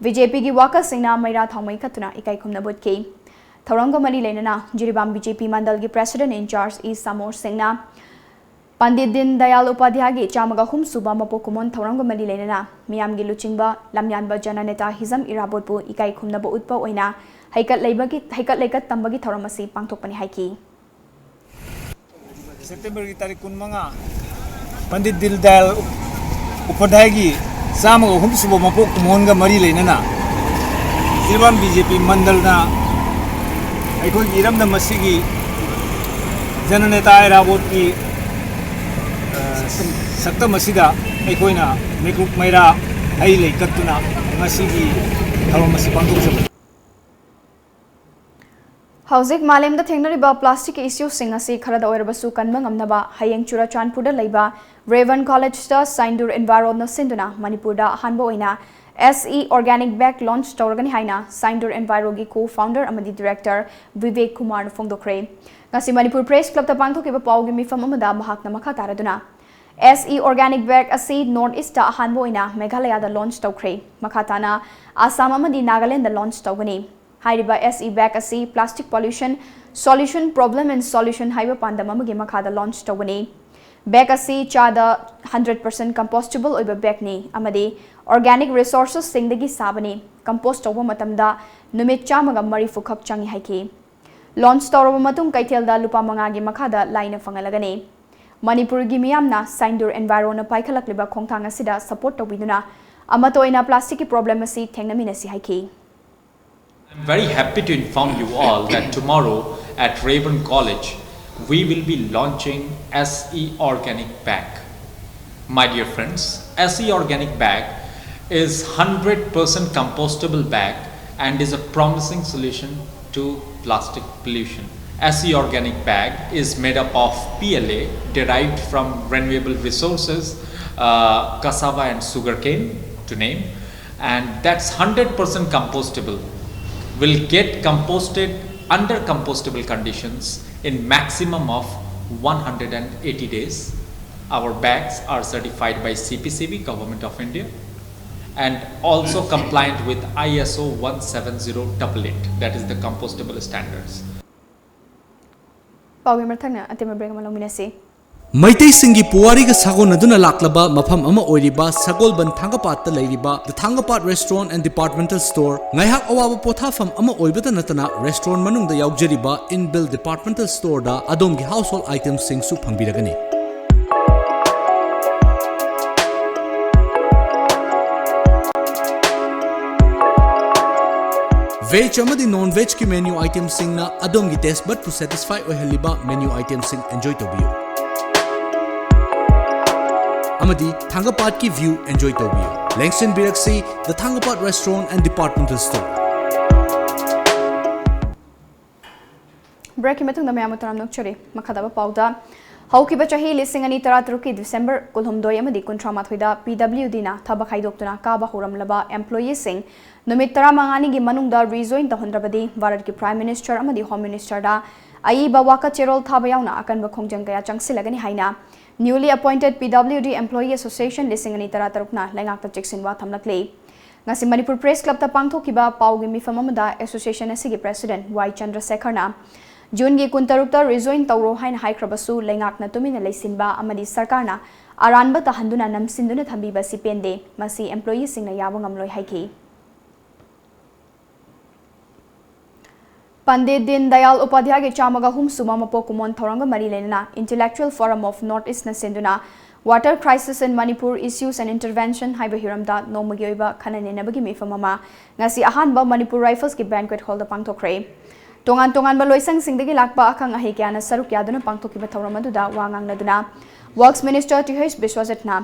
ꯕꯤ ꯖꯦ ꯄꯤꯒꯤ ꯋꯥꯀꯔꯁꯤꯡꯅ ꯃꯩꯔꯥ ꯊꯥꯎꯃꯩ ꯀꯠꯇꯨꯅ ꯏꯀꯥꯏ ꯈꯨꯝꯅꯕ ꯎꯠꯈꯤ꯫ ꯊꯧꯔꯝꯒ ꯃꯔꯤ ꯂꯩꯅꯅ ꯖꯤꯔꯤꯕꯥꯝ ꯕꯤ ꯖꯦ ꯄꯤ ꯃꯟꯗꯜꯒꯤ ꯄ꯭ꯔꯦꯁꯤꯗꯦꯟꯠ ꯏꯟꯆꯥꯔꯖ ꯏ ꯁꯥꯃꯣꯔ ꯁꯤꯡꯅ ꯄꯟꯗꯤꯠ ꯗꯤꯟ ꯗꯌꯥꯜ ꯎꯄꯥꯙ꯭ꯌꯥꯒꯤ ꯆꯥꯝꯃꯒ ꯑꯍꯨꯝ ꯁꯨꯕ ꯃꯄꯣꯛ ꯀꯨꯝꯑꯣꯟ ꯊꯧꯔꯝꯒ ꯃꯔꯤ ꯂꯩꯅꯅ ꯃꯤꯌꯥꯝꯒꯤ ꯂꯨꯆꯤꯡꯕ ꯂꯝꯌꯥꯟꯕ ꯖꯅꯅꯦꯇꯥ ꯍꯤꯖꯝ ꯏꯔꯥꯕꯣꯠꯄꯨ ꯏꯀꯥꯏ ꯈꯨꯝꯅꯕ ꯎꯠꯄ ꯑꯣꯏꯅ ꯍꯩꯀꯠ ꯂꯩꯕꯒꯤ, ꯍꯩꯀꯠ ꯂꯩꯀꯠ ꯇꯝꯕꯒꯤ ꯊꯧꯔꯝ ꯑꯁꯤ ꯄꯥꯡꯊꯣꯛꯄꯅꯤ ꯍꯥꯏꯈꯤ꯫ ꯁꯦꯞꯇꯦꯝꯕꯔꯒꯤ ꯇꯥꯔꯤꯛ ꯀꯨꯟꯃꯉꯥ, ꯄꯟꯗꯤꯠ ꯗꯤꯟ ꯗꯌꯥꯜ ꯎꯄꯥꯙ꯭ꯌꯥꯌꯒꯤ ꯆꯥꯝꯃꯒ ꯑꯍꯨꯝ ꯁꯨꯕ ꯃꯄꯣꯛ ꯀꯨꯝꯑꯣꯟꯒ ꯃꯔꯤ ꯂꯩꯅꯅ ꯖꯤꯔꯤꯕꯥꯝ ꯕꯤ ꯖꯦ ꯄꯤ ꯃꯟꯗꯜꯅ ꯑꯩꯈꯣꯏꯒꯤ ꯏꯔꯝꯗꯝ ꯑꯁꯤꯒꯤ ꯖꯅꯅꯦꯇꯥ ꯏꯔꯥꯕꯣꯠꯀꯤ, ꯑ, ꯁꯛꯇꯝ ꯑꯁꯤꯗ ꯑꯩꯈꯣꯏꯅ ꯃꯩꯀꯨꯞ ꯃꯩꯔꯥ ꯍꯩ ꯂꯩ ꯀꯠꯇꯨꯅ ꯉꯁꯤꯒꯤ ꯊꯧꯔꯝ ꯑꯁꯤ ꯄꯥꯡꯊꯣꯛꯆꯕꯅꯤ꯫ ꯍꯧꯖꯤꯛ ꯃꯥꯂꯦꯝꯗ ꯊꯦꯡꯅꯔꯤꯕ ꯄ꯭ꯂꯥꯁꯇꯤꯛꯀꯤ ꯏꯁꯨꯁꯤꯡ ꯑꯁꯤ ꯈꯔꯗ ꯑꯣꯏꯔꯕꯁꯨ ꯀꯟꯕ ꯉꯝꯅꯕ ꯍꯌꯦꯡ ꯆꯨꯔꯆꯥꯟꯄꯨꯔꯗ ꯂꯩꯕ ꯔꯦꯚꯟ ꯀꯣꯂꯦꯖꯇ ꯁꯥꯏꯟꯗꯨꯔ ꯏꯟꯚꯥꯏꯔꯣꯅ ꯁꯤꯟꯗꯨꯅ ꯃꯅꯤꯄꯨꯔꯗ ꯑꯍꯥꯟꯕ ꯑꯣꯏꯅ S E organic bag launch ꯇꯧꯔꯒꯅꯤ ꯍꯥꯏꯅ ꯁꯥꯏꯟꯗꯨꯔ ꯏꯟꯚꯥꯏꯔꯣꯒꯤ ꯀꯣ ꯐꯥꯎꯟꯗꯔ ꯑꯃꯗꯤ ꯗꯤꯔꯦꯛꯇꯔ ꯚꯤꯕꯦꯛ ꯀꯨꯃꯥꯔꯅ ꯐꯣꯡꯗꯣꯛꯈ꯭ꯔꯦ꯫ ꯉꯁꯤ ꯃꯅꯤꯄꯨꯔ ꯄ꯭ꯔꯦꯁ ꯀ꯭ꯂꯕꯇ ꯄꯥꯡꯊꯣꯛꯈꯤꯕ ꯄꯥꯎꯒꯤ ꯃꯤꯐꯝ ꯑꯃꯗ ꯃꯍꯥꯛꯅ ꯃꯈꯥ ꯇꯥꯔꯗꯨꯅ, ꯑꯦꯁ ꯏ ꯑꯣꯔꯒꯥꯅꯤꯛ ꯕꯦꯒ ꯑꯁꯤ ꯅꯣꯔꯠ ꯏꯁꯇ ꯑꯍꯥꯟꯕ ꯑꯣꯏꯅ ꯃꯦꯘꯥꯂꯌꯥꯗ ꯂꯣꯟꯆ ꯇꯧꯈ꯭ꯔꯦ꯫ ꯃꯈꯥ ꯇꯥꯅ ꯑꯁꯥꯝ ꯑꯃꯗꯤ ꯅꯥꯒꯥꯂꯦꯟꯗ ꯂꯣꯟꯆ ꯇꯧꯒꯅꯤ꯫ ꯍꯥꯏꯔꯤꯕ ꯑꯦꯁ ꯏ ꯕꯦꯒ ꯑꯁꯤ plastic pollution solution, problem and solution ꯍꯥꯏꯕ ꯄꯥꯟꯗꯝ ꯑꯃꯒꯤ ꯃꯈꯥꯗ ꯂꯣꯟꯆ ꯇꯧꯕꯅꯤ꯫ ꯕꯦꯒ ꯑꯁꯤ ꯆꯥꯗ ꯍꯟꯗ꯭ꯔꯦꯠ ꯄꯔꯁꯦꯟꯠ ꯀꯝꯄꯣꯁꯇꯦꯕꯜ ꯑꯣꯏꯕ ꯕꯦꯒꯅꯤ ꯑꯃꯗꯤ ꯑꯣꯔꯒꯥꯅꯤꯛ ꯔꯤꯁꯣꯔꯁꯦꯁꯁꯤꯡꯗꯒꯤ ꯁꯥꯕꯅꯤ꯫ ꯀꯝꯄꯣꯁ ꯇꯧꯕ ꯃꯇꯝꯗ ꯅꯨꯃꯤꯠ ꯆꯥꯝꯃꯒ ꯃꯔꯤꯐꯨ ꯈꯛ ꯆꯪꯏ ꯍꯥꯏꯈꯤ꯫ ꯂꯣꯟꯆ ꯇꯧꯔꯕ ꯃꯇꯨꯡ ꯀꯩꯊꯦꯜꯗ ꯂꯨꯄꯥ ꯃꯉꯥꯒꯤ ꯃꯈꯥꯗ ꯂꯥꯏꯅ ꯐꯪꯍꯜꯂꯒꯅꯤ꯫ ꯃꯅꯤꯄꯨꯔꯒꯤ ꯃꯤꯌꯥꯝꯅ ꯁꯥꯏꯟꯗꯨꯔ ꯏꯟꯚꯥꯏꯔꯣꯅ ꯄꯥꯏꯈꯠꯂꯛꯂꯤꯕ ꯈꯣꯡꯊꯥꯡ ꯑꯁꯤꯗ ꯁꯄꯣꯔꯠ ꯇꯧꯕꯤꯗꯨꯅ ꯑꯃꯠꯇ ꯑꯣꯏꯅ ꯄ꯭ꯂꯥꯁꯇꯤꯛꯀꯤ ꯄ꯭ꯔꯣꯕ꯭ꯂꯦꯝ ꯑꯁꯤ ꯊꯦꯡꯅꯃꯤꯟꯅꯁꯤ ꯍꯥꯏꯈꯤ꯫ I'm very happy to inform you all that tomorrow at Raven College, we will be launching S E Organic Bag. My dear friends, S E Organic Bag is one hundred percent compostable bag and is a promising solution to plastic pollution. S C Organic bag is made up of P L A derived from renewable resources, uh, cassava and sugarcane, to name, and that's one hundred percent compostable. Will get composted under compostable conditions in maximum of one hundred eighty days. Our bags are certified by C P C B, Government of India, and also compliant with I S O one seven zero eight eight, that is the compostable standards. ꯄꯥꯎꯒꯤ ꯃꯊꯪꯅ ꯑꯇꯦꯟꯕ break ꯑꯃ ꯂꯧꯃꯤꯟꯅꯁꯤ꯫ ꯃꯩꯇꯩꯁꯤꯡꯒꯤ ꯄꯨꯋꯥꯔꯤꯒ ꯁꯥꯒꯣꯟꯅꯗꯨꯅ ꯂꯥꯛꯂꯕ ꯃꯐꯝ ꯑꯃ ꯑꯣꯏꯔꯤꯕ ꯁꯒꯣꯜꯕꯟ ꯊꯥꯡꯒꯄꯥꯠꯇ ꯂꯩꯔꯤꯕ The Thangapad Restaurant and Departmental Store ꯉꯥꯏꯍꯥꯛ ꯑꯋꯥꯕ ꯄꯣꯊꯥꯐꯝ ꯑꯃ ꯑꯣꯏꯕꯇ ꯅꯠꯇꯅ restaurant ꯃꯅꯨꯡꯗ ꯌꯥꯎꯖꯔꯤꯕ inbuilt departmental storeꯗ ꯑꯗꯣꯝꯒꯤ household itemꯁꯤꯡꯁꯨ ꯐꯪꯕꯤꯔꯒꯅꯤ꯫ Veg ꯑꯃꯗꯤ non vegꯀꯤ menu itemꯁꯤꯡꯅ ꯑꯗꯣꯝꯒꯤ taste budꯄꯨ satisfy ꯑꯣꯏꯍꯜꯂꯤꯕ menu itemꯁꯤꯡ enjoy ꯇꯧꯕꯤꯌꯨ꯫ ꯑꯃꯗꯤ ꯊꯥꯡꯒꯄꯥꯠꯀꯤ view enjoy ꯇꯧꯕꯤꯌꯨ꯫ ꯂꯦꯡꯁꯤꯟꯕꯤꯔꯛꯁꯤ The Thangapad Restaurant and Departmental Store꯫ Breakꯀꯤ ꯃꯇꯨꯡꯗ ꯃꯌꯥꯝꯕꯨ ꯇꯔꯥꯝꯅ ꯑꯣꯛꯆꯔꯤ꯫ ꯃꯈꯥ ꯇꯥꯕ ꯄꯥꯎꯗ, ꯍꯧꯈꯤꯕ ꯆꯍꯤ ꯂꯤꯁꯤꯡ ꯑꯅꯤ ꯇꯔꯥꯇꯔꯨꯛꯀꯤ December ꯀꯨꯟꯍꯨꯝꯗꯣꯏ ꯑꯃꯗꯤ ꯀꯨꯟꯊ꯭ꯔꯥ ꯃꯥꯊꯣꯏꯗ P W Dꯅ ꯊꯕꯛ ꯈꯥꯏꯗꯣꯛꯇꯨꯅ ꯀꯥꯕ ꯍꯧꯔꯝꯂꯕ employeeꯁꯤꯡ ꯅꯨꯃꯤꯠ ꯇꯔꯥꯃꯉꯥꯅꯤꯒꯤ ꯃꯅꯨꯡꯗ rejoin ꯇꯧꯍꯟꯗ꯭ꯔꯕꯗꯤ ꯚꯥꯔꯠꯀꯤ Prime Minister ꯑꯃꯗꯤ Home Ministerꯗ ꯑꯏꯕ ꯋꯥꯀꯠ ꯆꯦꯔꯣꯜ ꯊꯥꯕ ꯌꯥꯎꯅ ꯑꯀꯟꯕ ꯈꯣꯡꯖꯪ ꯀꯌꯥ ꯆꯪꯁꯤꯜꯂꯒꯅꯤ ꯍꯥꯏꯅ newly appointed P W D Employee Association ꯂꯤꯁꯤꯡ ꯑꯅꯤ ꯇꯔꯥꯇꯔꯨꯛꯅ ꯂꯩꯉꯥꯛꯇ ꯆꯦꯛꯁꯤꯟꯋꯥ ꯊꯝꯂꯛꯂꯤ꯫ ꯉꯁꯤ ꯃꯅꯤꯄꯨꯔ Press Clubꯇ ꯄꯥꯡꯊꯣꯛꯈꯤꯕ ꯄꯥꯎꯒꯤ ꯃꯤꯐꯝ ꯑꯃꯗ association ꯑꯁꯤꯒꯤ President ꯋꯥꯏ ꯆꯟꯗ꯭ꯔꯁꯦꯈꯔꯅ Juneꯒꯤ ꯀꯨꯟꯇꯔꯨꯛꯇ rejoin ꯇꯧꯔꯣ ꯍꯥꯏꯅ ꯍꯥꯏꯈ꯭ꯔꯕꯁꯨ ꯂꯩꯉꯥꯛꯅ ꯇꯨꯃꯤꯟꯅ ꯂꯩꯁꯤꯟꯕ ꯑꯃꯗꯤ ꯁꯔꯀꯥꯔꯅ ꯑꯔꯥꯟꯕ ꯇꯥꯍꯟꯗꯨꯅ ꯅꯝꯁꯤꯟꯗꯨꯅ ꯊꯝꯕꯤꯕ ꯑꯁꯤ ꯄꯦꯟꯗꯦ, ꯃꯁꯤ employeeꯁꯤꯡꯅ ꯌꯥꯕ ꯉꯝꯂꯣꯏ ꯍꯥꯏꯈꯤ꯫ ꯄꯟꯗꯤꯠ ꯗꯤꯟ ꯗꯌꯥꯜ ꯎꯄꯥꯙ꯭ꯌꯥꯌꯒꯤ ꯆꯥꯝꯃꯒ ꯑꯍꯨꯝ ꯁꯨꯕ ꯃꯄꯣꯛ ꯀꯨꯝꯑꯣꯟ ꯊꯧꯔꯝꯒ ꯃꯔꯤ ꯂꯩꯅꯅ Intellectual Forum of North Eastꯅ ꯁꯤꯟꯗꯨꯅ Water Crisis in Manipur, Issues and Intervention ꯍꯥꯏꯕ ꯍꯤꯔꯝꯗ ꯅꯣꯡꯃꯒꯤ ꯑꯣꯏꯕ ꯈꯟꯅ ꯅꯩꯅꯕꯒꯤ ꯃꯤꯐꯝ ꯑꯃ ꯉꯁꯤ ꯑꯍꯥꯟꯕ Manipur Riflesꯀꯤ banquet hallꯗ ꯄꯥꯡꯊꯣꯛꯈ꯭ꯔꯦ꯫ ꯇꯣꯉꯥꯟ ꯇꯣꯉꯥꯟꯕ ꯂꯣꯏꯁꯪꯁꯤꯡꯗꯒꯤ ꯂꯥꯛꯄ ꯑꯈꯪ ꯑꯍꯩ ꯀꯌꯥꯅ ꯁꯔꯨꯛ ꯌꯥꯗꯨꯅ ꯄꯥꯡꯊꯣꯛꯈꯤꯕ ꯊꯧꯔꯝ ꯑꯗꯨꯗ ꯋꯥ ꯉꯥꯡꯅꯗꯨꯅ Works Minister ꯇꯤ ꯍꯩꯆ ꯕꯤꯁ꯭ꯋꯖꯤꯠꯅ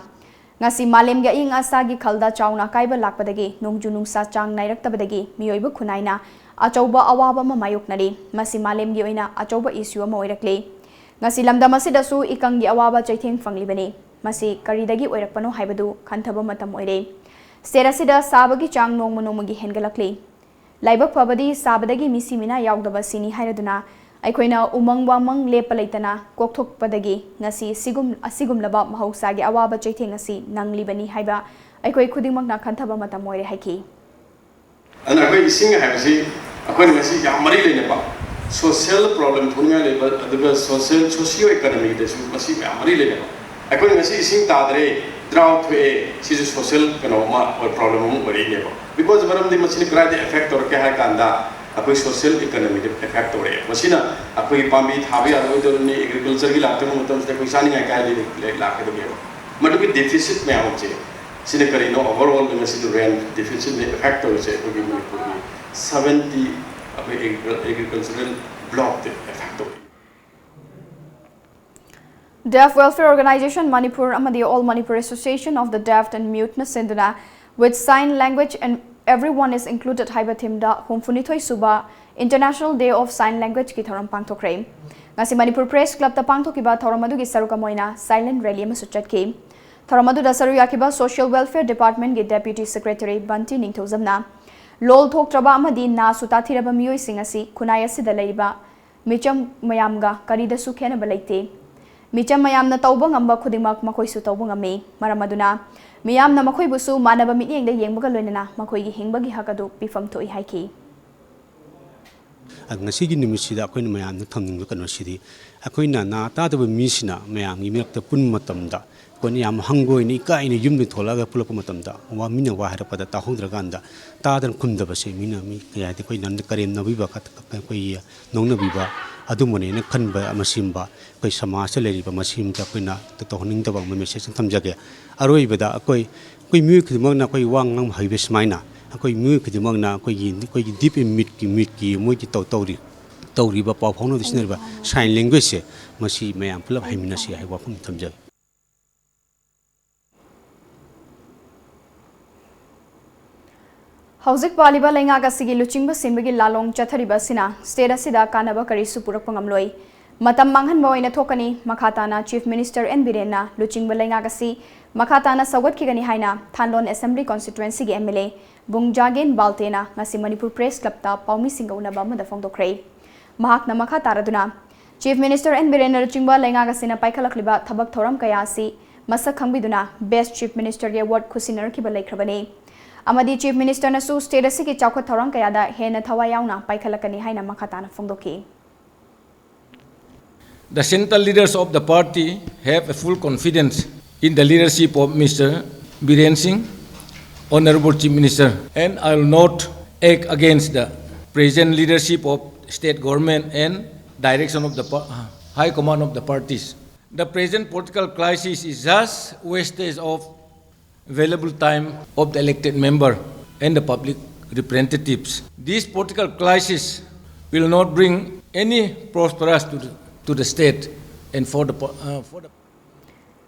ꯉꯁꯤ ꯃꯥꯂꯦꯝꯒꯤ ꯑꯏꯪ ꯑꯁꯥꯒꯤ ꯈꯜꯗ ꯆꯥꯎꯅ ꯑꯀꯥꯏꯕ ꯂꯥꯛꯄꯗꯒꯤ ꯅꯣꯡꯖꯨ ꯅꯨꯡꯁꯥ ꯆꯥꯡ ꯅꯥꯏꯔꯛꯇꯕꯗꯒꯤ ꯃꯤꯑꯣꯏꯕ ꯈꯨꯟꯅꯥꯏꯅ ꯑꯆꯧꯕ ꯑꯋꯥꯕ ꯑꯃ ꯃꯥꯌꯣꯛꯅꯔꯤ꯫ ꯃꯁꯤ ꯃꯥꯂꯦꯝꯒꯤ ꯑꯣꯏꯅ ꯑꯆꯧꯕ issue ꯑꯃ ꯑꯣꯏꯔꯛꯂꯤ꯫ ꯉꯁꯤ ꯂꯝꯗꯝ ꯑꯁꯤꯗꯁꯨ ꯏꯀꯪꯒꯤ ꯑꯋꯥꯕ ꯆꯩꯊꯦꯡ ꯐꯪꯂꯤꯕꯅꯤ꯫ ꯃꯁꯤ ꯀꯔꯤꯗꯒꯤ ꯑꯣꯏꯔꯛꯄꯅꯣ ꯍꯥꯏꯕꯗꯨ ꯈꯟꯊꯕ ꯃꯇꯝ ꯑꯣꯏꯔꯦ꯫ State ꯑꯁꯤꯗ ꯁꯥꯕꯒꯤ ꯆꯥꯡ ꯅꯣꯡꯃ ꯅꯣꯡꯃꯒꯤ ꯍꯦꯟꯒꯠꯂꯛꯂꯤ꯫ ꯂꯥꯏꯕꯛ ꯐꯕꯗꯤ ꯁꯥꯕꯗꯒꯤ ꯃꯤꯁꯤ ꯃꯤꯅꯥ ꯌꯥꯎꯗꯕ ꯁꯤꯅꯤ ꯍꯥꯏꯔꯗꯨꯅ ꯑꯩꯈꯣꯏꯅ ꯎꯃꯪ ꯋꯥꯃꯪ ꯂꯦꯞꯄ ꯂꯩꯇꯅ ꯀꯣꯛꯊꯣꯛꯄꯗꯒꯤ ꯉꯁꯤ ꯁꯤꯒꯨꯝ-, ꯑꯁꯤꯒꯨꯝꯂꯕ ꯃꯍꯧꯁꯥꯒꯤ ꯑꯋꯥꯕ ꯆꯩꯊꯦꯡ ꯑꯁꯤ ꯅꯪꯂꯤꯕꯅꯤ ꯍꯥꯏꯕ ꯑꯩꯈꯣꯏ ꯈꯨꯗꯤꯡꯃꯛꯅ ꯈꯟꯊꯕ ꯃꯇꯝ ꯑꯣꯏꯔꯦ ꯍꯥꯏꯈꯤ꯫ ꯑꯗꯨꯅ ꯑꯩꯈꯣꯏ ꯏꯁꯤꯡ ꯍꯥꯏꯕꯁꯤ ꯑꯩꯈꯣꯏꯅ ꯉꯁꯤ ꯌꯥꯝ ꯃꯔꯤ ꯂꯩꯅꯕ, social problem ꯊꯣꯛꯅꯤꯡꯉꯥꯏ ꯂꯩꯕ, ꯑꯗꯨꯒ social, socio economyꯗꯁꯨ ꯃꯁꯤ ꯃꯌꯥꯝ ꯃꯔꯤ ꯂꯩꯅꯕ꯫ ꯑꯩꯈꯣꯏꯅ ꯉꯁꯤ ꯏꯁꯤꯡ ꯇꯥꯗ꯭ꯔꯦ, drought ꯊꯣꯛꯑꯦ, ꯁꯤꯁꯨ social ꯀꯩꯅꯣ ꯑꯃ ꯑꯣꯏ-, problem ꯑꯃ ꯑꯣꯏꯔꯛꯏꯅꯦꯕ꯫ Because ꯃꯔꯝꯗꯤ ꯃꯁꯤꯅ ꯀꯗꯥꯏꯗ effect ꯇꯧꯔꯛꯀꯦ ꯍꯥꯏ ꯀꯥꯟꯗ, ꯑꯩꯈꯣꯏ social economyꯗ effect ꯇꯧꯔꯛꯑꯦ꯫ ꯃꯁꯤꯅ ꯑꯩꯈꯣꯏꯒꯤ ꯄꯥꯝꯕꯤ ꯊꯥꯕ ꯌꯥꯔꯣꯏꯗꯧꯔꯤꯅꯤ, agricultureꯒꯤ ꯂꯥꯛꯇꯕ ꯃꯇꯝꯁꯤꯗ ꯑꯩꯈꯣꯏ ꯆꯥꯅꯤꯡꯉꯥꯏ ꯀꯥꯏꯗꯒꯤ ꯂꯩ-, ꯂꯥꯛꯀꯗꯒꯦꯕ? ꯃꯗꯨꯒꯤ deficit ꯃꯌꯥꯝ ꯑꯃꯁꯦ, ꯁꯤꯅ ꯀꯔꯤꯅꯣ? Overall ꯉꯁꯤꯗꯤ rain deficitꯅ effect ꯇꯧꯔꯤꯁꯦ ꯑꯩꯈꯣꯏꯒꯤ ꯃꯅꯤꯄꯨꯔꯒꯤ seventy ꯑꯩꯈꯣꯏ agricultural blockꯇ effect ꯇꯧꯔꯤ꯫ Deaf Welfare Organisation Manipur ꯑꯃꯗꯤ All Manipur Association of the Deaf and Muteꯅ ꯁꯤꯟꯗꯨꯅ With Sign Language and Everyone is Included ꯍꯥꯏꯕ themeꯗ ꯍꯨꯝꯐꯨꯅꯤꯊꯣꯏ ꯁꯨꯕ International Day of Sign Languageꯀꯤ ꯊꯧꯔꯝ ꯄꯥꯡꯊꯣꯛꯈ꯭ꯔꯦ꯫ ꯉꯁꯤ ꯃꯅꯤꯄꯨꯔ Press Clubꯇ ꯄꯥꯡꯊꯣꯛꯈꯤꯕ ꯊꯧꯔꯝ ꯑꯗꯨꯒꯤ ꯁꯔꯨꯛ ꯑꯃ ꯑꯣꯏꯅ silent rally ꯑꯃꯁꯨ ꯆꯠꯈꯤ꯫ ꯊꯧꯔꯝ ꯑꯗꯨꯗ ꯁꯔꯨꯛ ꯌꯥꯈꯤꯕ Social Welfare Departmentꯀꯤ Deputy Secretary ꯕꯟꯇꯤ ꯅꯤꯡꯊꯧꯖꯝꯅ ꯂꯣꯜ ꯊꯣꯛꯇ꯭ꯔꯕ ꯑꯃꯗꯤ ꯅꯥꯁꯨ ꯇꯥꯊꯤꯔꯕ ꯃꯤꯑꯣꯏꯁꯤꯡ ꯑꯁꯤ ꯈꯨꯟꯅꯥꯏ ꯑꯁꯤꯗ ꯂꯩꯔꯤꯕ ꯃꯤꯆꯝ ꯃꯌꯥꯝꯒ ꯀꯔꯤꯗꯁꯨ ꯈꯦꯟꯅꯕ ꯂꯩꯇꯦ꯫ ꯃꯤꯆꯝ ꯃꯌꯥꯝꯅ ꯇꯧꯕ ꯉꯝꯕ ꯈꯨꯗꯤꯡꯃꯛ ꯃꯈꯣꯏꯁꯨ ꯇꯧꯕ ꯉꯝꯃꯤ꯫ ꯃꯔꯝ ꯑꯗꯨꯅ ꯃꯤꯌꯥꯝꯅ ꯃꯈꯣꯏꯕꯨꯁꯨ ꯃꯥꯟꯅꯕ ꯃꯤꯠꯌꯦꯡꯗ ꯌꯦꯡꯕꯒ ꯂꯣꯏꯅꯅ ꯃꯈꯣꯏꯒꯤ ꯍꯤꯡꯕꯒꯤ ꯍꯛ ꯑꯗꯨ ꯄꯤꯐꯝ ꯊꯣꯛꯏ ꯍꯥꯏꯈꯤ꯫ ꯉꯁꯤꯒꯤ ꯅꯨꯃꯤꯠꯁꯤꯗ ꯑꯩꯈꯣꯏꯅ ꯃꯌꯥꯝꯗ ꯊꯝꯅꯤꯡꯕ ꯀꯩꯅꯣꯁꯤꯗꯤ, ꯑꯩꯈꯣꯏꯅ ꯅꯥ ꯇꯥꯗꯕ ꯃꯤꯁꯤꯅ ꯃꯌꯥꯝꯒꯤ ꯃꯔꯛꯇ ꯄꯨꯟꯕ ꯃꯇꯝꯗ ꯑꯩꯈꯣꯏꯅ ꯌꯥꯝ ꯍꯪꯒꯣꯏꯅ ꯏꯀꯥꯏꯅ ꯌꯨꯝꯗ ꯊꯣꯛꯂꯛꯑꯒ ꯄꯨꯜꯂꯛꯄ ꯃꯇꯝꯗ, ꯋꯥ ꯃꯤꯅ ꯋꯥ ꯍꯥꯏꯔꯛꯄꯗ ꯇꯥꯍꯧꯗ꯭ꯔꯀꯥꯟꯗ, ꯇꯥꯗꯅ ꯈꯨꯝꯗꯕꯁꯦ ꯃꯤꯅ ꯃꯤ ꯀꯌꯥꯗꯤ ꯑꯩꯈꯣꯏ ꯅꯪꯅ ꯀꯔꯦꯝꯅꯕꯤꯕ, ꯑꯩꯈꯣꯏꯒꯤ ꯅꯣꯛꯅꯕꯤꯕ ꯑꯗꯨꯝꯕꯅꯦꯅ ꯈꯟꯕ ꯃꯁꯤꯒꯨꯝꯕ ꯑꯩꯈꯣꯏ ꯁꯃꯥꯖꯇ ꯂꯩꯔꯤꯕ ꯃꯁꯤꯒꯨꯝꯕ ꯑꯩꯈꯣꯏꯅ ꯇꯧꯍꯟꯅꯤꯡꯗꯕ ꯑꯃ message ꯑꯃ ꯊꯝꯖꯒꯦ꯫ ꯑꯔꯣꯏꯕꯗ ꯑꯩꯈꯣꯏ, ꯑꯩꯈꯣꯏ ꯃꯤꯑꯣꯏ ꯈꯨꯗꯤꯡꯃꯛꯅ ꯑꯩꯈꯣꯏ ꯋꯥ ꯉꯥꯡꯕ ꯍꯩꯕ ꯁꯨꯃꯥꯏꯅ ꯑꯩꯈꯣꯏ ꯃꯤꯑꯣꯏ ꯈꯨꯗꯤꯡꯃꯛꯅ ꯑꯩꯈꯣꯏꯒꯤ, ꯑꯩꯈꯣꯏꯒꯤ deaf and muteꯀꯤ, muteꯀꯤ ꯃꯣꯏꯒꯤ ꯇꯧ-, ꯇꯧꯔꯤ-, ꯇꯧꯔꯤꯕ ꯄꯥꯎ ꯐꯥꯎꯅꯕꯗ ꯁꯤꯖꯤꯟꯅꯔꯤꯕ sign languageꯁꯦ ꯃꯁꯤ ꯃꯌꯥꯝ ꯄꯨꯂꯞ ꯍꯩꯃꯤꯟꯅꯁꯤ ꯍꯥꯏꯕ ꯋꯥꯐꯝ ꯊꯝꯖꯒꯦ꯫ ꯍꯧꯖꯤꯛ ꯄꯥꯜꯂꯤꯕ ꯂꯩꯉꯥꯛ ꯑꯁꯤꯒꯤ ꯂꯨꯆꯤꯡꯕ ꯁꯤꯟꯕꯒꯤ ꯂꯥꯂꯣꯡ ꯆꯠꯊꯔꯤꯕ ꯑꯁꯤꯅ state ꯑꯁꯤꯗ ꯀꯥꯟꯅꯕ ꯀꯔꯤꯁꯨ ꯄꯨꯔꯛꯄ ꯉꯝꯂꯣꯏ꯫ ꯃꯇꯝ ꯃꯥꯡꯍꯟꯕ ꯑꯣꯏꯅ ꯊꯣꯛꯀꯅꯤ꯫ ꯃꯈꯥ ꯇꯥꯅ Chief Minister N ꯕꯤꯔꯦꯟꯅ ꯂꯨꯆꯤꯡꯕ ꯂꯩꯉꯥꯛ ꯑꯁꯤ ꯃꯈꯥ ꯇꯥꯅ ꯁꯧꯒꯠꯈꯤꯒꯅꯤ ꯍꯥꯏꯅ ꯊꯥꯟꯂꯣꯟ Assembly Constituencyꯒꯤ MLA ꯕꯨꯡꯖꯥꯒꯦꯟ ꯕꯥꯜꯇꯦꯅ ꯉꯁꯤ Manipur Press Clubꯇ ꯄꯥꯎꯃꯤꯁꯤꯡꯒ ꯎꯅꯕ ꯑꯃꯗ ꯐꯣꯡꯗꯣꯛꯈ꯭ꯔꯦ꯫ ꯃꯍꯥꯛꯅ ꯃꯈꯥ ꯇꯥꯔꯗꯨꯅ, Chief Minister N ꯕꯤꯔꯦꯟꯅ ꯂꯨꯆꯤꯡꯕ ꯂꯩꯉꯥꯛ ꯑꯁꯤꯅ ꯄꯥꯏꯈꯠꯂꯛꯂꯤꯕ ꯊꯕꯛ ꯊꯧꯔꯝ ꯀꯌꯥ ꯑꯁꯤ ꯃꯁꯛ ꯈꯪꯕꯤꯗꯨꯅ Best Chief Ministerꯒꯤ award ꯈꯨꯠꯁꯤꯟꯅꯔꯛꯈꯤꯕ ꯂꯩꯈ꯭ꯔꯕꯅꯤ꯫ ꯑꯃꯗꯤ Chief Ministerꯅꯁꯨ state ꯑꯁꯤꯒꯤ ꯆꯥꯎꯈꯠ ꯊꯧꯔꯥꯡ ꯀꯌꯥꯗ ꯍꯦꯟꯅ ꯊꯋꯥꯏ ꯌꯥꯎꯅ ꯄꯥꯏꯈꯠꯂꯛꯀꯅꯤ ꯍꯥꯏꯅ ꯃꯈꯥ ꯇꯥꯅ ꯐꯣꯡꯗꯣꯛꯈꯤ꯫ The central leaders of the party have a full confidence in the leadership of Mister Biren Singh, Honorable Chief Minister, and I will not act against the present leadership of state government and direction of the pa-, high command of the parties. The present political crisis is just wastage of valuable time of the elected member and the public representatives. This political crisis will not bring any prosperous to the, to the state and for the po-, uh, for the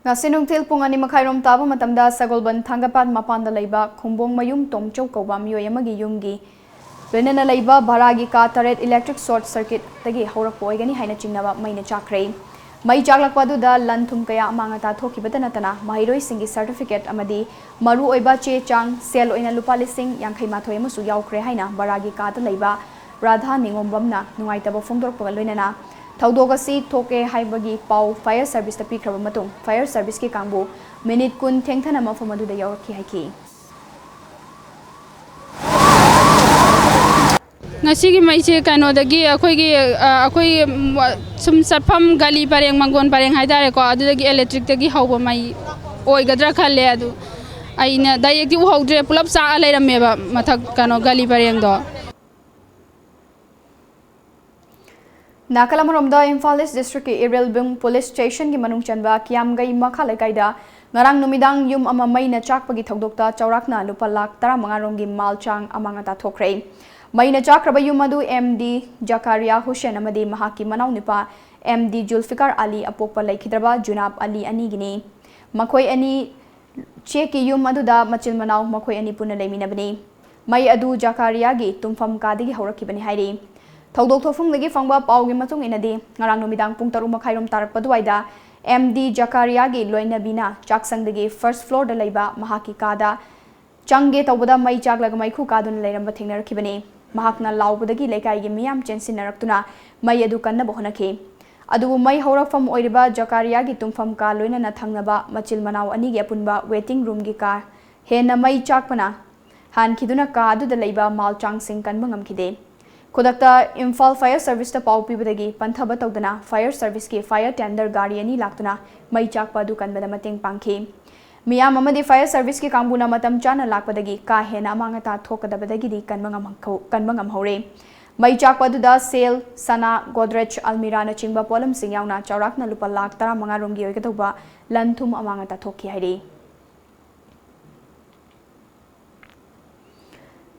ꯉꯁꯤ ꯅꯨꯡꯊꯤꯜ ꯄꯨꯡ ꯑꯅꯤ ꯃꯈꯥꯏꯔꯣꯝ ꯇꯥꯕ ꯃꯇꯝꯗ ꯁꯒꯣꯜꯕꯟ ꯊꯥꯡꯒꯄꯥꯠ ꯃꯄꯥꯟꯗ ꯂꯩꯕ ꯈꯨꯝꯕꯣꯡ ꯃꯌꯨꯝ ꯇꯣꯝꯆꯧ ꯀꯧꯕ ꯃꯤꯑꯣꯏ ꯑꯃꯒꯤ ꯌꯨꯝꯒꯤ ꯂꯣꯏꯅꯅ ꯂꯩꯕ ꯚꯔꯥꯒꯤ ꯀꯥ ꯇꯔꯦꯠ electric short circuitꯇꯒꯤ ꯍꯧꯔꯛꯄ ꯑꯣꯏꯒꯅꯤ ꯍꯥꯏꯅ ꯆꯤꯡꯅꯕ ꯃꯩꯅ ꯆꯥꯛꯈ꯭ꯔꯦ꯫ ꯃꯩ ꯆꯥꯛꯂꯛꯄ ꯑꯗꯨꯗ ꯂꯟ ꯊꯨꯝ ꯀꯌꯥ ꯑꯃꯥꯡ ꯑꯇꯥ ꯊꯣꯛꯈꯤꯕꯇ ꯅꯠꯇꯅ ꯃꯍꯩꯔꯣꯏꯁꯤꯡꯒꯤ certificate ꯑꯃꯗꯤ ꯃꯔꯨꯑꯣꯏꯕ ꯆꯦ ꯆꯥꯡ, ꯁꯦꯜ ꯑꯣꯏꯅ ꯂꯨꯄꯥ ꯂꯤꯁꯤꯡ ꯌꯥꯡꯈꯩ ꯃꯥꯊꯣꯏ ꯑꯃꯁꯨ ꯌꯥꯎꯈ꯭ꯔꯦ ꯍꯥꯏꯅ ꯚꯔꯥꯒꯤ ꯀꯥꯗ ꯂꯩꯕ ꯔꯥꯙꯥ ꯅꯤꯉꯣꯝꯕꯝꯅ ꯅꯨꯡꯉꯥꯏꯇꯕ ꯐꯣꯡꯗꯣꯔꯛꯄꯒ ꯂꯣꯏꯅꯅ ꯊꯧꯗꯣꯛ ꯑꯁꯤ ꯊꯣꯛꯑꯦ ꯍꯥꯏꯕꯒꯤ ꯄꯥꯎ fire serviceꯇ ꯄꯤꯈ꯭ꯔꯕ ꯃꯇꯨꯡ fire serviceꯀꯤ ꯀꯥꯡꯕꯨ minute ꯀꯨꯟ ꯊꯦꯡꯊꯅ ꯃꯐꯝ ꯑꯗꯨꯗ ꯌꯧꯔꯛꯈꯤ ꯍꯥꯏꯈꯤ꯫ ꯉꯁꯤꯒꯤ ꯃꯩꯁꯦ ꯀꯩꯅꯣꯗꯒꯤ ꯑꯩꯈꯣꯏꯒꯤ, ꯑ, ꯑꯩꯈꯣꯏ, ꯎꯝ, ꯁꯨꯝ ꯆꯠꯐꯝ ꯒꯂꯤ ꯄꯔꯦꯡ, ꯃꯪꯒꯣꯟ ꯄꯔꯦꯡ ꯍꯥꯏꯇꯥꯔꯦꯀꯣ, ꯑꯗꯨꯗꯒꯤ electricꯇꯒꯤ ꯍꯧꯕ ꯃꯩ ꯑꯣꯏꯒꯗ꯭ꯔꯥ ꯈꯜꯂꯦ꯫ ꯑꯗꯨ ꯑꯩꯅ directꯗꯤ ꯎꯍꯧꯗ꯭ꯔꯦ, ꯄꯨꯂꯞ ꯆꯥꯛꯑ ꯂꯩꯔꯝꯃꯦꯕ ꯃꯊꯛ, ꯀꯩꯅꯣ, ꯒꯂꯤ ꯄꯔꯦꯡꯗꯣ꯫ ꯅꯥꯀꯜ ꯑꯃꯔꯣꯝꯗ, ꯏꯝꯐꯥꯜ East Districtꯀꯤ ꯏꯔꯤꯜꯕꯨꯡ Police Stationꯒꯤ ꯃꯅꯨꯡ ꯆꯟꯕ ꯀꯤꯌꯥꯝꯒꯩ ꯃꯈꯥ ꯂꯩꯀꯥꯏꯗ ꯉꯔꯥꯡ ꯅꯨꯃꯤꯗꯥꯡ ꯌꯨꯝ ꯑꯃ ꯃꯩꯅ ꯆꯥꯛꯄꯒꯤ ꯊꯧꯗꯣꯛꯇ ꯆꯥꯎꯔꯥꯛꯅ ꯂꯨꯄꯥ ꯂꯥꯈ ꯇꯔꯥꯃꯉꯥ ꯔꯣꯝꯒꯤ ꯃꯥꯜ ꯆꯥꯡ ꯑꯃꯥꯡ ꯑꯇꯥ ꯊꯣꯛꯈ꯭ꯔꯦ꯫ ꯃꯩꯅ ꯆꯥꯛꯈ꯭ꯔꯕ ꯌꯨꯝ ꯑꯗꯨ M D ꯖꯀꯥꯔꯤꯌꯥ ꯍꯨꯁꯦꯟ ꯑꯃꯗꯤ ꯃꯍꯥꯛꯀꯤ ꯃꯅꯥꯎꯅꯨꯄꯥ M D ꯖꯨꯜꯐꯤꯀꯥꯔ ꯑꯂꯤ ꯑꯄꯣꯛꯄ ꯂꯩꯈꯤꯗ꯭ꯔꯕ ꯖꯨꯅꯥꯕ ꯑꯂꯤ ꯑꯅꯤꯒꯤꯅꯤ꯫ ꯃꯈꯣꯏ ꯑꯅꯤ ꯆꯦꯛꯀꯤ ꯌꯨꯝ ꯑꯗꯨꯗ ꯃꯆꯤꯟ ꯃꯅꯥꯎ ꯃꯈꯣꯏ ꯑꯅꯤ ꯄꯨꯟꯅ ꯂꯩꯃꯤꯟꯅꯕꯅꯤ꯫ ꯃꯩ ꯑꯗꯨ ꯖꯀꯥꯔꯤꯌꯥꯒꯤ ꯇꯨꯝꯐꯝ ꯀꯥꯗꯒꯤ ꯍꯧꯔꯛꯈꯤꯕꯅꯤ ꯍꯥꯏꯔꯤ꯫ ꯊꯧꯗꯣꯛ ꯊꯣꯛꯐꯝꯗꯒꯤ ꯐꯪꯕ ꯄꯥꯎꯒꯤ ꯃꯇꯨꯡ ꯏꯟꯅꯗꯤ, ꯉꯔꯥꯡ ꯅꯨꯃꯤꯗꯥꯡ ꯄꯨꯡ ꯇꯔꯨꯛ ꯃꯈꯥꯏꯔꯣꯝ ꯇꯥꯔꯛꯄ ꯑꯗꯨꯋꯥꯏꯗ ꯑꯦꯝ ꯗꯤ ꯖꯀꯥꯔꯤꯌꯥꯒꯤ ꯂꯣꯏꯅꯕꯤꯅ ꯆꯥꯛꯁꯪꯗꯒꯤ first floorꯗ ꯂꯩꯕ ꯃꯍꯥꯛꯀꯤ ꯀꯥꯗ ꯆꯪꯒꯦ ꯇꯧꯕꯗ ꯃꯩ ꯆꯥꯛꯂꯒ ꯃꯩꯈꯨ ꯀꯥꯗꯨꯅ ꯂꯩꯔꯝꯕ ꯊꯦꯡꯅꯔꯛꯈꯤꯕꯅꯤ꯫ ꯃꯍꯥꯛꯅ ꯂꯥꯎꯕꯗꯒꯤ ꯂꯩꯀꯥꯏꯒꯤ ꯃꯤꯌꯥꯝ ꯆꯦꯟꯁꯤꯟꯅꯔꯛꯇꯨꯅ ꯃꯩ ꯑꯗꯨ ꯀꯟꯅꯕ ꯍꯣꯠꯅꯈꯤ꯫ ꯑꯗꯨꯕꯨ ꯃꯩ ꯍꯧꯔꯛꯐꯝ ꯑꯣꯏꯔꯤꯕ ꯖꯀꯥꯔꯤꯌꯥꯒꯤ ꯇꯨꯝꯐꯝ ꯀꯥ ꯂꯣꯏꯅꯅ ꯊꯪꯅꯕ ꯃꯆꯤꯜ ꯃꯅꯥꯎ ꯑꯅꯤꯒꯤ ꯑꯄꯨꯟꯕ waiting roomꯒꯤ ꯀꯥ ꯍꯦꯟꯅ ꯃꯩ ꯆꯥꯛꯄꯅ ꯍꯥꯟꯈꯤꯗꯨꯅ ꯀꯥ ꯑꯗꯨꯗ ꯂꯩꯕ ꯃꯥꯜꯆꯥꯡꯁꯤꯡ ꯀꯟꯕ ꯉꯝꯈꯤꯗꯦ꯫ ꯈꯨꯗꯛꯇ ꯏꯝꯐꯥꯜ Fire Serviceꯇ ꯄꯥꯎ ꯄꯤꯕꯗꯒꯤ ꯄꯟꯊꯕ ꯇꯧꯗꯅ Fire Serviceꯀꯤ fire tender ꯒꯥꯔꯤ ꯑꯅꯤ ꯂꯥꯛꯇꯨꯅ ꯃꯩ ꯆꯥꯛꯄ ꯑꯗꯨ ꯀꯟꯕꯗ ꯃꯇꯦꯡ ꯄꯥꯡꯈꯤ꯫ ꯃꯤꯌꯥꯝ ꯑꯃꯗꯤ Fire Serviceꯀꯤ ꯀꯥꯡꯕꯨꯅ ꯃꯇꯝ ꯆꯥꯅ ꯂꯥꯛꯄꯗꯒꯤ ꯀꯥ ꯍꯦꯟꯅ ꯑꯃꯥꯡ ꯑꯇꯥ ꯊꯣꯛꯀꯗꯕꯗꯒꯤ ꯀꯟꯕ ꯉꯝꯍꯧ-, ꯀꯟꯕ ꯉꯝꯍꯧꯔꯦ꯫ ꯃꯩ ꯆꯥꯛꯄ ꯑꯗꯨꯗ ꯁꯦꯜ, ꯁꯅꯥ, ꯒꯣꯗ꯭ꯔꯦꯖ, ꯑꯜꯃꯤꯔꯥꯅꯆꯤꯡꯕ ꯄꯣꯠꯂꯝꯁꯤꯡ ꯌꯥꯎꯅ ꯆꯥꯎꯔꯥꯛꯅ ꯂꯨꯄꯥ ꯂꯥꯈ ꯇꯔꯥꯃꯉꯥ ꯔꯣꯝꯒꯤ ꯑꯣꯏꯒꯗꯧꯕ ꯂꯟ ꯊꯨꯝ ꯑꯃꯥꯡ ꯑꯇꯥ ꯊꯣꯛꯈꯤ ꯍꯥꯏꯔꯤ꯫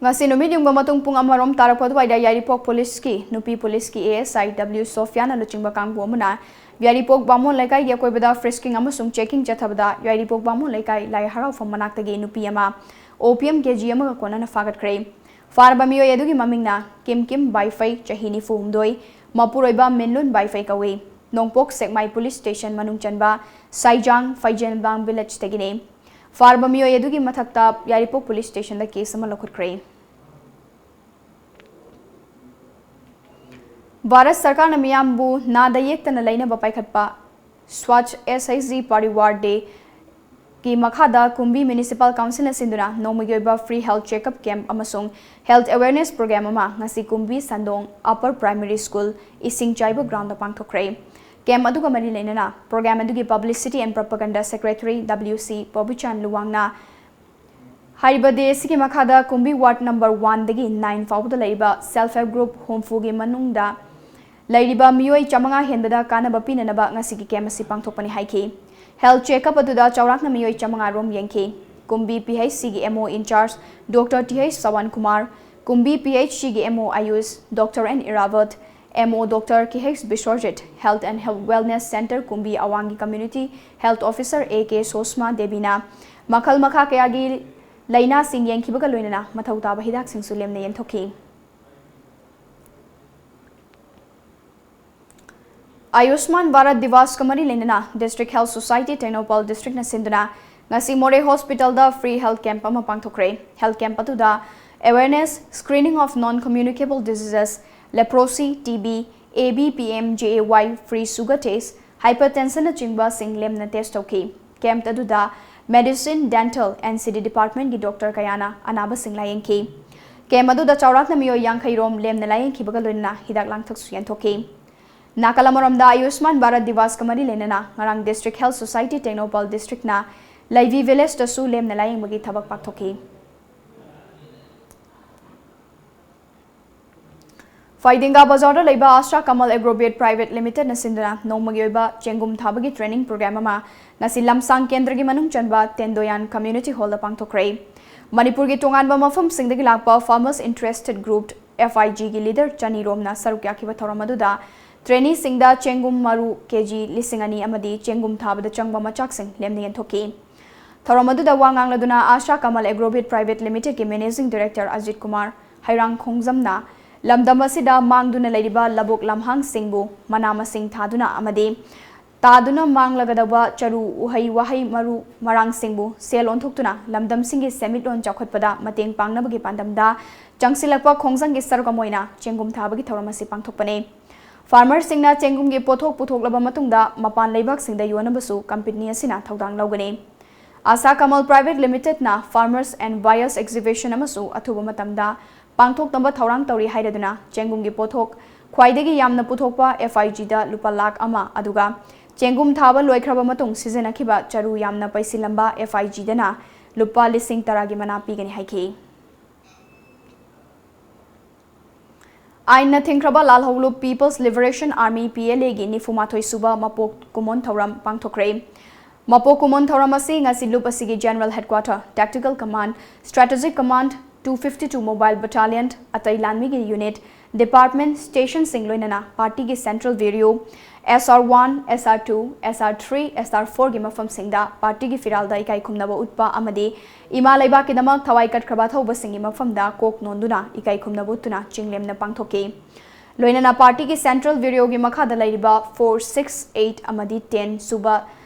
ꯉꯁꯤ ꯅꯨꯃꯤꯠ ꯌꯨꯡꯕ ꯃꯇꯨꯡ ꯄꯨꯡ ꯑꯃꯔꯣꯝ ꯇꯥꯔꯛꯄ ꯑꯗꯨꯋꯥꯏꯗ ꯌꯥꯏꯔꯤꯄꯣꯛ ꯄꯨꯂꯤꯁꯀꯤ ꯅꯨꯄꯤ ꯄꯨꯂꯤꯁꯀꯤ ꯑꯦ ꯑꯦꯁ ꯑꯥꯏ ꯗꯕ꯭ꯂꯤꯎ ꯁꯣꯐꯤꯌꯥꯅ ꯂꯨꯆꯤꯡꯕ ꯀꯥꯡꯕꯨ ꯑꯃꯅ ꯌꯥꯏꯔꯤꯄꯣꯛ ꯕꯥꯃꯣꯟ ꯂꯩꯀꯥꯏꯒꯤ ꯑꯀꯣꯏꯕꯗ frisking ꯑꯃꯁꯨꯡ checking ꯆꯠꯊꯕꯗ ꯌꯥꯏꯔꯤꯄꯣꯛ ꯕꯥꯃꯣꯟ ꯂꯩꯀꯥꯏ ꯂꯥꯏ ꯍꯔꯥꯎꯐꯝ ꯃꯅꯥꯛꯇꯒꯤ ꯅꯨꯄꯤ ꯑꯃ ꯑꯣꯄꯤꯌꯝ ꯀꯦꯖꯤ ꯑꯃꯒ ꯀꯣꯟꯅꯅ ꯐꯥꯒꯠꯈ꯭ꯔꯦ꯫ ꯐꯥꯔꯕ ꯃꯤꯑꯣꯏ ꯑꯗꯨꯒꯤ ꯃꯃꯤꯡꯅ ꯀꯤꯝ ꯀꯤꯝ ꯕꯥꯏꯐꯩ, ꯆꯍꯤ ꯅꯤꯐꯨ ꯍꯨꯝꯗꯣꯏ, ꯃꯄꯨꯔꯣꯏꯕ ꯃꯤꯟꯂꯨꯟ ꯕꯥꯏꯐꯩ ꯀꯧꯏ꯫ ꯅꯣꯡꯄꯣꯛ ꯁꯦꯛꯃꯥꯏ ꯄꯨꯂꯤꯁ ꯁ꯭ꯇꯦꯁꯟ ꯃꯅꯨꯡ ꯆꯟꯕ ꯁꯥꯏꯖꯥꯡ ꯐꯩꯖꯦꯟꯕꯥꯡ ꯚꯤꯂꯦꯖꯇꯒꯤꯅꯤ꯫ ꯐꯥꯔꯕ ꯃꯤꯑꯣꯏ ꯑꯗꯨꯒꯤ ꯃꯊꯛꯇ ꯌꯥꯏꯔꯤꯄꯣꯛ ꯄꯨꯂꯤꯁ ꯁ꯭ꯇꯦꯁꯟꯗ ꯀꯦꯁ ꯑꯃ ꯂꯧꯈꯠꯈ꯭ꯔꯦ꯫ ꯚꯥꯔꯠ ꯁꯔꯀꯥꯔꯅ ꯃꯤꯌꯥꯝꯕꯨ ꯅꯥꯗ ꯌꯦꯛꯇꯅ ꯂꯩꯅꯕ ꯄꯥꯏꯈꯠꯄ ꯁ꯭ꯋꯥꯆ ꯑꯦꯁ ꯑꯩꯆ ꯖꯤ ꯄꯥꯔꯤꯋꯥꯔ ꯗꯦꯒꯤ ꯃꯈꯥꯗ ꯀꯨꯝꯕꯤ ꯃ꯭ꯌꯨꯅꯤꯁꯤꯄꯥꯜ ꯀꯥꯎꯟꯁꯤꯜꯅ ꯁꯤꯟꯗꯨꯅ ꯅꯣꯡꯃꯒꯤ ꯑꯣꯏꯕ free health checkup camp ꯑꯃꯁꯨꯡ health awareness program ꯑꯃ ꯉꯁꯤ ꯀꯨꯝꯕꯤ ꯁꯟꯗꯣꯡ Upper Primary School, ꯏꯁꯤꯡꯆꯥꯏꯕ groundꯗ ꯄꯥꯡꯊꯣꯛꯈ꯭ꯔꯦ꯫ Camp ꯑꯗꯨꯒ ꯃꯔꯤ ꯂꯩꯅꯅ program ꯑꯗꯨꯒꯤ Publicity and Propaganda Secretary W C ꯄꯣꯕꯤꯆꯥꯟ ꯂꯨꯋꯥꯡꯅ ꯍꯥꯏꯔꯤꯕ ꯗꯦ ꯑꯁꯤꯒꯤ ꯃꯈꯥꯗ ꯀꯨꯝꯕꯤ ward number one ꯗꯒꯤ nine ꯐꯥꯎꯕꯗ ꯂꯩꯔꯤꯕ self help group ꯍꯨꯝꯐꯨꯒꯤ ꯃꯅꯨꯡꯗ ꯂꯩꯔꯤꯕ ꯃꯤꯑꯣꯏ ꯆꯥꯃꯉꯥ ꯍꯦꯟꯕꯗ ꯀꯥꯟꯅꯕ ꯄꯤꯅꯅꯕ ꯉꯁꯤꯒꯤ camp ꯑꯁꯤ ꯄꯥꯡꯊꯣꯛꯄꯅꯤ ꯍꯥꯏꯈꯤ꯫ Health checkup ꯑꯗꯨꯗ ꯆꯥꯎꯔꯥꯛꯅ ꯃꯤꯑꯣꯏ ꯆꯥꯃꯉꯥ ꯔꯣꯝ ꯌꯦꯡꯈꯤ꯫ ꯀꯨꯝꯕꯤ P H C ꯒꯤ M O in charge Doctor T H ꯁꯋꯥꯟ Kumar, ꯀꯨꯝꯕꯤ P H C ꯒꯤ M O ꯑꯌꯨꯁ Doctor N ꯏꯔꯥꯕꯠ, M O Doctor K H ꯕꯤꯁ꯭ꯋꯔꯖꯤꯠ, Health and Health Wellness Center ꯀꯨꯝꯕꯤ ꯑꯋꯥꯡꯒꯤ Community Health Officer A K ꯁꯣꯁꯃꯥ ꯗꯦꯕꯤꯅ ꯃꯈꯜ ꯃꯈꯥ ꯀꯌꯥꯒꯤ ꯂꯥꯏꯅꯥꯁꯤꯡ ꯌꯦꯡꯈꯤꯕꯒ ꯂꯣꯏꯅꯅ ꯃꯊꯧ ꯇꯥꯕ ꯍꯤꯗꯥꯛꯁꯤꯡꯁꯨ ꯂꯦꯝꯅ ꯌꯦꯟꯊꯣꯛꯈꯤ꯫ ꯑꯌꯨꯁꯃꯥꯟ ꯚꯥꯔꯠ ꯗꯤꯋꯥꯁꯀ ꯃꯔꯤ ꯂꯩꯅꯅ District Health Society ꯇꯦꯡꯅꯧꯄꯜ Districtꯅ ꯁꯤꯟꯗꯨꯅ ꯉꯁꯤ ꯃꯣꯔꯦ Hospitalꯗ free health camp ꯑꯃ ꯄꯥꯡꯊꯣꯛꯈ꯭ꯔꯦ꯫ Health camp ꯑꯗꯨꯗ awareness, screening of non communicable diseases, leprosy, T B, A B P M J A Y, free sugar test, hypertensionꯅꯆꯤꯡꯕꯁꯤꯡ ꯂꯦꯝꯅ test ꯇꯧꯈꯤ꯫ Camp ꯑꯗꯨꯗ medicine, dental, N C D departmentꯀꯤ doctor ꯀꯌꯥꯅ ꯑꯅꯥꯕꯁꯤꯡ ꯂꯥꯌꯦꯡꯈꯤ꯫ Camp ꯑꯗꯨꯗ ꯆꯥꯎꯔꯥꯛꯅ ꯃꯤꯑꯣꯏ ꯌꯥꯡꯈꯩ ꯔꯣꯝ ꯂꯦꯝꯅ ꯂꯥꯌꯦꯡꯈꯤꯕꯒ ꯂꯣꯏꯅꯅ ꯍꯤꯗꯥꯛ ꯂꯥꯡꯊꯛꯁꯨ ꯌꯦꯟꯊꯣꯛꯈꯤ꯫ ꯅꯥꯀꯜ ꯑꯃꯔꯣꯝꯗ ꯑꯌꯨꯁꯃꯥꯟ ꯚꯥꯔꯠ ꯗꯤꯋꯥꯁꯀ ꯃꯔꯤ ꯂꯩꯅꯅ ꯉꯔꯥꯡ District Health Society ꯇꯦꯡꯅꯧꯄꯜ Districtꯅ ꯂꯩꯕꯤ Villageꯇꯁꯨ ꯂꯦꯝꯅ ꯂꯥꯌꯦꯡꯕꯒꯤ ꯊꯕꯛ ꯄꯥꯡꯊꯣꯛꯈꯤ꯫ ꯐꯩꯗꯤꯡꯒꯥ ꯕꯖꯥꯔꯗ ꯂꯩꯕ ꯑꯥꯁꯥ ꯀꯃꯜ Agrovet Private Limitedꯅ ꯁꯤꯟꯗꯨꯅ ꯅꯣꯡꯃꯒꯤ ꯑꯣꯏꯕ ꯆꯦꯡꯒꯨꯝ ꯊꯥꯕꯒꯤ training program ꯑꯃ ꯉꯁꯤ ꯂꯝꯁꯥꯡ ꯀꯦꯟꯗ꯭ꯔꯒꯤ ꯃꯅꯨꯡ ꯆꯟꯕ ꯇꯦꯟꯗꯣꯌꯥꯟ Community Hallꯗ ꯄꯥꯡꯊꯣꯛꯈ꯭ꯔꯦ꯫ ꯃꯅꯤꯄꯨꯔꯒꯤ ꯇꯣꯉꯥꯟꯕ ꯃꯐꯝꯁꯤꯡꯗꯒꯤ ꯂꯥꯛꯄ Farmers Interested Group, F I Gꯒꯤ leader ꯆꯅꯤ ꯔꯣꯝꯅ ꯁꯔꯨꯛ ꯌꯥꯈꯤꯕ ꯊꯧꯔꯝ ꯑꯗꯨꯗ traineeꯁꯤꯡꯗ ꯆꯦꯡꯒꯨꯝ ꯃꯔꯨ ꯀꯦꯖꯤ ꯂꯤꯁꯤꯡ ꯑꯅꯤ ꯑꯃꯗꯤ ꯆꯦꯡꯒꯨꯝ ꯊꯥꯕꯗ ꯆꯪꯕ ꯃꯆꯥꯛꯁꯤꯡ ꯂꯦꯝꯅ ꯌꯦꯟꯊꯣꯛꯈꯤ꯫ ꯊꯧꯔꯝ ꯑꯗꯨꯗ ꯋꯥ ꯉꯥꯡꯂꯗꯨꯅ ꯑꯥꯁꯥ ꯀꯃꯜ Agrovet Private Limitedꯀꯤ Managing Director Ajit Kumar ꯍꯩꯔꯥꯡ ꯈꯣꯡꯖꯝꯅ ꯂꯝꯗꯝ ꯑꯁꯤꯗ ꯃꯥꯡꯗꯨꯅ ꯂꯩꯔꯤꯕ ꯂꯧꯕꯨꯛ ꯂꯝꯍꯥꯡꯁꯤꯡꯕꯨ ꯃꯅꯥ ꯃꯁꯤꯡ ꯊꯥꯗꯨꯅ ꯑꯃꯗꯤ ꯇꯥꯗꯨꯅ ꯃꯥꯡꯂꯒꯗꯧꯕ ꯆꯔꯨ, ꯎꯍꯩ, ꯋꯥꯍꯩ, ꯃꯔꯨ ꯃꯔꯥꯡꯁꯤꯡꯕꯨ ꯁꯦꯜ ꯑꯣꯟꯊꯣꯛꯇꯨꯅ ꯂꯝꯗꯝꯁꯤꯡꯒꯤ ꯁꯦꯟꯃꯤꯠꯂꯣꯟ ꯆꯥꯎꯈꯠꯄꯗ ꯃꯇꯦꯡ ꯄꯥꯡꯅꯕꯒꯤ ꯄꯥꯟꯗꯝꯗ ꯆꯪꯁꯤꯜꯂꯛꯄ ꯈꯣꯡꯖꯪꯒꯤ ꯁꯔꯨꯛ ꯑꯃ ꯑꯣꯏꯅ ꯆꯦꯡꯒꯨꯝ ꯊꯥꯕꯒꯤ ꯊꯧꯔꯝ ꯑꯁꯤ ꯄꯥꯡꯊꯣꯛꯄꯅꯤ꯫ Farmerꯁꯤꯡꯅ ꯆꯦꯡꯒꯨꯝꯒꯤ ꯄꯣꯠꯊꯣꯛ ꯄꯨꯊꯣꯛꯂꯕ ꯃꯇꯨꯡꯗ ꯃꯄꯥꯟ ꯂꯩꯕꯥꯛꯁꯤꯡꯗ ꯌꯣꯟꯅꯕꯁꯨ company ꯑꯁꯤꯅ ꯊꯧꯗꯥꯡ ꯂꯧꯒꯅꯤ꯫ ꯑꯥꯁꯥ ꯀꯃꯜ Private Limitedꯅ Farmers and Buyers Exhibition ꯑꯃꯁꯨ ꯑꯊꯨꯕ ꯃꯇꯝꯗ ꯄꯥꯡꯊꯣꯛꯅꯕ ꯊꯧꯔꯥꯡ ꯇꯧꯔꯤ ꯍꯥꯏꯔꯗꯨꯅ ꯆꯦꯡꯒꯨꯝꯒꯤ ꯄꯣꯠꯊꯣꯛ ꯈ꯭ꯋꯥꯏꯗꯒꯤ ꯌꯥꯝꯅ ꯄꯨꯊꯣꯛꯄ F I Gꯗ ꯂꯨꯄꯥ ꯂꯥꯈ ꯑꯃ, ꯑꯗꯨꯒ ꯆꯦꯡꯒꯨꯝ ꯊꯥꯕ ꯂꯣꯏꯈ꯭ꯔꯕ ꯃꯇꯨꯡ ꯁꯤꯖꯤꯟꯅꯈꯤꯕ ꯆꯔꯨ ꯌꯥꯝꯅ ꯄꯩꯁꯤꯜꯂꯝꯕ F I Gꯗꯅ ꯂꯨꯄꯥ ꯂꯤꯁꯤꯡ ꯇꯔꯥꯒꯤ ꯃꯅꯥ ꯄꯤꯒꯅꯤ ꯍꯥꯏꯈꯤ꯫ ꯑꯥꯏꯟꯅ ꯊꯤꯡꯈ꯭ꯔꯕ ꯂꯥꯜꯍꯧꯂꯨꯞ People's Liberation Army, P L Aꯒꯤ ꯅꯤꯐꯨ ꯃꯥꯊꯣꯏ ꯁꯨꯕ ꯃꯄꯣꯛ ꯀꯨꯝꯑꯣꯟ ꯊꯧꯔꯝ ꯄꯥꯡꯊꯣꯛꯈ꯭ꯔꯦ꯫ ꯃꯄꯣꯛ ꯀꯨꯝꯑꯣꯟ ꯊꯧꯔꯝ ꯑꯁꯤ ꯉꯁꯤ ꯂꯨꯞ ꯑꯁꯤꯒꯤ General Headquarter, Tactical Command, Strategic Command, two fifty two Mobile Battalion, ꯑꯇꯩ ꯂꯥꯟꯃꯤꯒꯤ unit, department stationꯁꯤꯡ ꯂꯣꯏꯅꯅ partyꯒꯤ central bureau, S R one, S R two, S R three, S R fourꯒꯤ ꯃꯐꯝꯁꯤꯡꯗ partyꯒꯤ ꯐꯤꯔꯥꯜꯗ ꯏꯀꯥꯏ ꯈꯨꯝꯅꯕ ꯎꯠꯄ ꯑꯃꯗꯤ ꯏꯃꯥ ꯂꯩꯕꯥꯛꯀꯤꯗꯃꯛ ꯊꯋꯥꯏ ꯀꯠꯈ꯭ꯔꯕ ꯑꯊꯧꯕꯁꯤꯡꯒꯤ ꯃꯐꯝꯗ ꯀꯣꯛ ꯅꯣꯟꯗꯨꯅ ꯏꯀꯥꯏ ꯈꯨꯝꯅꯕ ꯎꯠꯇꯨꯅ ꯆꯤꯡꯂꯦꯝꯅ ꯄꯥꯡꯊꯣꯛꯈꯤ꯫ ꯂꯣꯏꯅꯅ partyꯒꯤ central bureauꯒꯤ ꯃꯈꯥꯗ ꯂꯩꯔꯤꯕ four, six, eight ꯑꯃꯗꯤ ten ꯁꯨꯕ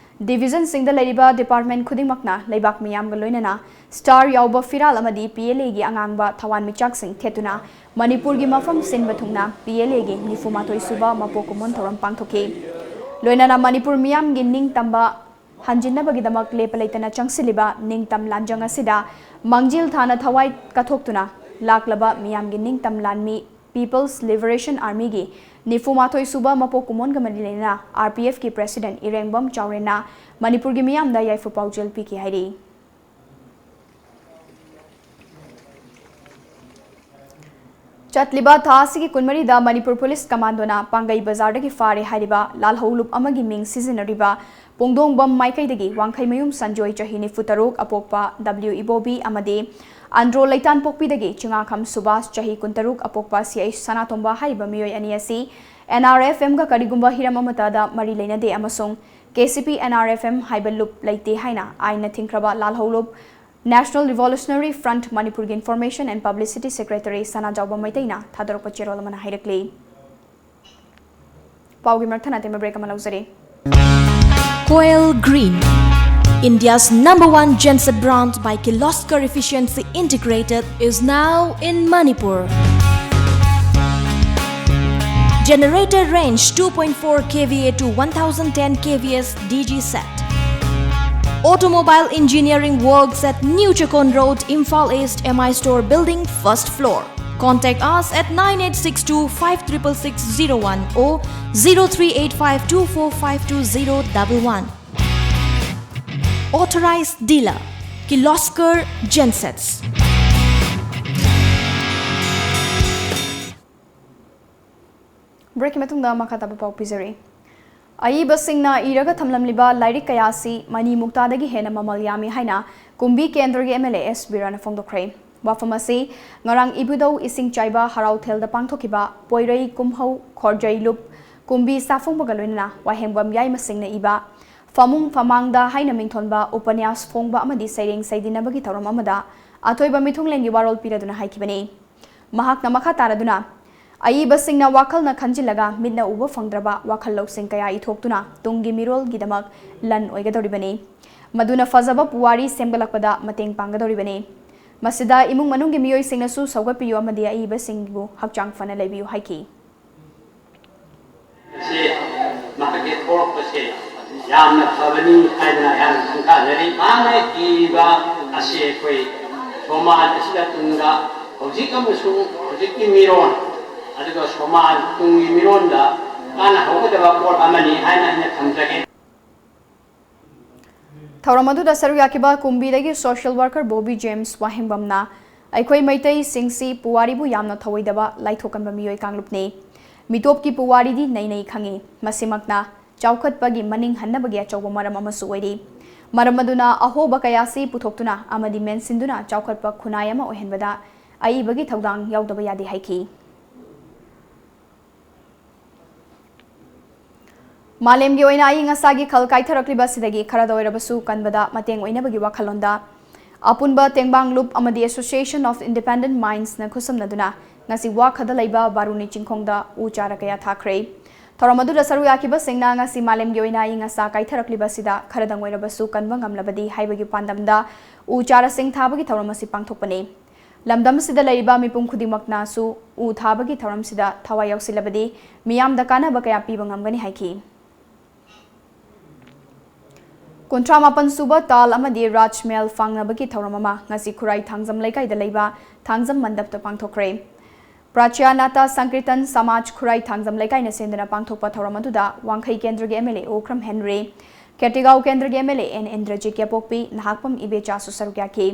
divisionꯁꯤꯡꯗ ꯂꯩꯔꯤꯕ department ꯈꯨꯗꯤꯡꯃꯛꯅ ꯂꯩꯕꯥꯛ ꯃꯤꯌꯥꯝꯒ ꯂꯣꯏꯅꯅ star ꯌꯥꯎꯕ ꯐꯤꯔꯥꯜ ꯑꯃꯗꯤ PLAꯒꯤ ꯑꯉꯥꯡꯕ ꯊꯋꯥꯟꯃꯤꯆꯥꯛꯁꯤꯡ ꯊꯦꯠꯇꯨꯅ ꯃꯅꯤꯄꯨꯔꯒꯤ ꯃꯐꯝ ꯁꯤꯟꯕ ꯊꯨꯡꯅ PLAꯒꯤ ꯅꯤꯐꯨ ꯃꯥꯊꯣꯏ ꯁꯨꯕ ꯃꯄꯣꯛ ꯀꯨꯝꯑꯣꯟ ꯊꯧꯔꯝ ꯄꯥꯡꯊꯣꯛꯈꯤ꯫ ꯂꯣꯏꯅꯅ ꯃꯅꯤꯄꯨꯔ ꯃꯤꯌꯥꯝꯒꯤ ꯅꯤꯡꯇꯝꯕ ꯍꯟꯖꯤꯟꯅꯕꯒꯤꯗꯃꯛ ꯂꯦꯞꯄ ꯂꯩꯇꯅ ꯆꯪꯁꯤꯜꯂꯤꯕ ꯅꯤꯡꯇꯝ ꯂꯥꯟꯖꯪ ꯑꯁꯤꯗ ꯃꯥꯡꯖꯤꯜ ꯊꯥꯅ ꯊꯋꯥꯏ ꯀꯠꯊꯣꯛꯇꯨꯅ ꯂꯥꯛꯂꯕ ꯃꯤꯌꯥꯝꯒꯤ ꯅꯤꯡꯇꯝ ꯂꯥꯟꯃꯤ People's Liberation Armyꯒꯤ ꯅꯤꯐꯨ ꯃꯥꯊꯣꯏ ꯁꯨꯕ ꯃꯄꯣꯛ ꯀꯨꯝꯑꯣꯟꯒ ꯃꯔꯤ ꯂꯩꯅꯅ RPFꯀꯤ president ꯏꯔꯦꯡꯕꯝ ꯆꯥꯎꯔꯦꯟꯅ ꯃꯅꯤꯄꯨꯔꯒꯤ ꯃꯤꯌꯥꯝꯗ ꯌꯥꯏꯐ ꯄꯥꯎꯖꯦꯜ ꯄꯤꯈꯤ ꯍꯥꯏꯔꯤ꯫ ꯆꯠꯂꯤꯕ ꯊꯥ ꯑꯁꯤꯒꯤ ꯀꯨꯟꯃꯔꯤꯗ ꯃꯅꯤꯄꯨꯔ ꯄꯨꯂꯤꯁ ꯀꯃꯥꯟꯗꯣꯅ ꯄꯥꯡꯒꯩ ꯕꯖꯥꯔꯗꯒꯤ ꯐꯥꯔꯦ ꯍꯥꯏꯔꯤꯕ ꯂꯥꯜꯍꯧꯂꯨꯞ ꯑꯃꯒꯤ ꯃꯤꯡ ꯁꯤꯖꯤꯟꯅꯔꯤꯕ ꯄꯣꯡꯗꯣꯡꯕꯝ ꯃꯥꯏꯀꯩꯗꯒꯤ ꯋꯥꯡꯈꯩꯃꯌꯨꯝ ꯁꯟꯖꯣꯏ, ꯆꯍꯤ ꯅꯤꯐꯨ ꯇꯔꯨꯛ, ꯑꯄꯣꯛꯄ W ꯏꯕꯣꯕꯤ, ꯑꯃꯗꯤ ꯑꯟꯗ꯭ꯔꯣ ꯂꯩꯇꯥꯟꯄꯣꯛꯄꯤꯗꯒꯤ ꯆꯤꯉꯥꯈꯝ ꯁꯨꯕꯥꯁ, ꯆꯍꯤ ꯀꯨꯟꯇꯔꯨꯛ, ꯑꯄꯣꯛꯄ C H ꯁꯅꯥꯇꯣꯝꯕ ꯍꯥꯏꯔꯤꯕ ꯃꯤꯑꯣꯏ ꯑꯅꯤ ꯑꯁꯤ NRFMꯒ ꯀꯔꯤꯒꯨꯝꯕ ꯍꯤꯔꯝ ꯑꯃꯠꯇꯗ ꯃꯔꯤ ꯂꯩꯅꯗꯦ ꯑꯃꯁꯨꯡ KCP NRFM ꯍꯥꯏꯕ ꯂꯨꯞ ꯂꯩꯇꯦ ꯍꯥꯏꯅ ꯑꯥꯏꯟꯅ ꯊꯤꯡꯈ꯭ꯔꯕ ꯂꯥꯜꯍꯧꯂꯨꯞ National Revolutionary Front ꯃꯅꯤꯄꯨꯔꯒꯤ Information and Publicity Secretary ꯁꯅꯥꯖꯥꯎꯕ ꯃꯩꯇꯩꯅ ꯊꯥꯗꯣꯔꯛꯄ ꯆꯦꯔꯣꯜ ꯑꯃꯅ ꯍꯥꯏꯔꯛꯂꯤ꯫ ꯄꯥꯎꯒꯤ ꯃꯔꯛ ꯊꯠꯅ ꯑꯇꯦꯟꯕ break ꯑꯃ ꯂꯧꯖꯔꯤ꯫ Koel Green, India's number one genset brand by Kirloskar Efficiency Integrated, is now in Manipur. Generator range two point four kVA to one thousand ten kVA DG set. Automobile engineering works at New Chakon Road, Imphal East, MI Store building, first floor. Contact us at nine eight six two five triple six zero one or zero three eight five two four five two zero double one. Authorized dealer, Kirloskar Gensets. Breakꯀꯤ ꯃꯇꯨꯡꯗ ꯃꯈꯥ ꯇꯥꯕ ꯄꯥꯎ ꯄꯤꯖꯔꯤ꯫ ꯑꯏꯕꯁꯤꯡꯅ ꯏꯔꯒ ꯊꯝꯂꯝꯂꯤꯕ ꯂꯥꯏꯔꯤꯛ ꯀꯌꯥ ꯑꯁꯤ money ꯃꯨꯛꯇꯥꯗꯒꯤ ꯍꯦꯟꯅ ꯃꯃꯜ ꯌꯥꯝꯃꯤ ꯍꯥꯏꯅ ꯀꯨꯝꯕꯤ ꯀꯦꯟꯗ꯭ꯔꯒꯤ MLA S ꯕꯤꯔꯥꯅ ꯐꯣꯡꯗꯣꯛꯈ꯭ꯔꯦ꯫ ꯋꯥꯐꯝ ꯑꯁꯤ ꯉꯔꯥꯡ ꯏꯕꯨꯙꯧ ꯏꯁꯤꯡ ꯆꯥꯏꯕ ꯍꯔꯥꯎꯊꯦꯜꯗ ꯄꯥꯡꯊꯣꯛꯈꯤꯕ ꯄꯣꯏꯔꯩ ꯀꯨꯝꯍꯧ ꯈꯣꯔꯖꯩ ꯂꯨꯞ ꯀꯨꯝꯕꯤ ꯆꯥꯐꯣꯡꯕꯒ ꯂꯣꯏꯅꯅ ꯋꯥꯍꯦꯡꯕꯝ ꯌꯥꯏꯃꯁꯤꯡꯅ ꯏꯕ ꯐꯃꯨꯡ ꯐꯃꯥꯡꯗ ꯍꯥꯏꯅ ꯃꯤꯡꯊꯣꯟꯕ ꯎꯄꯅ꯭ꯌꯥꯁ ꯐꯣꯡꯕ ꯑꯃꯗꯤ ꯁꯩꯔꯦꯡ ꯁꯩꯗꯤꯟꯅꯕꯒꯤ ꯊꯧꯔꯝ ꯑꯃꯗ ꯑꯊꯣꯏꯕ ꯃꯤꯊꯨꯡꯂꯦꯟꯒꯤ ꯋꯥꯔꯣꯜ ꯄꯤꯔꯗꯨꯅ ꯍꯥꯏꯈꯤꯕꯅꯤ꯫ ꯃꯍꯥꯛꯅ ꯃꯈꯥ ꯇꯥꯔꯗꯨꯅ, ꯑꯏꯕꯁꯤꯡꯅ ꯋꯥꯈꯜꯅ ꯈꯟꯖꯤꯜꯂꯒ ꯃꯤꯠꯅ ꯎꯕ ꯐꯪꯗ꯭ꯔꯕ ꯋꯥꯈꯜ ꯂꯧꯁꯤꯡ ꯀꯌꯥ ꯏꯊꯣꯛꯇꯨꯅ ꯇꯨꯡꯒꯤ ꯃꯤꯔꯣꯜꯒꯤꯗꯃꯛ ꯂꯟ ꯑꯣꯏꯒꯗꯧꯔꯤꯕꯅꯤ꯫ ꯃꯗꯨꯅ ꯐꯖꯕ ꯄꯨꯋꯥꯔꯤ ꯁꯦꯝꯒꯠꯂꯛꯄꯗ ꯃꯇꯦꯡ ꯄꯥꯡꯒꯗꯧꯔꯤꯕꯅꯤ꯫ ꯃꯁꯤꯗ ꯏꯃꯨꯡ ꯃꯅꯨꯡꯒꯤ ꯃꯤꯑꯣꯏꯁꯤꯡꯅꯁꯨ ꯁꯧꯒꯠꯄꯤꯌꯨ ꯑꯃꯗꯤ ꯑꯏꯕꯁꯤꯡꯕꯨ ꯍꯛꯆꯥꯡ ꯐꯅ ꯂꯩꯕꯤꯌꯨ ꯍꯥꯏꯈꯤ꯫ ꯁꯦ ꯃꯍꯥꯛꯀꯤ ꯊꯣꯛꯂꯛꯄꯁꯦ ꯌꯥꯝꯅ ꯐꯕꯅꯤ ꯍꯥꯏꯗꯅ ꯑꯩꯍꯥꯛꯅ ꯈꯪꯊꯖꯔꯤ꯫ ꯃꯍꯥꯛꯅ ꯏꯕ ꯑꯁꯤ ꯑꯩꯈꯣꯏ ꯁꯃꯥꯖ ꯑꯁꯤꯗ ꯇꯨꯡꯗ ꯍꯧꯖꯤꯛ ꯑꯃꯁꯨꯡ ꯍꯧꯖꯤꯛꯀꯤ ꯃꯤꯔꯣꯟ ꯑꯗꯨꯒ ꯁꯃꯥꯖ ꯇꯨꯡꯒꯤ ꯃꯤꯔꯣꯟꯗ ꯀꯥꯟꯅꯍꯧꯒꯗꯕ ꯄꯣꯠ ꯑꯃꯅꯤ ꯍꯥꯏꯅ ꯑꯩꯅ ꯊꯝꯖꯒꯦ꯫ ꯊꯧꯔꯝ ꯑꯗꯨꯗ ꯁꯔꯨꯛ ꯌꯥꯈꯤꯕ ꯀꯨꯝꯕꯤꯗꯒꯤ social worker ꯕꯣꯕꯤ ꯖꯦꯝꯁ ꯋꯥꯍꯦꯡꯕꯝꯅ ꯑꯩꯈꯣꯏ ꯃꯩꯇꯩꯁꯤꯡꯁꯤ ꯄꯨꯋꯥꯔꯤꯕꯨ ꯌꯥꯝꯅ ꯊꯧꯑꯣꯏꯗꯕ ꯂꯥꯏꯊꯣꯛꯀꯟꯕ ꯃꯤꯑꯣꯏ ꯀꯥꯡꯂꯨꯞꯅꯤ꯫ ꯃꯤꯇꯣꯞꯀꯤ ꯄꯨꯋꯥꯔꯤꯗꯤ ꯅꯩꯅꯩ ꯈꯪꯏ꯫ ꯃꯁꯤꯃꯛꯅ ꯆꯥꯎꯈꯠꯄꯒꯤ ꯃꯅꯤꯡ ꯍꯟꯅꯕꯒꯤ ꯑꯆꯧꯕ ꯃꯔꯝ ꯑꯃꯁꯨ ꯑꯣꯏꯔꯤ꯫ ꯃꯔꯝ ꯑꯗꯨꯅ ꯑꯍꯣꯕ ꯀꯌꯥꯁꯤ ꯄꯨꯊꯣꯛꯇꯨꯅ ꯑꯃꯗꯤ ꯃꯦꯟꯁꯤꯟꯗꯨꯅ ꯆꯥꯎꯈꯠꯄ ꯈꯨꯟꯅꯥꯏ ꯑꯃ ꯑꯣꯏꯍꯟꯕꯗ ꯑꯏꯕꯒꯤ ꯊꯧꯗꯥꯡ ꯌꯥꯎꯗꯕ ꯌꯥꯗꯦ ꯍꯥꯏꯈꯤ꯫ ꯃꯥꯂꯦꯝꯒꯤ ꯑꯣꯏꯅ ꯑꯏꯪ ꯑꯁꯥꯒꯤ ꯈꯜ ꯀꯥꯏꯊꯔꯛꯂꯤꯕ ꯑꯁꯤꯗꯒꯤ ꯈꯔꯗ ꯑꯣꯏꯔꯕꯁꯨ ꯀꯟꯕꯗ ꯃꯇꯦꯡ ꯑꯣꯏꯅꯕꯒꯤ ꯋꯥꯈꯜꯂꯣꯟꯗ ꯑꯄꯨꯟꯕ ꯇꯦꯡꯕꯥꯡ ꯂꯨꯞ ꯑꯃꯗꯤ Association of Independent Mindsꯅ ꯈꯨꯠꯁꯝꯅꯗꯨꯅ ꯉꯁꯤ ꯋꯥꯈꯗ ꯂꯩꯕ ꯕꯥꯔꯨꯅꯤ ꯆꯤꯡꯈꯣꯡꯗ ꯎ ꯆꯥꯔ ꯀꯌꯥ ꯊꯥꯈ꯭ꯔꯦ꯫ ꯊꯧꯔꯝ ꯑꯗꯨꯗ ꯁꯔꯨꯛ ꯌꯥꯈꯤꯕꯁꯤꯡꯅ ꯉꯁꯤ ꯃꯥꯂꯦꯝꯒꯤ ꯑꯣꯏꯅ ꯑꯏꯪ ꯑꯁꯥ ꯀꯥꯏꯊꯔꯛꯂꯤꯕ ꯑꯁꯤꯗ ꯈꯔꯗꯪ ꯑꯣꯏꯔꯕꯁꯨ ꯀꯟꯕ ꯉꯝꯂꯕꯗꯤ ꯍꯥꯏꯕꯒꯤ ꯄꯥꯟꯗꯝꯗ ꯎ ꯆꯥꯔꯁꯤꯡ ꯊꯥꯕꯒꯤ ꯊꯧꯔꯝ ꯑꯁꯤ ꯄꯥꯡꯊꯣꯛꯄꯅꯤ꯫ ꯂꯝꯗꯝꯁꯤꯗ ꯂꯩꯔꯤꯕ ꯃꯤꯄꯨꯝ ꯈꯨꯗꯤꯡꯃꯛꯅꯁꯨ ꯎ ꯊꯥꯕꯒꯤ ꯊꯧꯔꯝꯁꯤꯗ ꯊꯋꯥꯏ ꯌꯥꯎꯁꯤꯜꯂꯕꯗꯤ ꯃꯤꯌꯥꯝꯗ ꯀꯥꯟꯅꯕ ꯀꯌꯥ ꯄꯤꯕ ꯉꯝꯒꯅꯤ ꯍꯥꯏꯈꯤ꯫ ꯀꯨꯟꯊ꯭ꯔꯥ ꯃꯥꯄꯟ ꯁꯨꯕ ꯇꯥꯜ ꯑꯃꯗꯤ ꯔꯥꯖꯃꯦꯜ ꯐꯥꯡꯅꯕꯒꯤ ꯊꯧꯔꯝ ꯑꯃ ꯉꯁꯤ ꯈꯨꯔꯥꯏ ꯊꯥꯡꯖꯝ ꯂꯩꯀꯥꯏꯗ ꯂꯩꯕ ꯊꯥꯡꯖꯝ ꯃꯟꯗꯞꯇ ꯄꯥꯡꯊꯣꯛꯈ꯭ꯔꯦ꯫ ꯄ꯭ꯔꯥꯆ꯭ꯌꯥ ꯅꯥꯇꯥ ꯁꯪꯀꯤꯔꯇꯟ ꯁꯃꯥꯖ ꯈꯨꯔꯥꯏ ꯊꯥꯡꯖꯝ ꯂꯩꯀꯥꯏꯅ ꯁꯤꯟꯗꯨꯅ ꯄꯥꯡꯊꯣꯛꯄ ꯊꯧꯔꯝ ꯑꯗꯨꯗ ꯋꯥꯡꯈꯩ ꯀꯦꯟꯗ꯭ꯔꯒꯤ MLA ꯑꯣꯀ꯭ꯔꯝ ꯍꯦꯟꯔꯤ, ꯈꯦꯇꯤꯒꯥꯎ ꯀꯦꯟꯗ꯭ꯔꯒꯤ MLA ꯑꯦꯟ ꯏꯟꯗ꯭ꯔꯖꯤꯠ ꯌꯥꯄꯣꯛꯄꯤ, ꯅꯍꯥꯛꯄꯝ ꯏꯕꯦꯆꯥꯁꯨ ꯁꯔꯨꯛ ꯌꯥꯈꯤ꯫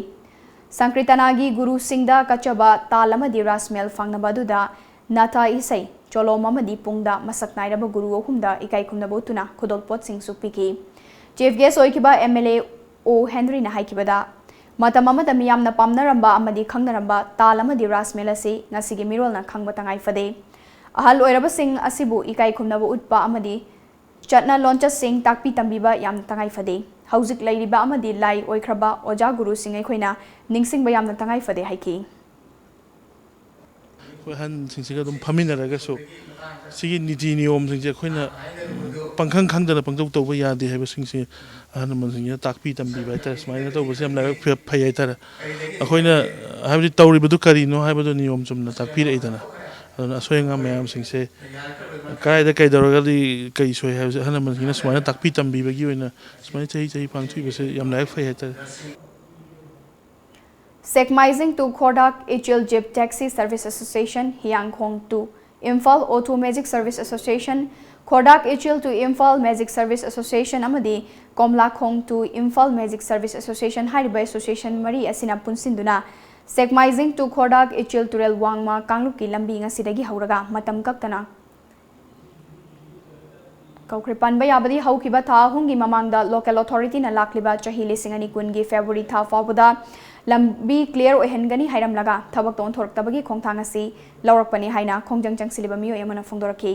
ꯁꯪꯀꯤꯔꯇꯅꯥꯒꯤ ꯒꯨꯔꯨꯁꯤꯡꯗ ꯀꯠꯆꯕ ꯇꯥꯜ ꯑꯃꯗꯤ ꯔꯥꯖꯃꯦꯜ ꯐꯪꯅꯕ ꯑꯗꯨꯗ ꯅꯥꯇꯥ ꯏꯁꯩ, ꯆꯣꯂꯣꯝ ꯑꯃꯗꯤ ꯄꯨꯡꯗ ꯃꯁꯛ ꯅꯥꯏꯔꯕ ꯒꯨꯔꯨ ꯑꯍꯨꯝꯗ ꯏꯀꯥꯏ ꯈꯨꯝꯅꯕ ꯎꯠꯇꯨꯅ ꯈꯨꯗꯣꯜꯄꯣꯠꯁꯤꯡꯁꯨ ꯄꯤꯈꯤ꯫ Chief guest ꯑꯣꯏꯈꯤꯕ MLA ꯑꯣ ꯍꯦꯟꯔꯤꯅ ꯍꯥꯏꯈꯤꯕꯗ, ꯃꯇꯝ ꯑꯃꯗ ꯃꯤꯌꯥꯝꯅ ꯄꯥꯝꯅꯔꯝꯕ ꯑꯃꯗꯤ ꯈꯪꯅꯔꯝꯕ ꯇꯥꯜ ꯑꯃꯗꯤ ꯔꯥꯁ ꯃꯦꯜ ꯑꯁꯤ ꯉꯁꯤꯒꯤ ꯃꯤꯔꯣꯜꯅ ꯈꯪꯕ ꯇꯉꯥꯏ ꯐꯗꯦ꯫ ꯑꯍꯜ ꯑꯣꯏꯔꯕꯁꯤꯡ ꯑꯁꯤꯕꯨ ꯏꯀꯥꯏ ꯈꯨꯝꯅꯕ ꯎꯠꯄ ꯑꯃꯗꯤ ꯆꯠꯅ ꯂꯣꯟꯆꯠꯁꯤꯡ ꯇꯥꯛꯄꯤ ꯇꯝꯕꯤꯕ ꯌꯥꯝꯅ ꯇꯉꯥꯏ ꯐꯗꯦ꯫ ꯍꯧꯖꯤꯛ ꯂꯩꯔꯤꯕ ꯑꯃꯗꯤ ꯂꯥꯏ ꯑꯣꯏꯈ꯭ꯔꯕ ꯑꯣꯖꯥ ꯒꯨꯔꯨꯁꯤꯡ ꯑꯩꯈꯣꯏꯅ ꯅꯤꯡꯁꯤꯡꯕ ꯌꯥꯝꯅ ꯇꯉꯥꯏ ꯐꯗꯦ ꯍꯥꯏꯈꯤ꯫ ꯑꯩꯈꯣꯏ ꯑꯍꯟꯁꯤꯡꯁꯤꯒ ꯑꯗꯨꯝ ꯐꯝꯃꯤꯟꯅꯔꯒꯁꯨ ꯁꯤꯒꯤ ꯅꯤꯇꯤ ꯅꯤꯌꯣꯝꯁꯤꯡꯁꯦ ꯑꯩꯈꯣꯏꯅ ꯄꯪꯈꯪ ꯈꯪꯗꯅ ꯄꯪꯇꯧ ꯇꯧꯕ ꯌꯥꯗꯦ ꯍꯥꯏꯕꯁꯤꯡꯁꯦ ꯑꯍꯜ ꯂꯃꯟꯁꯤꯡꯁꯤꯅ ꯇꯥꯛꯄꯤ ꯇꯝꯕꯤꯕ ꯍꯥꯏꯇꯥꯔꯦ꯫ ꯁꯨꯃꯥꯏꯅ ꯇꯧꯕꯁꯦ ꯌꯥꯝ ꯂꯥꯏꯕꯛ ꯐ- ꯐꯩ ꯍꯥꯏꯇꯥꯔꯦ꯫ ꯑꯩꯈꯣꯏꯅ ꯍꯥꯏꯕꯗꯤ ꯇꯧꯔꯤꯕꯗꯨ ꯀꯔꯤꯅꯣ ꯍꯥꯏꯕꯗꯨ ꯅꯤꯌꯣꯝ ꯆꯨꯝꯅ ꯇꯥꯛꯄꯤꯔꯛꯏꯗꯅ꯫ ꯑꯗꯨꯅ ꯑꯁꯣꯏ ꯑꯉꯥꯝ ꯃꯌꯥꯝꯁꯤꯡꯁꯦ ꯀꯥꯏꯗ ꯀꯩꯗꯧꯔꯒꯗꯤ ꯀꯩ ꯁꯣꯏ ꯍꯥꯏꯕꯁꯦ ꯑꯍꯜ ꯂꯃꯟꯁꯤꯡꯅ ꯁꯨꯃꯥꯏꯅ ꯇꯥꯛꯄꯤ ꯇꯝꯕꯤꯕꯒꯤ ꯑꯣꯏꯅ ꯁꯨꯃꯥꯏꯅ ꯆꯍꯤ ꯆꯍꯤ ꯄꯥꯡꯊꯣꯛꯏꯕꯁꯦ ꯌꯥꯝ ꯂꯥꯏꯕꯛ ꯐꯩ ꯍꯥꯏꯇꯥꯔꯦ꯫ Sekmaijing to Khordad Ichil Jeep Taxi Service Association, Hiangkhong to Imphal Auto Magic Service Association, Khordad Ichil to Imphal Magic Service Association ꯑꯃꯗꯤ Komlakhong to Imphal Magic Service Association ꯍꯥꯏꯔꯤꯕ association ꯃꯔꯤ ꯑꯁꯤꯅ ꯄꯨꯟꯁꯤꯟꯗꯨꯅ Sekmaijing to Khordad Ichil ꯇꯨꯔꯦꯜ ꯋꯥꯡꯃ ꯀꯥꯡꯂꯨꯞꯀꯤ ꯂꯝꯕꯤ ꯉꯁꯤꯗꯒꯤ ꯍꯧꯔꯒ ꯃꯇꯝ ꯀꯛꯇꯅ ꯀꯧꯈ꯭ꯔꯦ꯫ ꯄꯟꯕ ꯌꯥꯕꯗꯤ ꯍꯧꯈꯤꯕ ꯊꯥ ꯑꯍꯨꯝꯒꯤ ꯃꯃꯥꯡꯗ local authorityꯅ ꯂꯥꯛꯂꯤꯕ ꯆꯍꯤ ꯂꯤꯁꯤꯡ ꯑꯅꯤ ꯀꯨꯟꯒꯤ February ꯊꯥ ꯐꯥꯎꯕꯗ ꯂꯝꯕꯤ clear ꯑꯣꯏꯍꯟꯒꯅꯤ ꯍꯥꯏꯔꯝꯂꯒ ꯊꯕꯛꯇ ꯑꯣꯟꯊꯣꯔꯛꯇꯕꯒꯤ ꯈꯣꯡꯊꯥꯡ ꯑꯁꯤ ꯂꯧꯔꯛꯄꯅꯤ ꯍꯥꯏꯅ ꯈꯣꯡꯖꯪ ꯆꯪꯁꯤꯜꯂꯤꯕ ꯃꯤꯑꯣꯏ ꯑꯃꯅ ꯐꯣꯡꯗꯣꯔꯛꯈꯤ꯫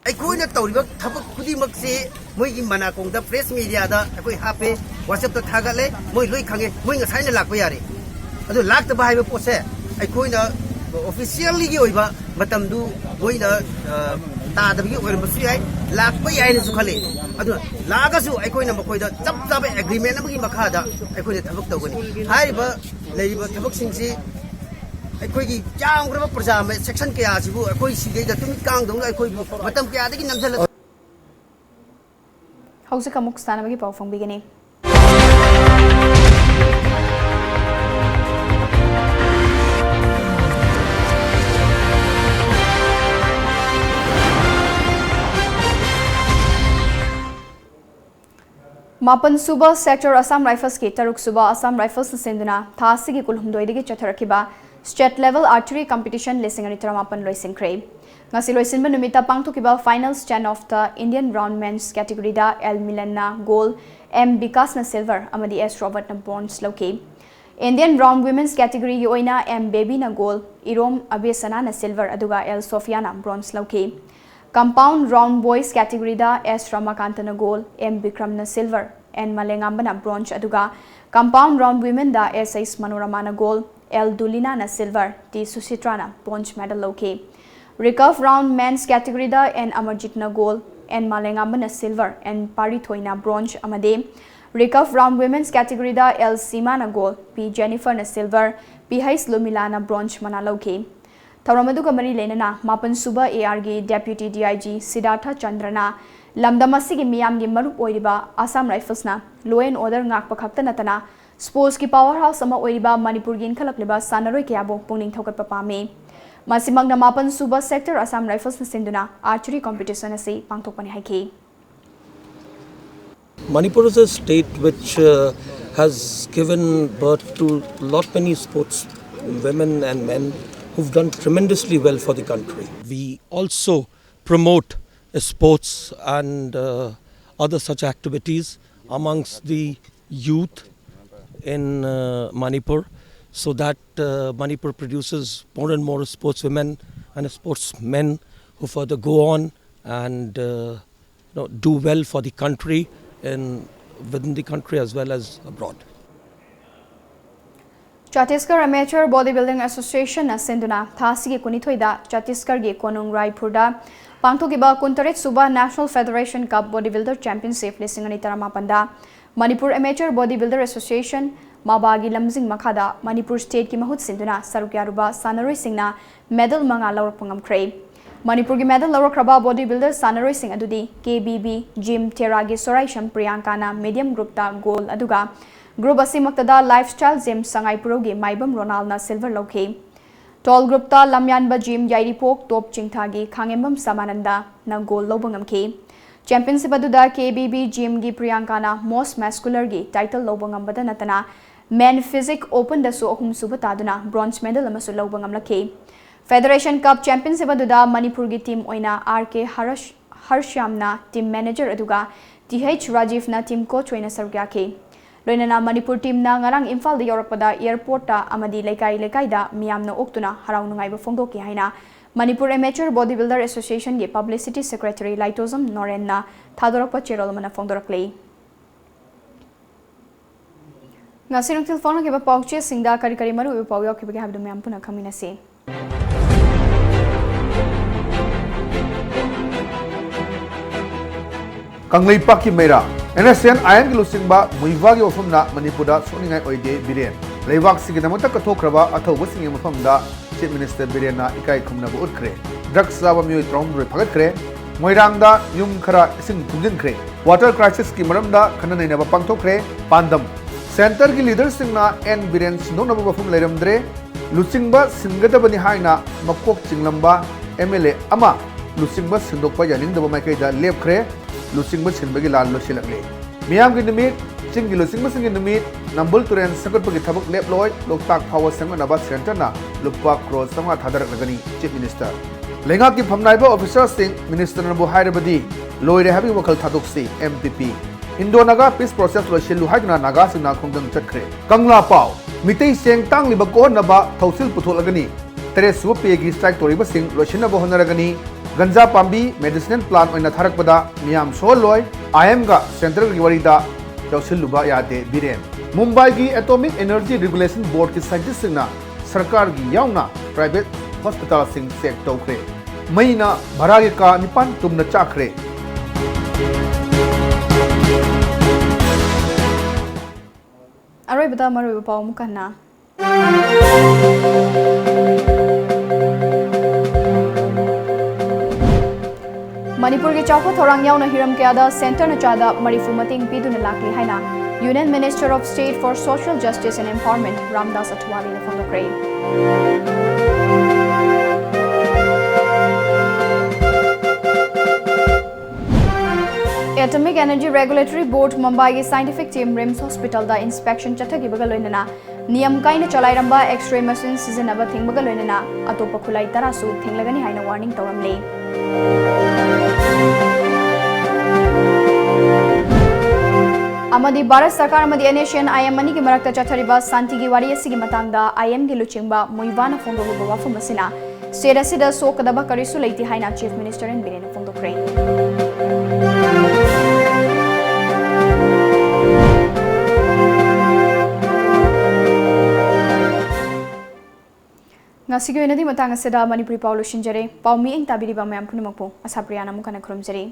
ꯑꯩꯈꯣꯏꯅ ꯇꯧꯔꯤꯕ ꯊꯕꯛ ꯈꯨꯗꯤꯡꯃꯛꯁꯤ ꯃꯣꯏꯒꯤ ꯃꯅꯥꯀꯣꯡꯗ press mediaꯗ ꯑꯩꯈꯣꯏ ꯍꯥꯞꯄꯦ, WhatsAppꯇ ꯊꯥꯒꯠꯂꯦ, ꯃꯣꯏ ꯂꯣꯏ ꯈꯪꯉꯦ, ꯃꯣꯏ ꯉꯁꯥꯏꯅ ꯂꯥꯛꯄ ꯌꯥꯔꯦ꯫ ꯑꯗꯨ ꯂꯥꯛꯇꯕ ꯍꯥꯏꯕ ꯄꯣꯠꯁꯦ ꯑꯩꯈꯣꯏꯅ officiallyꯒꯤ ꯑꯣꯏꯕ ꯃꯇꯝꯗꯨ ꯃꯣꯏꯅ ꯇꯥꯗꯕꯒꯤ ꯑꯣꯏꯔꯝꯕꯁꯨ ꯌꯥꯏ, ꯂꯥꯛꯄ ꯌꯥꯏꯅꯁꯨ ꯈꯜꯂꯤ꯫ ꯑꯗꯨꯅ ꯂꯥꯛꯑꯒꯁꯨ ꯑꯩꯈꯣꯏꯅ ꯃꯈꯣꯏꯗ ꯆꯞ ꯆꯥꯕ agreement ꯑꯃꯒꯤ ꯃꯈꯥꯗ ꯑꯩꯈꯣꯏꯅ ꯊꯕꯛ ꯇꯧꯒꯅꯤ꯫ ꯍꯥꯏꯔꯤꯕ ꯂꯩꯔꯤꯕ ꯊꯕꯛꯁꯤꯡꯁꯤ ꯑꯩꯈꯣꯏꯒꯤ ꯌꯥꯝꯈ꯭ꯔꯕ ꯄ꯭ꯔꯖꯥ section ꯀꯌꯥ ꯑꯁꯤꯕꯨ ꯑꯩꯈꯣꯏ ꯁꯤꯗꯩꯗ ꯇꯨꯃꯤꯠ ꯀꯥꯡꯗꯧꯅ ꯑꯩꯈꯣꯏꯕꯨ ꯃꯇꯝ ꯀꯌꯥꯗꯒꯤ ꯅꯝꯁꯤꯜꯂ ꯍꯧꯖꯤꯛ ꯑꯃꯨꯛ ꯁꯥꯟꯅꯕꯒꯤ ꯄꯥꯎ ꯐꯣꯡꯕꯤꯒꯅꯤ꯫ ꯃꯥꯄꯟ ꯁꯨꯕ Sector Assam Riflesꯀꯤ ꯇꯔꯨꯛ ꯁꯨꯕ Assam Riflesꯅ ꯁꯤꯟꯗꯨꯅ ꯊꯥ ꯑꯁꯤꯒꯤ ꯀꯨꯟꯍꯨꯝꯗꯣꯏꯗꯒꯤ ꯆꯠꯊꯔꯛꯈꯤꯕ State Level Archery Competition ꯂꯤꯁꯤꯡ ꯑꯅꯤ ꯇꯔꯥꯃꯥꯄꯟ ꯂꯣꯏꯁꯤꯟꯈ꯭ꯔꯦ꯫ ꯉꯁꯤ ꯂꯣꯏꯁꯤꯟꯕ ꯅꯨꯃꯤꯠꯇ ꯄꯥꯡꯊꯣꯛꯈꯤꯕ Finals Ten of the Indian Round Men's categoryꯗ L Milanꯅ gold, M Bikasꯅ silver ꯑꯃꯗꯤ S Robertꯅ bronze ꯂꯧꯈꯤ꯫ Indian Round Women's categoryꯒꯤ ꯑꯣꯏꯅ M Babyꯅ gold, ꯏꯔꯣꯝ ꯑꯕꯦꯁꯅꯥꯅ silver ꯑꯗꯨꯒ L Sophiaꯅ bronze ꯂꯧꯈꯤ꯫ Compound Round Boys categoryꯗ S Ramakantana gold, M Bikramꯅ silver, N Malengambana bronze ꯑꯗꯨꯒ Compound Round Womenꯗ S H Manoramana gold, L Dulinaꯅ silver, T Susitrana bronze medal ꯂꯧꯈꯤ꯫ Recurve Round Men's categoryꯗ N Amarjitꯅ gold, N Malengambana silver, N Parithoina bronze ꯑꯃꯗꯤ Recurve Round Women's categoryꯗ L Simana gold, P Jenniferꯅ silver, P H Lumilana bronze ꯃꯅꯥ ꯂꯧꯈꯤ꯫ ꯊꯧꯔꯝ ꯑꯗꯨꯒ ꯃꯔꯤ ꯂꯩꯅꯅ ꯃꯥꯄꯟ ꯁꯨꯕ ARꯒꯤ Deputy DIG Siddhartha Chandraꯅ ꯂꯝꯗꯝ ꯑꯁꯤꯒꯤ ꯃꯤꯌꯥꯝꯒꯤ ꯃꯔꯨꯞ ꯑꯣꯏꯔꯤꯕ Assam Riflesꯅ law and order ꯉꯥꯛꯄ ꯈꯛꯇ ꯅꯠꯇꯅ sportsꯀꯤ power house ꯑꯃ ꯑꯣꯏꯔꯤꯕ ꯃꯅꯤꯄꯨꯔꯒꯤ ꯏꯟꯈꯠꯂꯛꯂꯤꯕ ꯁꯥꯟꯅꯔꯣꯏ ꯀꯌꯥꯕꯨ ꯄꯨꯛꯅꯤꯡ ꯊꯧꯒꯠꯄ ꯄꯥꯝꯃꯤ꯫ ꯃꯁꯤꯃꯛꯅ ꯃꯥꯄꯟ ꯁꯨꯕ Sector Assam Riflesꯅ ꯁꯤꯟꯗꯨꯅ archery competition ꯑꯁꯤ ꯄꯥꯡꯊꯣꯛꯄꯅꯤ ꯍꯥꯏꯈꯤ꯫ Manipur is a state which uh, has given birth to lot many sports women and men who've done tremendously well for the country. We also promote uh, sports and uh, other such activities amongst the youth in uh, Manipur, so that uh, Manipur produces more and more sportswomen and sportsmen who further go on and uh, you know, do well for the country and within the country as well as abroad. Chhattisgarh Amateur Bodybuilding Associationꯅ ꯁꯤꯟꯗꯨꯅ ꯊꯥ ꯑꯁꯤꯒꯤ ꯀꯨꯟꯅꯤꯊꯣꯏꯗ ꯆꯇꯤꯁꯒꯔꯒꯤ ꯀꯣꯅꯨꯡ ꯔꯥꯏꯄꯨꯔꯗ ꯄꯥꯡꯊꯣꯛꯈꯤꯕ ꯀꯨꯟꯇꯔꯦꯠ ꯁꯨꯕ National Federation Cup Bodybuilder Championship ꯂꯤꯁꯤꯡ ꯑꯅꯤ ꯇꯔꯥꯃꯥꯄꯟꯗ Manipur Amateur Bodybuilder Association, ꯃꯕꯥꯒꯤ ꯂꯝꯖꯤꯡ ꯃꯈꯥꯗ ꯃꯅꯤꯄꯨꯔ stateꯀꯤ ꯃꯍꯨꯠ ꯁꯤꯟꯗꯨꯅ ꯁꯔꯨꯛ ꯌꯥꯔꯨꯕ ꯁꯥꯟꯅꯔꯣꯏꯁꯤꯡꯅ medal ꯃꯉꯥ ꯂꯧꯔꯛꯄ ꯉꯝꯈ꯭ꯔꯦ꯫ ꯃꯅꯤꯄꯨꯔꯒꯤ medal ꯂꯧꯔꯛꯈ꯭ꯔꯕ bodybuilder ꯁꯥꯟꯅꯔꯣꯏꯁꯤꯡ ꯑꯗꯨꯗꯤ KBB Gym ꯇꯦꯔꯥꯒꯤ ꯁꯣꯔꯥꯏꯁꯝ ꯄ꯭ꯔꯤꯌꯥꯡꯀꯥꯅ medium groupꯇ gold ꯑꯗꯨꯒ group ꯑꯁꯤꯃꯛꯇꯗ Lifestyle Gym ꯁꯉꯥꯏꯄ꯭ꯔꯧꯒꯤ ꯃꯥꯏꯕꯝ ꯔꯣꯅꯥꯜꯅ silver ꯂꯧꯈꯤ꯫ Tall groupꯇ ꯂꯝꯌꯥꯟꯕ Gym ꯌꯥꯏꯔꯤꯄꯣꯛ ꯇꯣꯞ ꯆꯤꯡꯊꯥꯒꯤ ꯈꯥꯉꯦꯝꯕꯝ ꯁꯃꯥꯅꯟꯗꯅ gold ꯂꯧꯕ ꯉꯝꯈꯤ꯫ Championship ꯑꯗꯨꯗ KBB Gymꯒꯤ ꯄ꯭ꯔꯤꯌꯥꯡꯀꯥꯅ most muscularꯒꯤ title ꯂꯧꯕ ꯉꯝꯕꯗ ꯅꯠꯇꯅ Men Physique Openꯗꯁꯨ ꯑꯍꯨꯝꯁꯨꯕ ꯇꯥꯗꯨꯅ bronze medal ꯑꯃꯁꯨ ꯂꯧꯕ ꯉꯝꯂꯛꯈꯤ꯫ Federation Cup Championship ꯑꯗꯨꯗ ꯃꯅꯤꯄꯨꯔꯒꯤ team ꯑꯣꯏꯅ R K ꯍꯔꯁ ꯍꯔꯁ꯭ꯌꯥꯝꯅ team manager ꯑꯗꯨꯒ T H ꯔꯥꯖꯤꯐꯅ team coach ꯑꯣꯏꯅ ꯁꯔꯨꯛ ꯌꯥꯈꯤ꯫ ꯂꯣꯏꯅꯅ ꯃꯅꯤꯄꯨꯔ ꯇꯤꯝꯅ ꯉꯔꯥꯡ ꯏꯝꯐꯥꯜꯗ ꯌꯧꯔꯛꯄꯗ ꯑꯦꯌꯔꯄꯣꯔꯠꯇ ꯑꯃꯗꯤ ꯂꯩꯀꯥꯏ ꯂꯩꯀꯥꯏꯗ ꯃꯤꯌꯥꯝꯅ ꯑꯣꯛꯇꯨꯅ ꯍꯔꯥꯎ ꯅꯨꯡꯉꯥꯏꯕ ꯐꯣꯡꯗꯣꯛꯈꯤ ꯍꯥꯏꯅ Manipur Amateur Body Builder Association ꯒꯤ Publicity Secretary ꯂꯥꯏꯇꯣꯖꯝ ꯅꯣꯔꯦꯟꯅ ꯊꯥꯗꯣꯔꯛꯄ ꯆꯦꯔꯣꯜ ꯑꯃꯅ ꯐꯣꯡꯗꯣꯔꯛꯂꯤ꯫ ꯉꯁꯤ ꯅꯨꯡꯊꯤꯜ ꯐꯣꯡꯂꯛꯈꯤꯕ ꯄꯥꯎꯆꯦꯁꯤꯡꯗ ꯀꯔꯤ ꯀꯔꯤ ꯃꯔꯨꯑꯣꯏꯕ ꯄꯥꯎ ꯌꯥꯎꯈꯤꯕꯒꯦ ꯍꯥꯏꯕꯗꯨ ꯃꯌꯥꯝ ꯄꯨꯟꯅ ꯈꯪꯃꯤꯟꯅꯁꯤ꯫ ꯀꯪꯂꯩꯄꯥꯛꯀꯤ ꯃꯩꯔꯥ, NSCN IM ꯒꯤ ꯂꯨꯆꯤꯡꯕ ꯃꯨꯏꯕꯥꯒꯤ ꯋꯥꯐꯝꯅ ꯃꯅꯤꯄꯨꯔꯗ ꯁꯣꯛꯅꯤꯡꯉꯥꯏ ꯑꯣꯏꯗꯦ ꯕꯤꯔꯦꯟ꯫ ꯂꯩꯕꯥꯛꯁꯤꯒꯤꯗꯃꯛꯇ ꯀꯠꯊꯣꯛꯈ꯭ꯔꯕ ꯑꯊꯧꯕꯁꯤꯡꯒꯤ ꯃꯐꯝꯗ Chief Minister ꯕꯤꯔꯦꯟꯅ ꯏꯀꯥꯏ ꯈꯨꯝꯅꯕ ꯎꯠꯈ꯭ꯔꯦ꯫ Drugs ꯆꯥꯕ ꯃꯤꯑꯣꯏ ꯇꯔꯥꯍꯨꯝꯗꯣꯏ ꯐꯥꯒꯠꯈ꯭ꯔꯦ꯫ ꯃꯣꯏꯔꯥꯡꯗ ꯌꯨꯝ ꯈꯔ ꯏꯁꯤꯡ ꯊꯨꯝꯖꯤꯟꯈ꯭ꯔꯦ꯫ Water crisis ꯀꯤ ꯃꯔꯝꯗ ꯈꯟꯅ ꯅꯩꯅꯕ ꯄꯥꯡꯊꯣꯛꯈ꯭ꯔꯦ꯫ ꯄꯥꯟꯗꯝ, centre ꯒꯤ leader ꯁꯤꯡꯅ ꯑꯦꯟ ꯕꯤꯔꯦꯟ ꯁꯤꯟꯗꯣꯛꯅꯕ ꯋꯥꯐꯝ ꯂꯩꯔꯝꯗ꯭ꯔꯦ꯫ ꯂꯨꯆꯤꯡꯕ ꯁꯤꯟꯒꯗꯕꯅꯤ ꯍꯥꯏꯅ ꯃꯀꯣꯛ ꯆꯤꯡꯂꯝꯕ MLA ꯑꯃ ꯂꯨꯆꯤꯡꯕ ꯁꯤꯟꯗꯣꯛꯄ ꯌꯥꯅꯤꯡꯗꯕ ꯃꯥꯏꯀꯩꯗ ꯂꯦꯞꯈ꯭ꯔꯦ꯫ ꯂꯨꯆꯤꯡꯕ ꯁꯤꯟꯕꯒꯤ ꯂꯥꯟ ꯂꯣꯏꯁꯤꯜꯂꯛꯂꯦ꯫ ꯃꯤꯌꯥꯝꯒꯤ ꯅꯨꯃꯤꯠ, ꯆꯤꯡꯒꯤ ꯂꯨꯆꯤꯡꯕꯁꯤꯡꯒꯤ ꯅꯨꯃꯤꯠ, ꯅꯝꯕꯨꯜ ꯇꯨꯔꯦꯜ ꯁꯦꯝꯒꯠꯄꯒꯤ ꯊꯕꯛ ꯂꯦꯞꯂꯣꯏ, ꯂꯣꯛꯇꯥꯛ ꯐꯥꯎꯕ ꯁꯦꯝꯒꯠꯅꯕ centre ꯅ ꯂꯨꯄꯥ ꯀ꯭ꯔꯣꯔ ꯆꯥꯝꯃꯉꯥ ꯊꯥꯗꯔꯛꯂꯒꯅꯤ, Chief Minister꯫ ꯂꯩꯉꯥꯛꯀꯤ ꯐꯝꯅꯥꯏꯕ officer ꯁꯤꯡ, minister ꯅꯕꯨ ꯍꯥꯏꯔꯕꯗꯤ ꯂꯣꯏꯔꯦ ꯍꯥꯏꯕꯒꯤ ꯋꯥꯈꯜ ꯊꯥꯗꯣꯛꯁꯤ, MPP꯫ Indo-Naga peace process ꯂꯣꯏꯁꯤꯜꯂꯨ ꯍꯥꯏꯗꯨꯅ ꯅꯥꯒꯥꯁꯤꯡꯅ ꯈꯣꯡꯖꯪ ꯆꯠꯈ꯭ꯔꯦ꯫ ꯀꯪꯂꯥ ꯄꯥꯎ, ꯃꯤꯇꯩ ꯆꯦꯡ ꯇꯥꯡꯂꯤꯕ ꯀꯣꯛꯍꯟꯅꯕ ꯊꯧꯁꯤꯜ ꯄꯨꯊꯣꯛꯂꯒꯅꯤ꯫ ꯇꯔꯦꯠ ꯁꯨꯕ pay ꯒꯤ strike ꯇꯧꯔꯤꯕꯁꯤꯡ ꯂꯣꯏꯁꯤꯟꯅꯕ ꯍꯣꯠꯅꯔꯒꯅꯤ꯫ ꯒꯟꯖꯥ ꯄꯥꯝꯕꯤ medicinal plant ꯑꯣꯏꯅ ꯊꯥꯔꯛꯄꯗ ꯃꯤꯌꯥꯝ ꯁꯣꯛꯍꯜꯂꯣꯏ꯫ IM ꯒ centre ꯒꯤ ꯋꯥꯔꯤꯗ ꯌꯥꯎꯁꯤꯜꯂꯨꯕ ꯌꯥꯗꯦ ꯕꯤꯔꯦꯟ꯫ ꯃꯨꯝꯕꯥꯏꯒꯤ Atomic Energy Regulation Board ꯀꯤ scientist ꯁꯤꯡꯅ ꯁꯔꯀꯥꯔꯒꯤ ꯌꯥꯎꯅ private hospital ꯁꯤꯡ check ꯇꯧꯈ꯭ꯔꯦ꯫ ꯃꯩꯅ ꯚꯔꯥꯒꯤ ꯀꯥ ꯅꯤꯄꯥꯟ ꯇꯨꯝꯅ ꯆꯥꯛꯈ꯭ꯔꯦ꯫ ꯑꯔꯣꯏꯕꯗ ꯃꯔꯨꯑꯣꯏꯕ ꯄꯥꯎ ꯑꯃꯨꯛ ꯍꯟꯅ꯫ ꯃꯅꯤꯄꯨꯔꯒꯤ ꯆꯥꯎꯈꯠ ꯊꯧꯔꯥꯡ ꯌꯥꯎꯅ ꯍꯤꯔꯝ ꯀꯌꯥꯗ centre ꯅ ꯆꯥꯗ ꯃꯔꯤꯐꯨ ꯃꯇꯦꯡ ꯄꯤꯗꯨꯅ ꯂꯥꯛꯂꯤ ꯍꯥꯏꯅ Union Minister of State for Social Justice and Empowerment Ramdas ꯑꯊꯋꯥꯂꯦꯅ ꯐꯣꯡꯗꯣꯛꯈ꯭ꯔꯦ꯫ Atomic Energy Regulatory Board ꯃꯨꯝꯕꯥꯏꯒꯤ scientific team RIMS hospital ꯗ inspection ꯆꯠꯊꯈꯤꯕꯒ ꯂꯣꯏꯅꯅ ꯅꯤꯌꯝ ꯀꯥꯏꯅ ꯆꯂꯥꯏꯔꯝꯕ X-ray machine ꯁꯤꯖꯤꯟꯅꯕ ꯊꯤꯡꯕꯒ ꯂꯣꯏꯅꯅ ꯑꯇꯣꯞꯄ ꯈꯨꯠꯂꯥꯏ ꯇꯔꯥꯁꯨ ꯊꯤꯡꯂꯒꯅꯤ ꯍꯥꯏꯅ warning ꯇꯧꯔꯝꯂꯤ꯫ ꯑꯃꯗꯤ ꯚꯥꯔꯠ ꯁꯔꯀꯥꯔ ꯑꯃꯗꯤ NSCN IM ꯑꯅꯤꯒꯤ ꯃꯔꯛꯇ ꯆꯠꯊꯔꯤꯕ ꯁꯥꯟꯇꯤꯒꯤ ꯋꯥꯔꯤ ꯑꯁꯤꯒꯤ ꯃꯇꯥꯡꯗ IM ꯒꯤ ꯂꯨꯆꯤꯡꯕ ꯃꯨꯏꯚꯥꯅ ꯐꯣꯡꯗꯣꯛꯂꯤꯕ ꯋꯥꯐꯝ ꯑꯁꯤꯅ state ꯑꯁꯤꯗ ꯁꯣꯛꯀꯗꯕ ꯀꯔꯤꯁꯨ ꯂꯩꯇꯦ ꯍꯥꯏꯅ Chief Minister N Biren ꯅ ꯐꯣꯡꯗꯣꯛꯈ꯭ꯔꯦ꯫ ꯉꯁꯤꯒꯤ ꯑꯣꯏꯅꯗꯤ ꯃꯇꯥꯡ ꯑꯁꯤꯗ ꯃꯅꯤꯄꯨꯔꯤ ꯄꯥꯎ ꯂꯣꯏꯁꯤꯟꯖꯔꯦ꯫ ꯄꯥꯎ ꯃꯤꯠꯌꯦꯡ ꯇꯥꯕꯤꯔꯤꯕ ꯃꯌꯥꯝ ꯄꯨꯝꯅꯃꯛꯄꯨ ꯑꯁꯥꯄ꯭ꯔꯤꯌꯥꯅ ꯑꯃꯨꯛ ꯍꯟꯅ ꯈꯨꯔꯨꯝꯖꯔꯤ꯫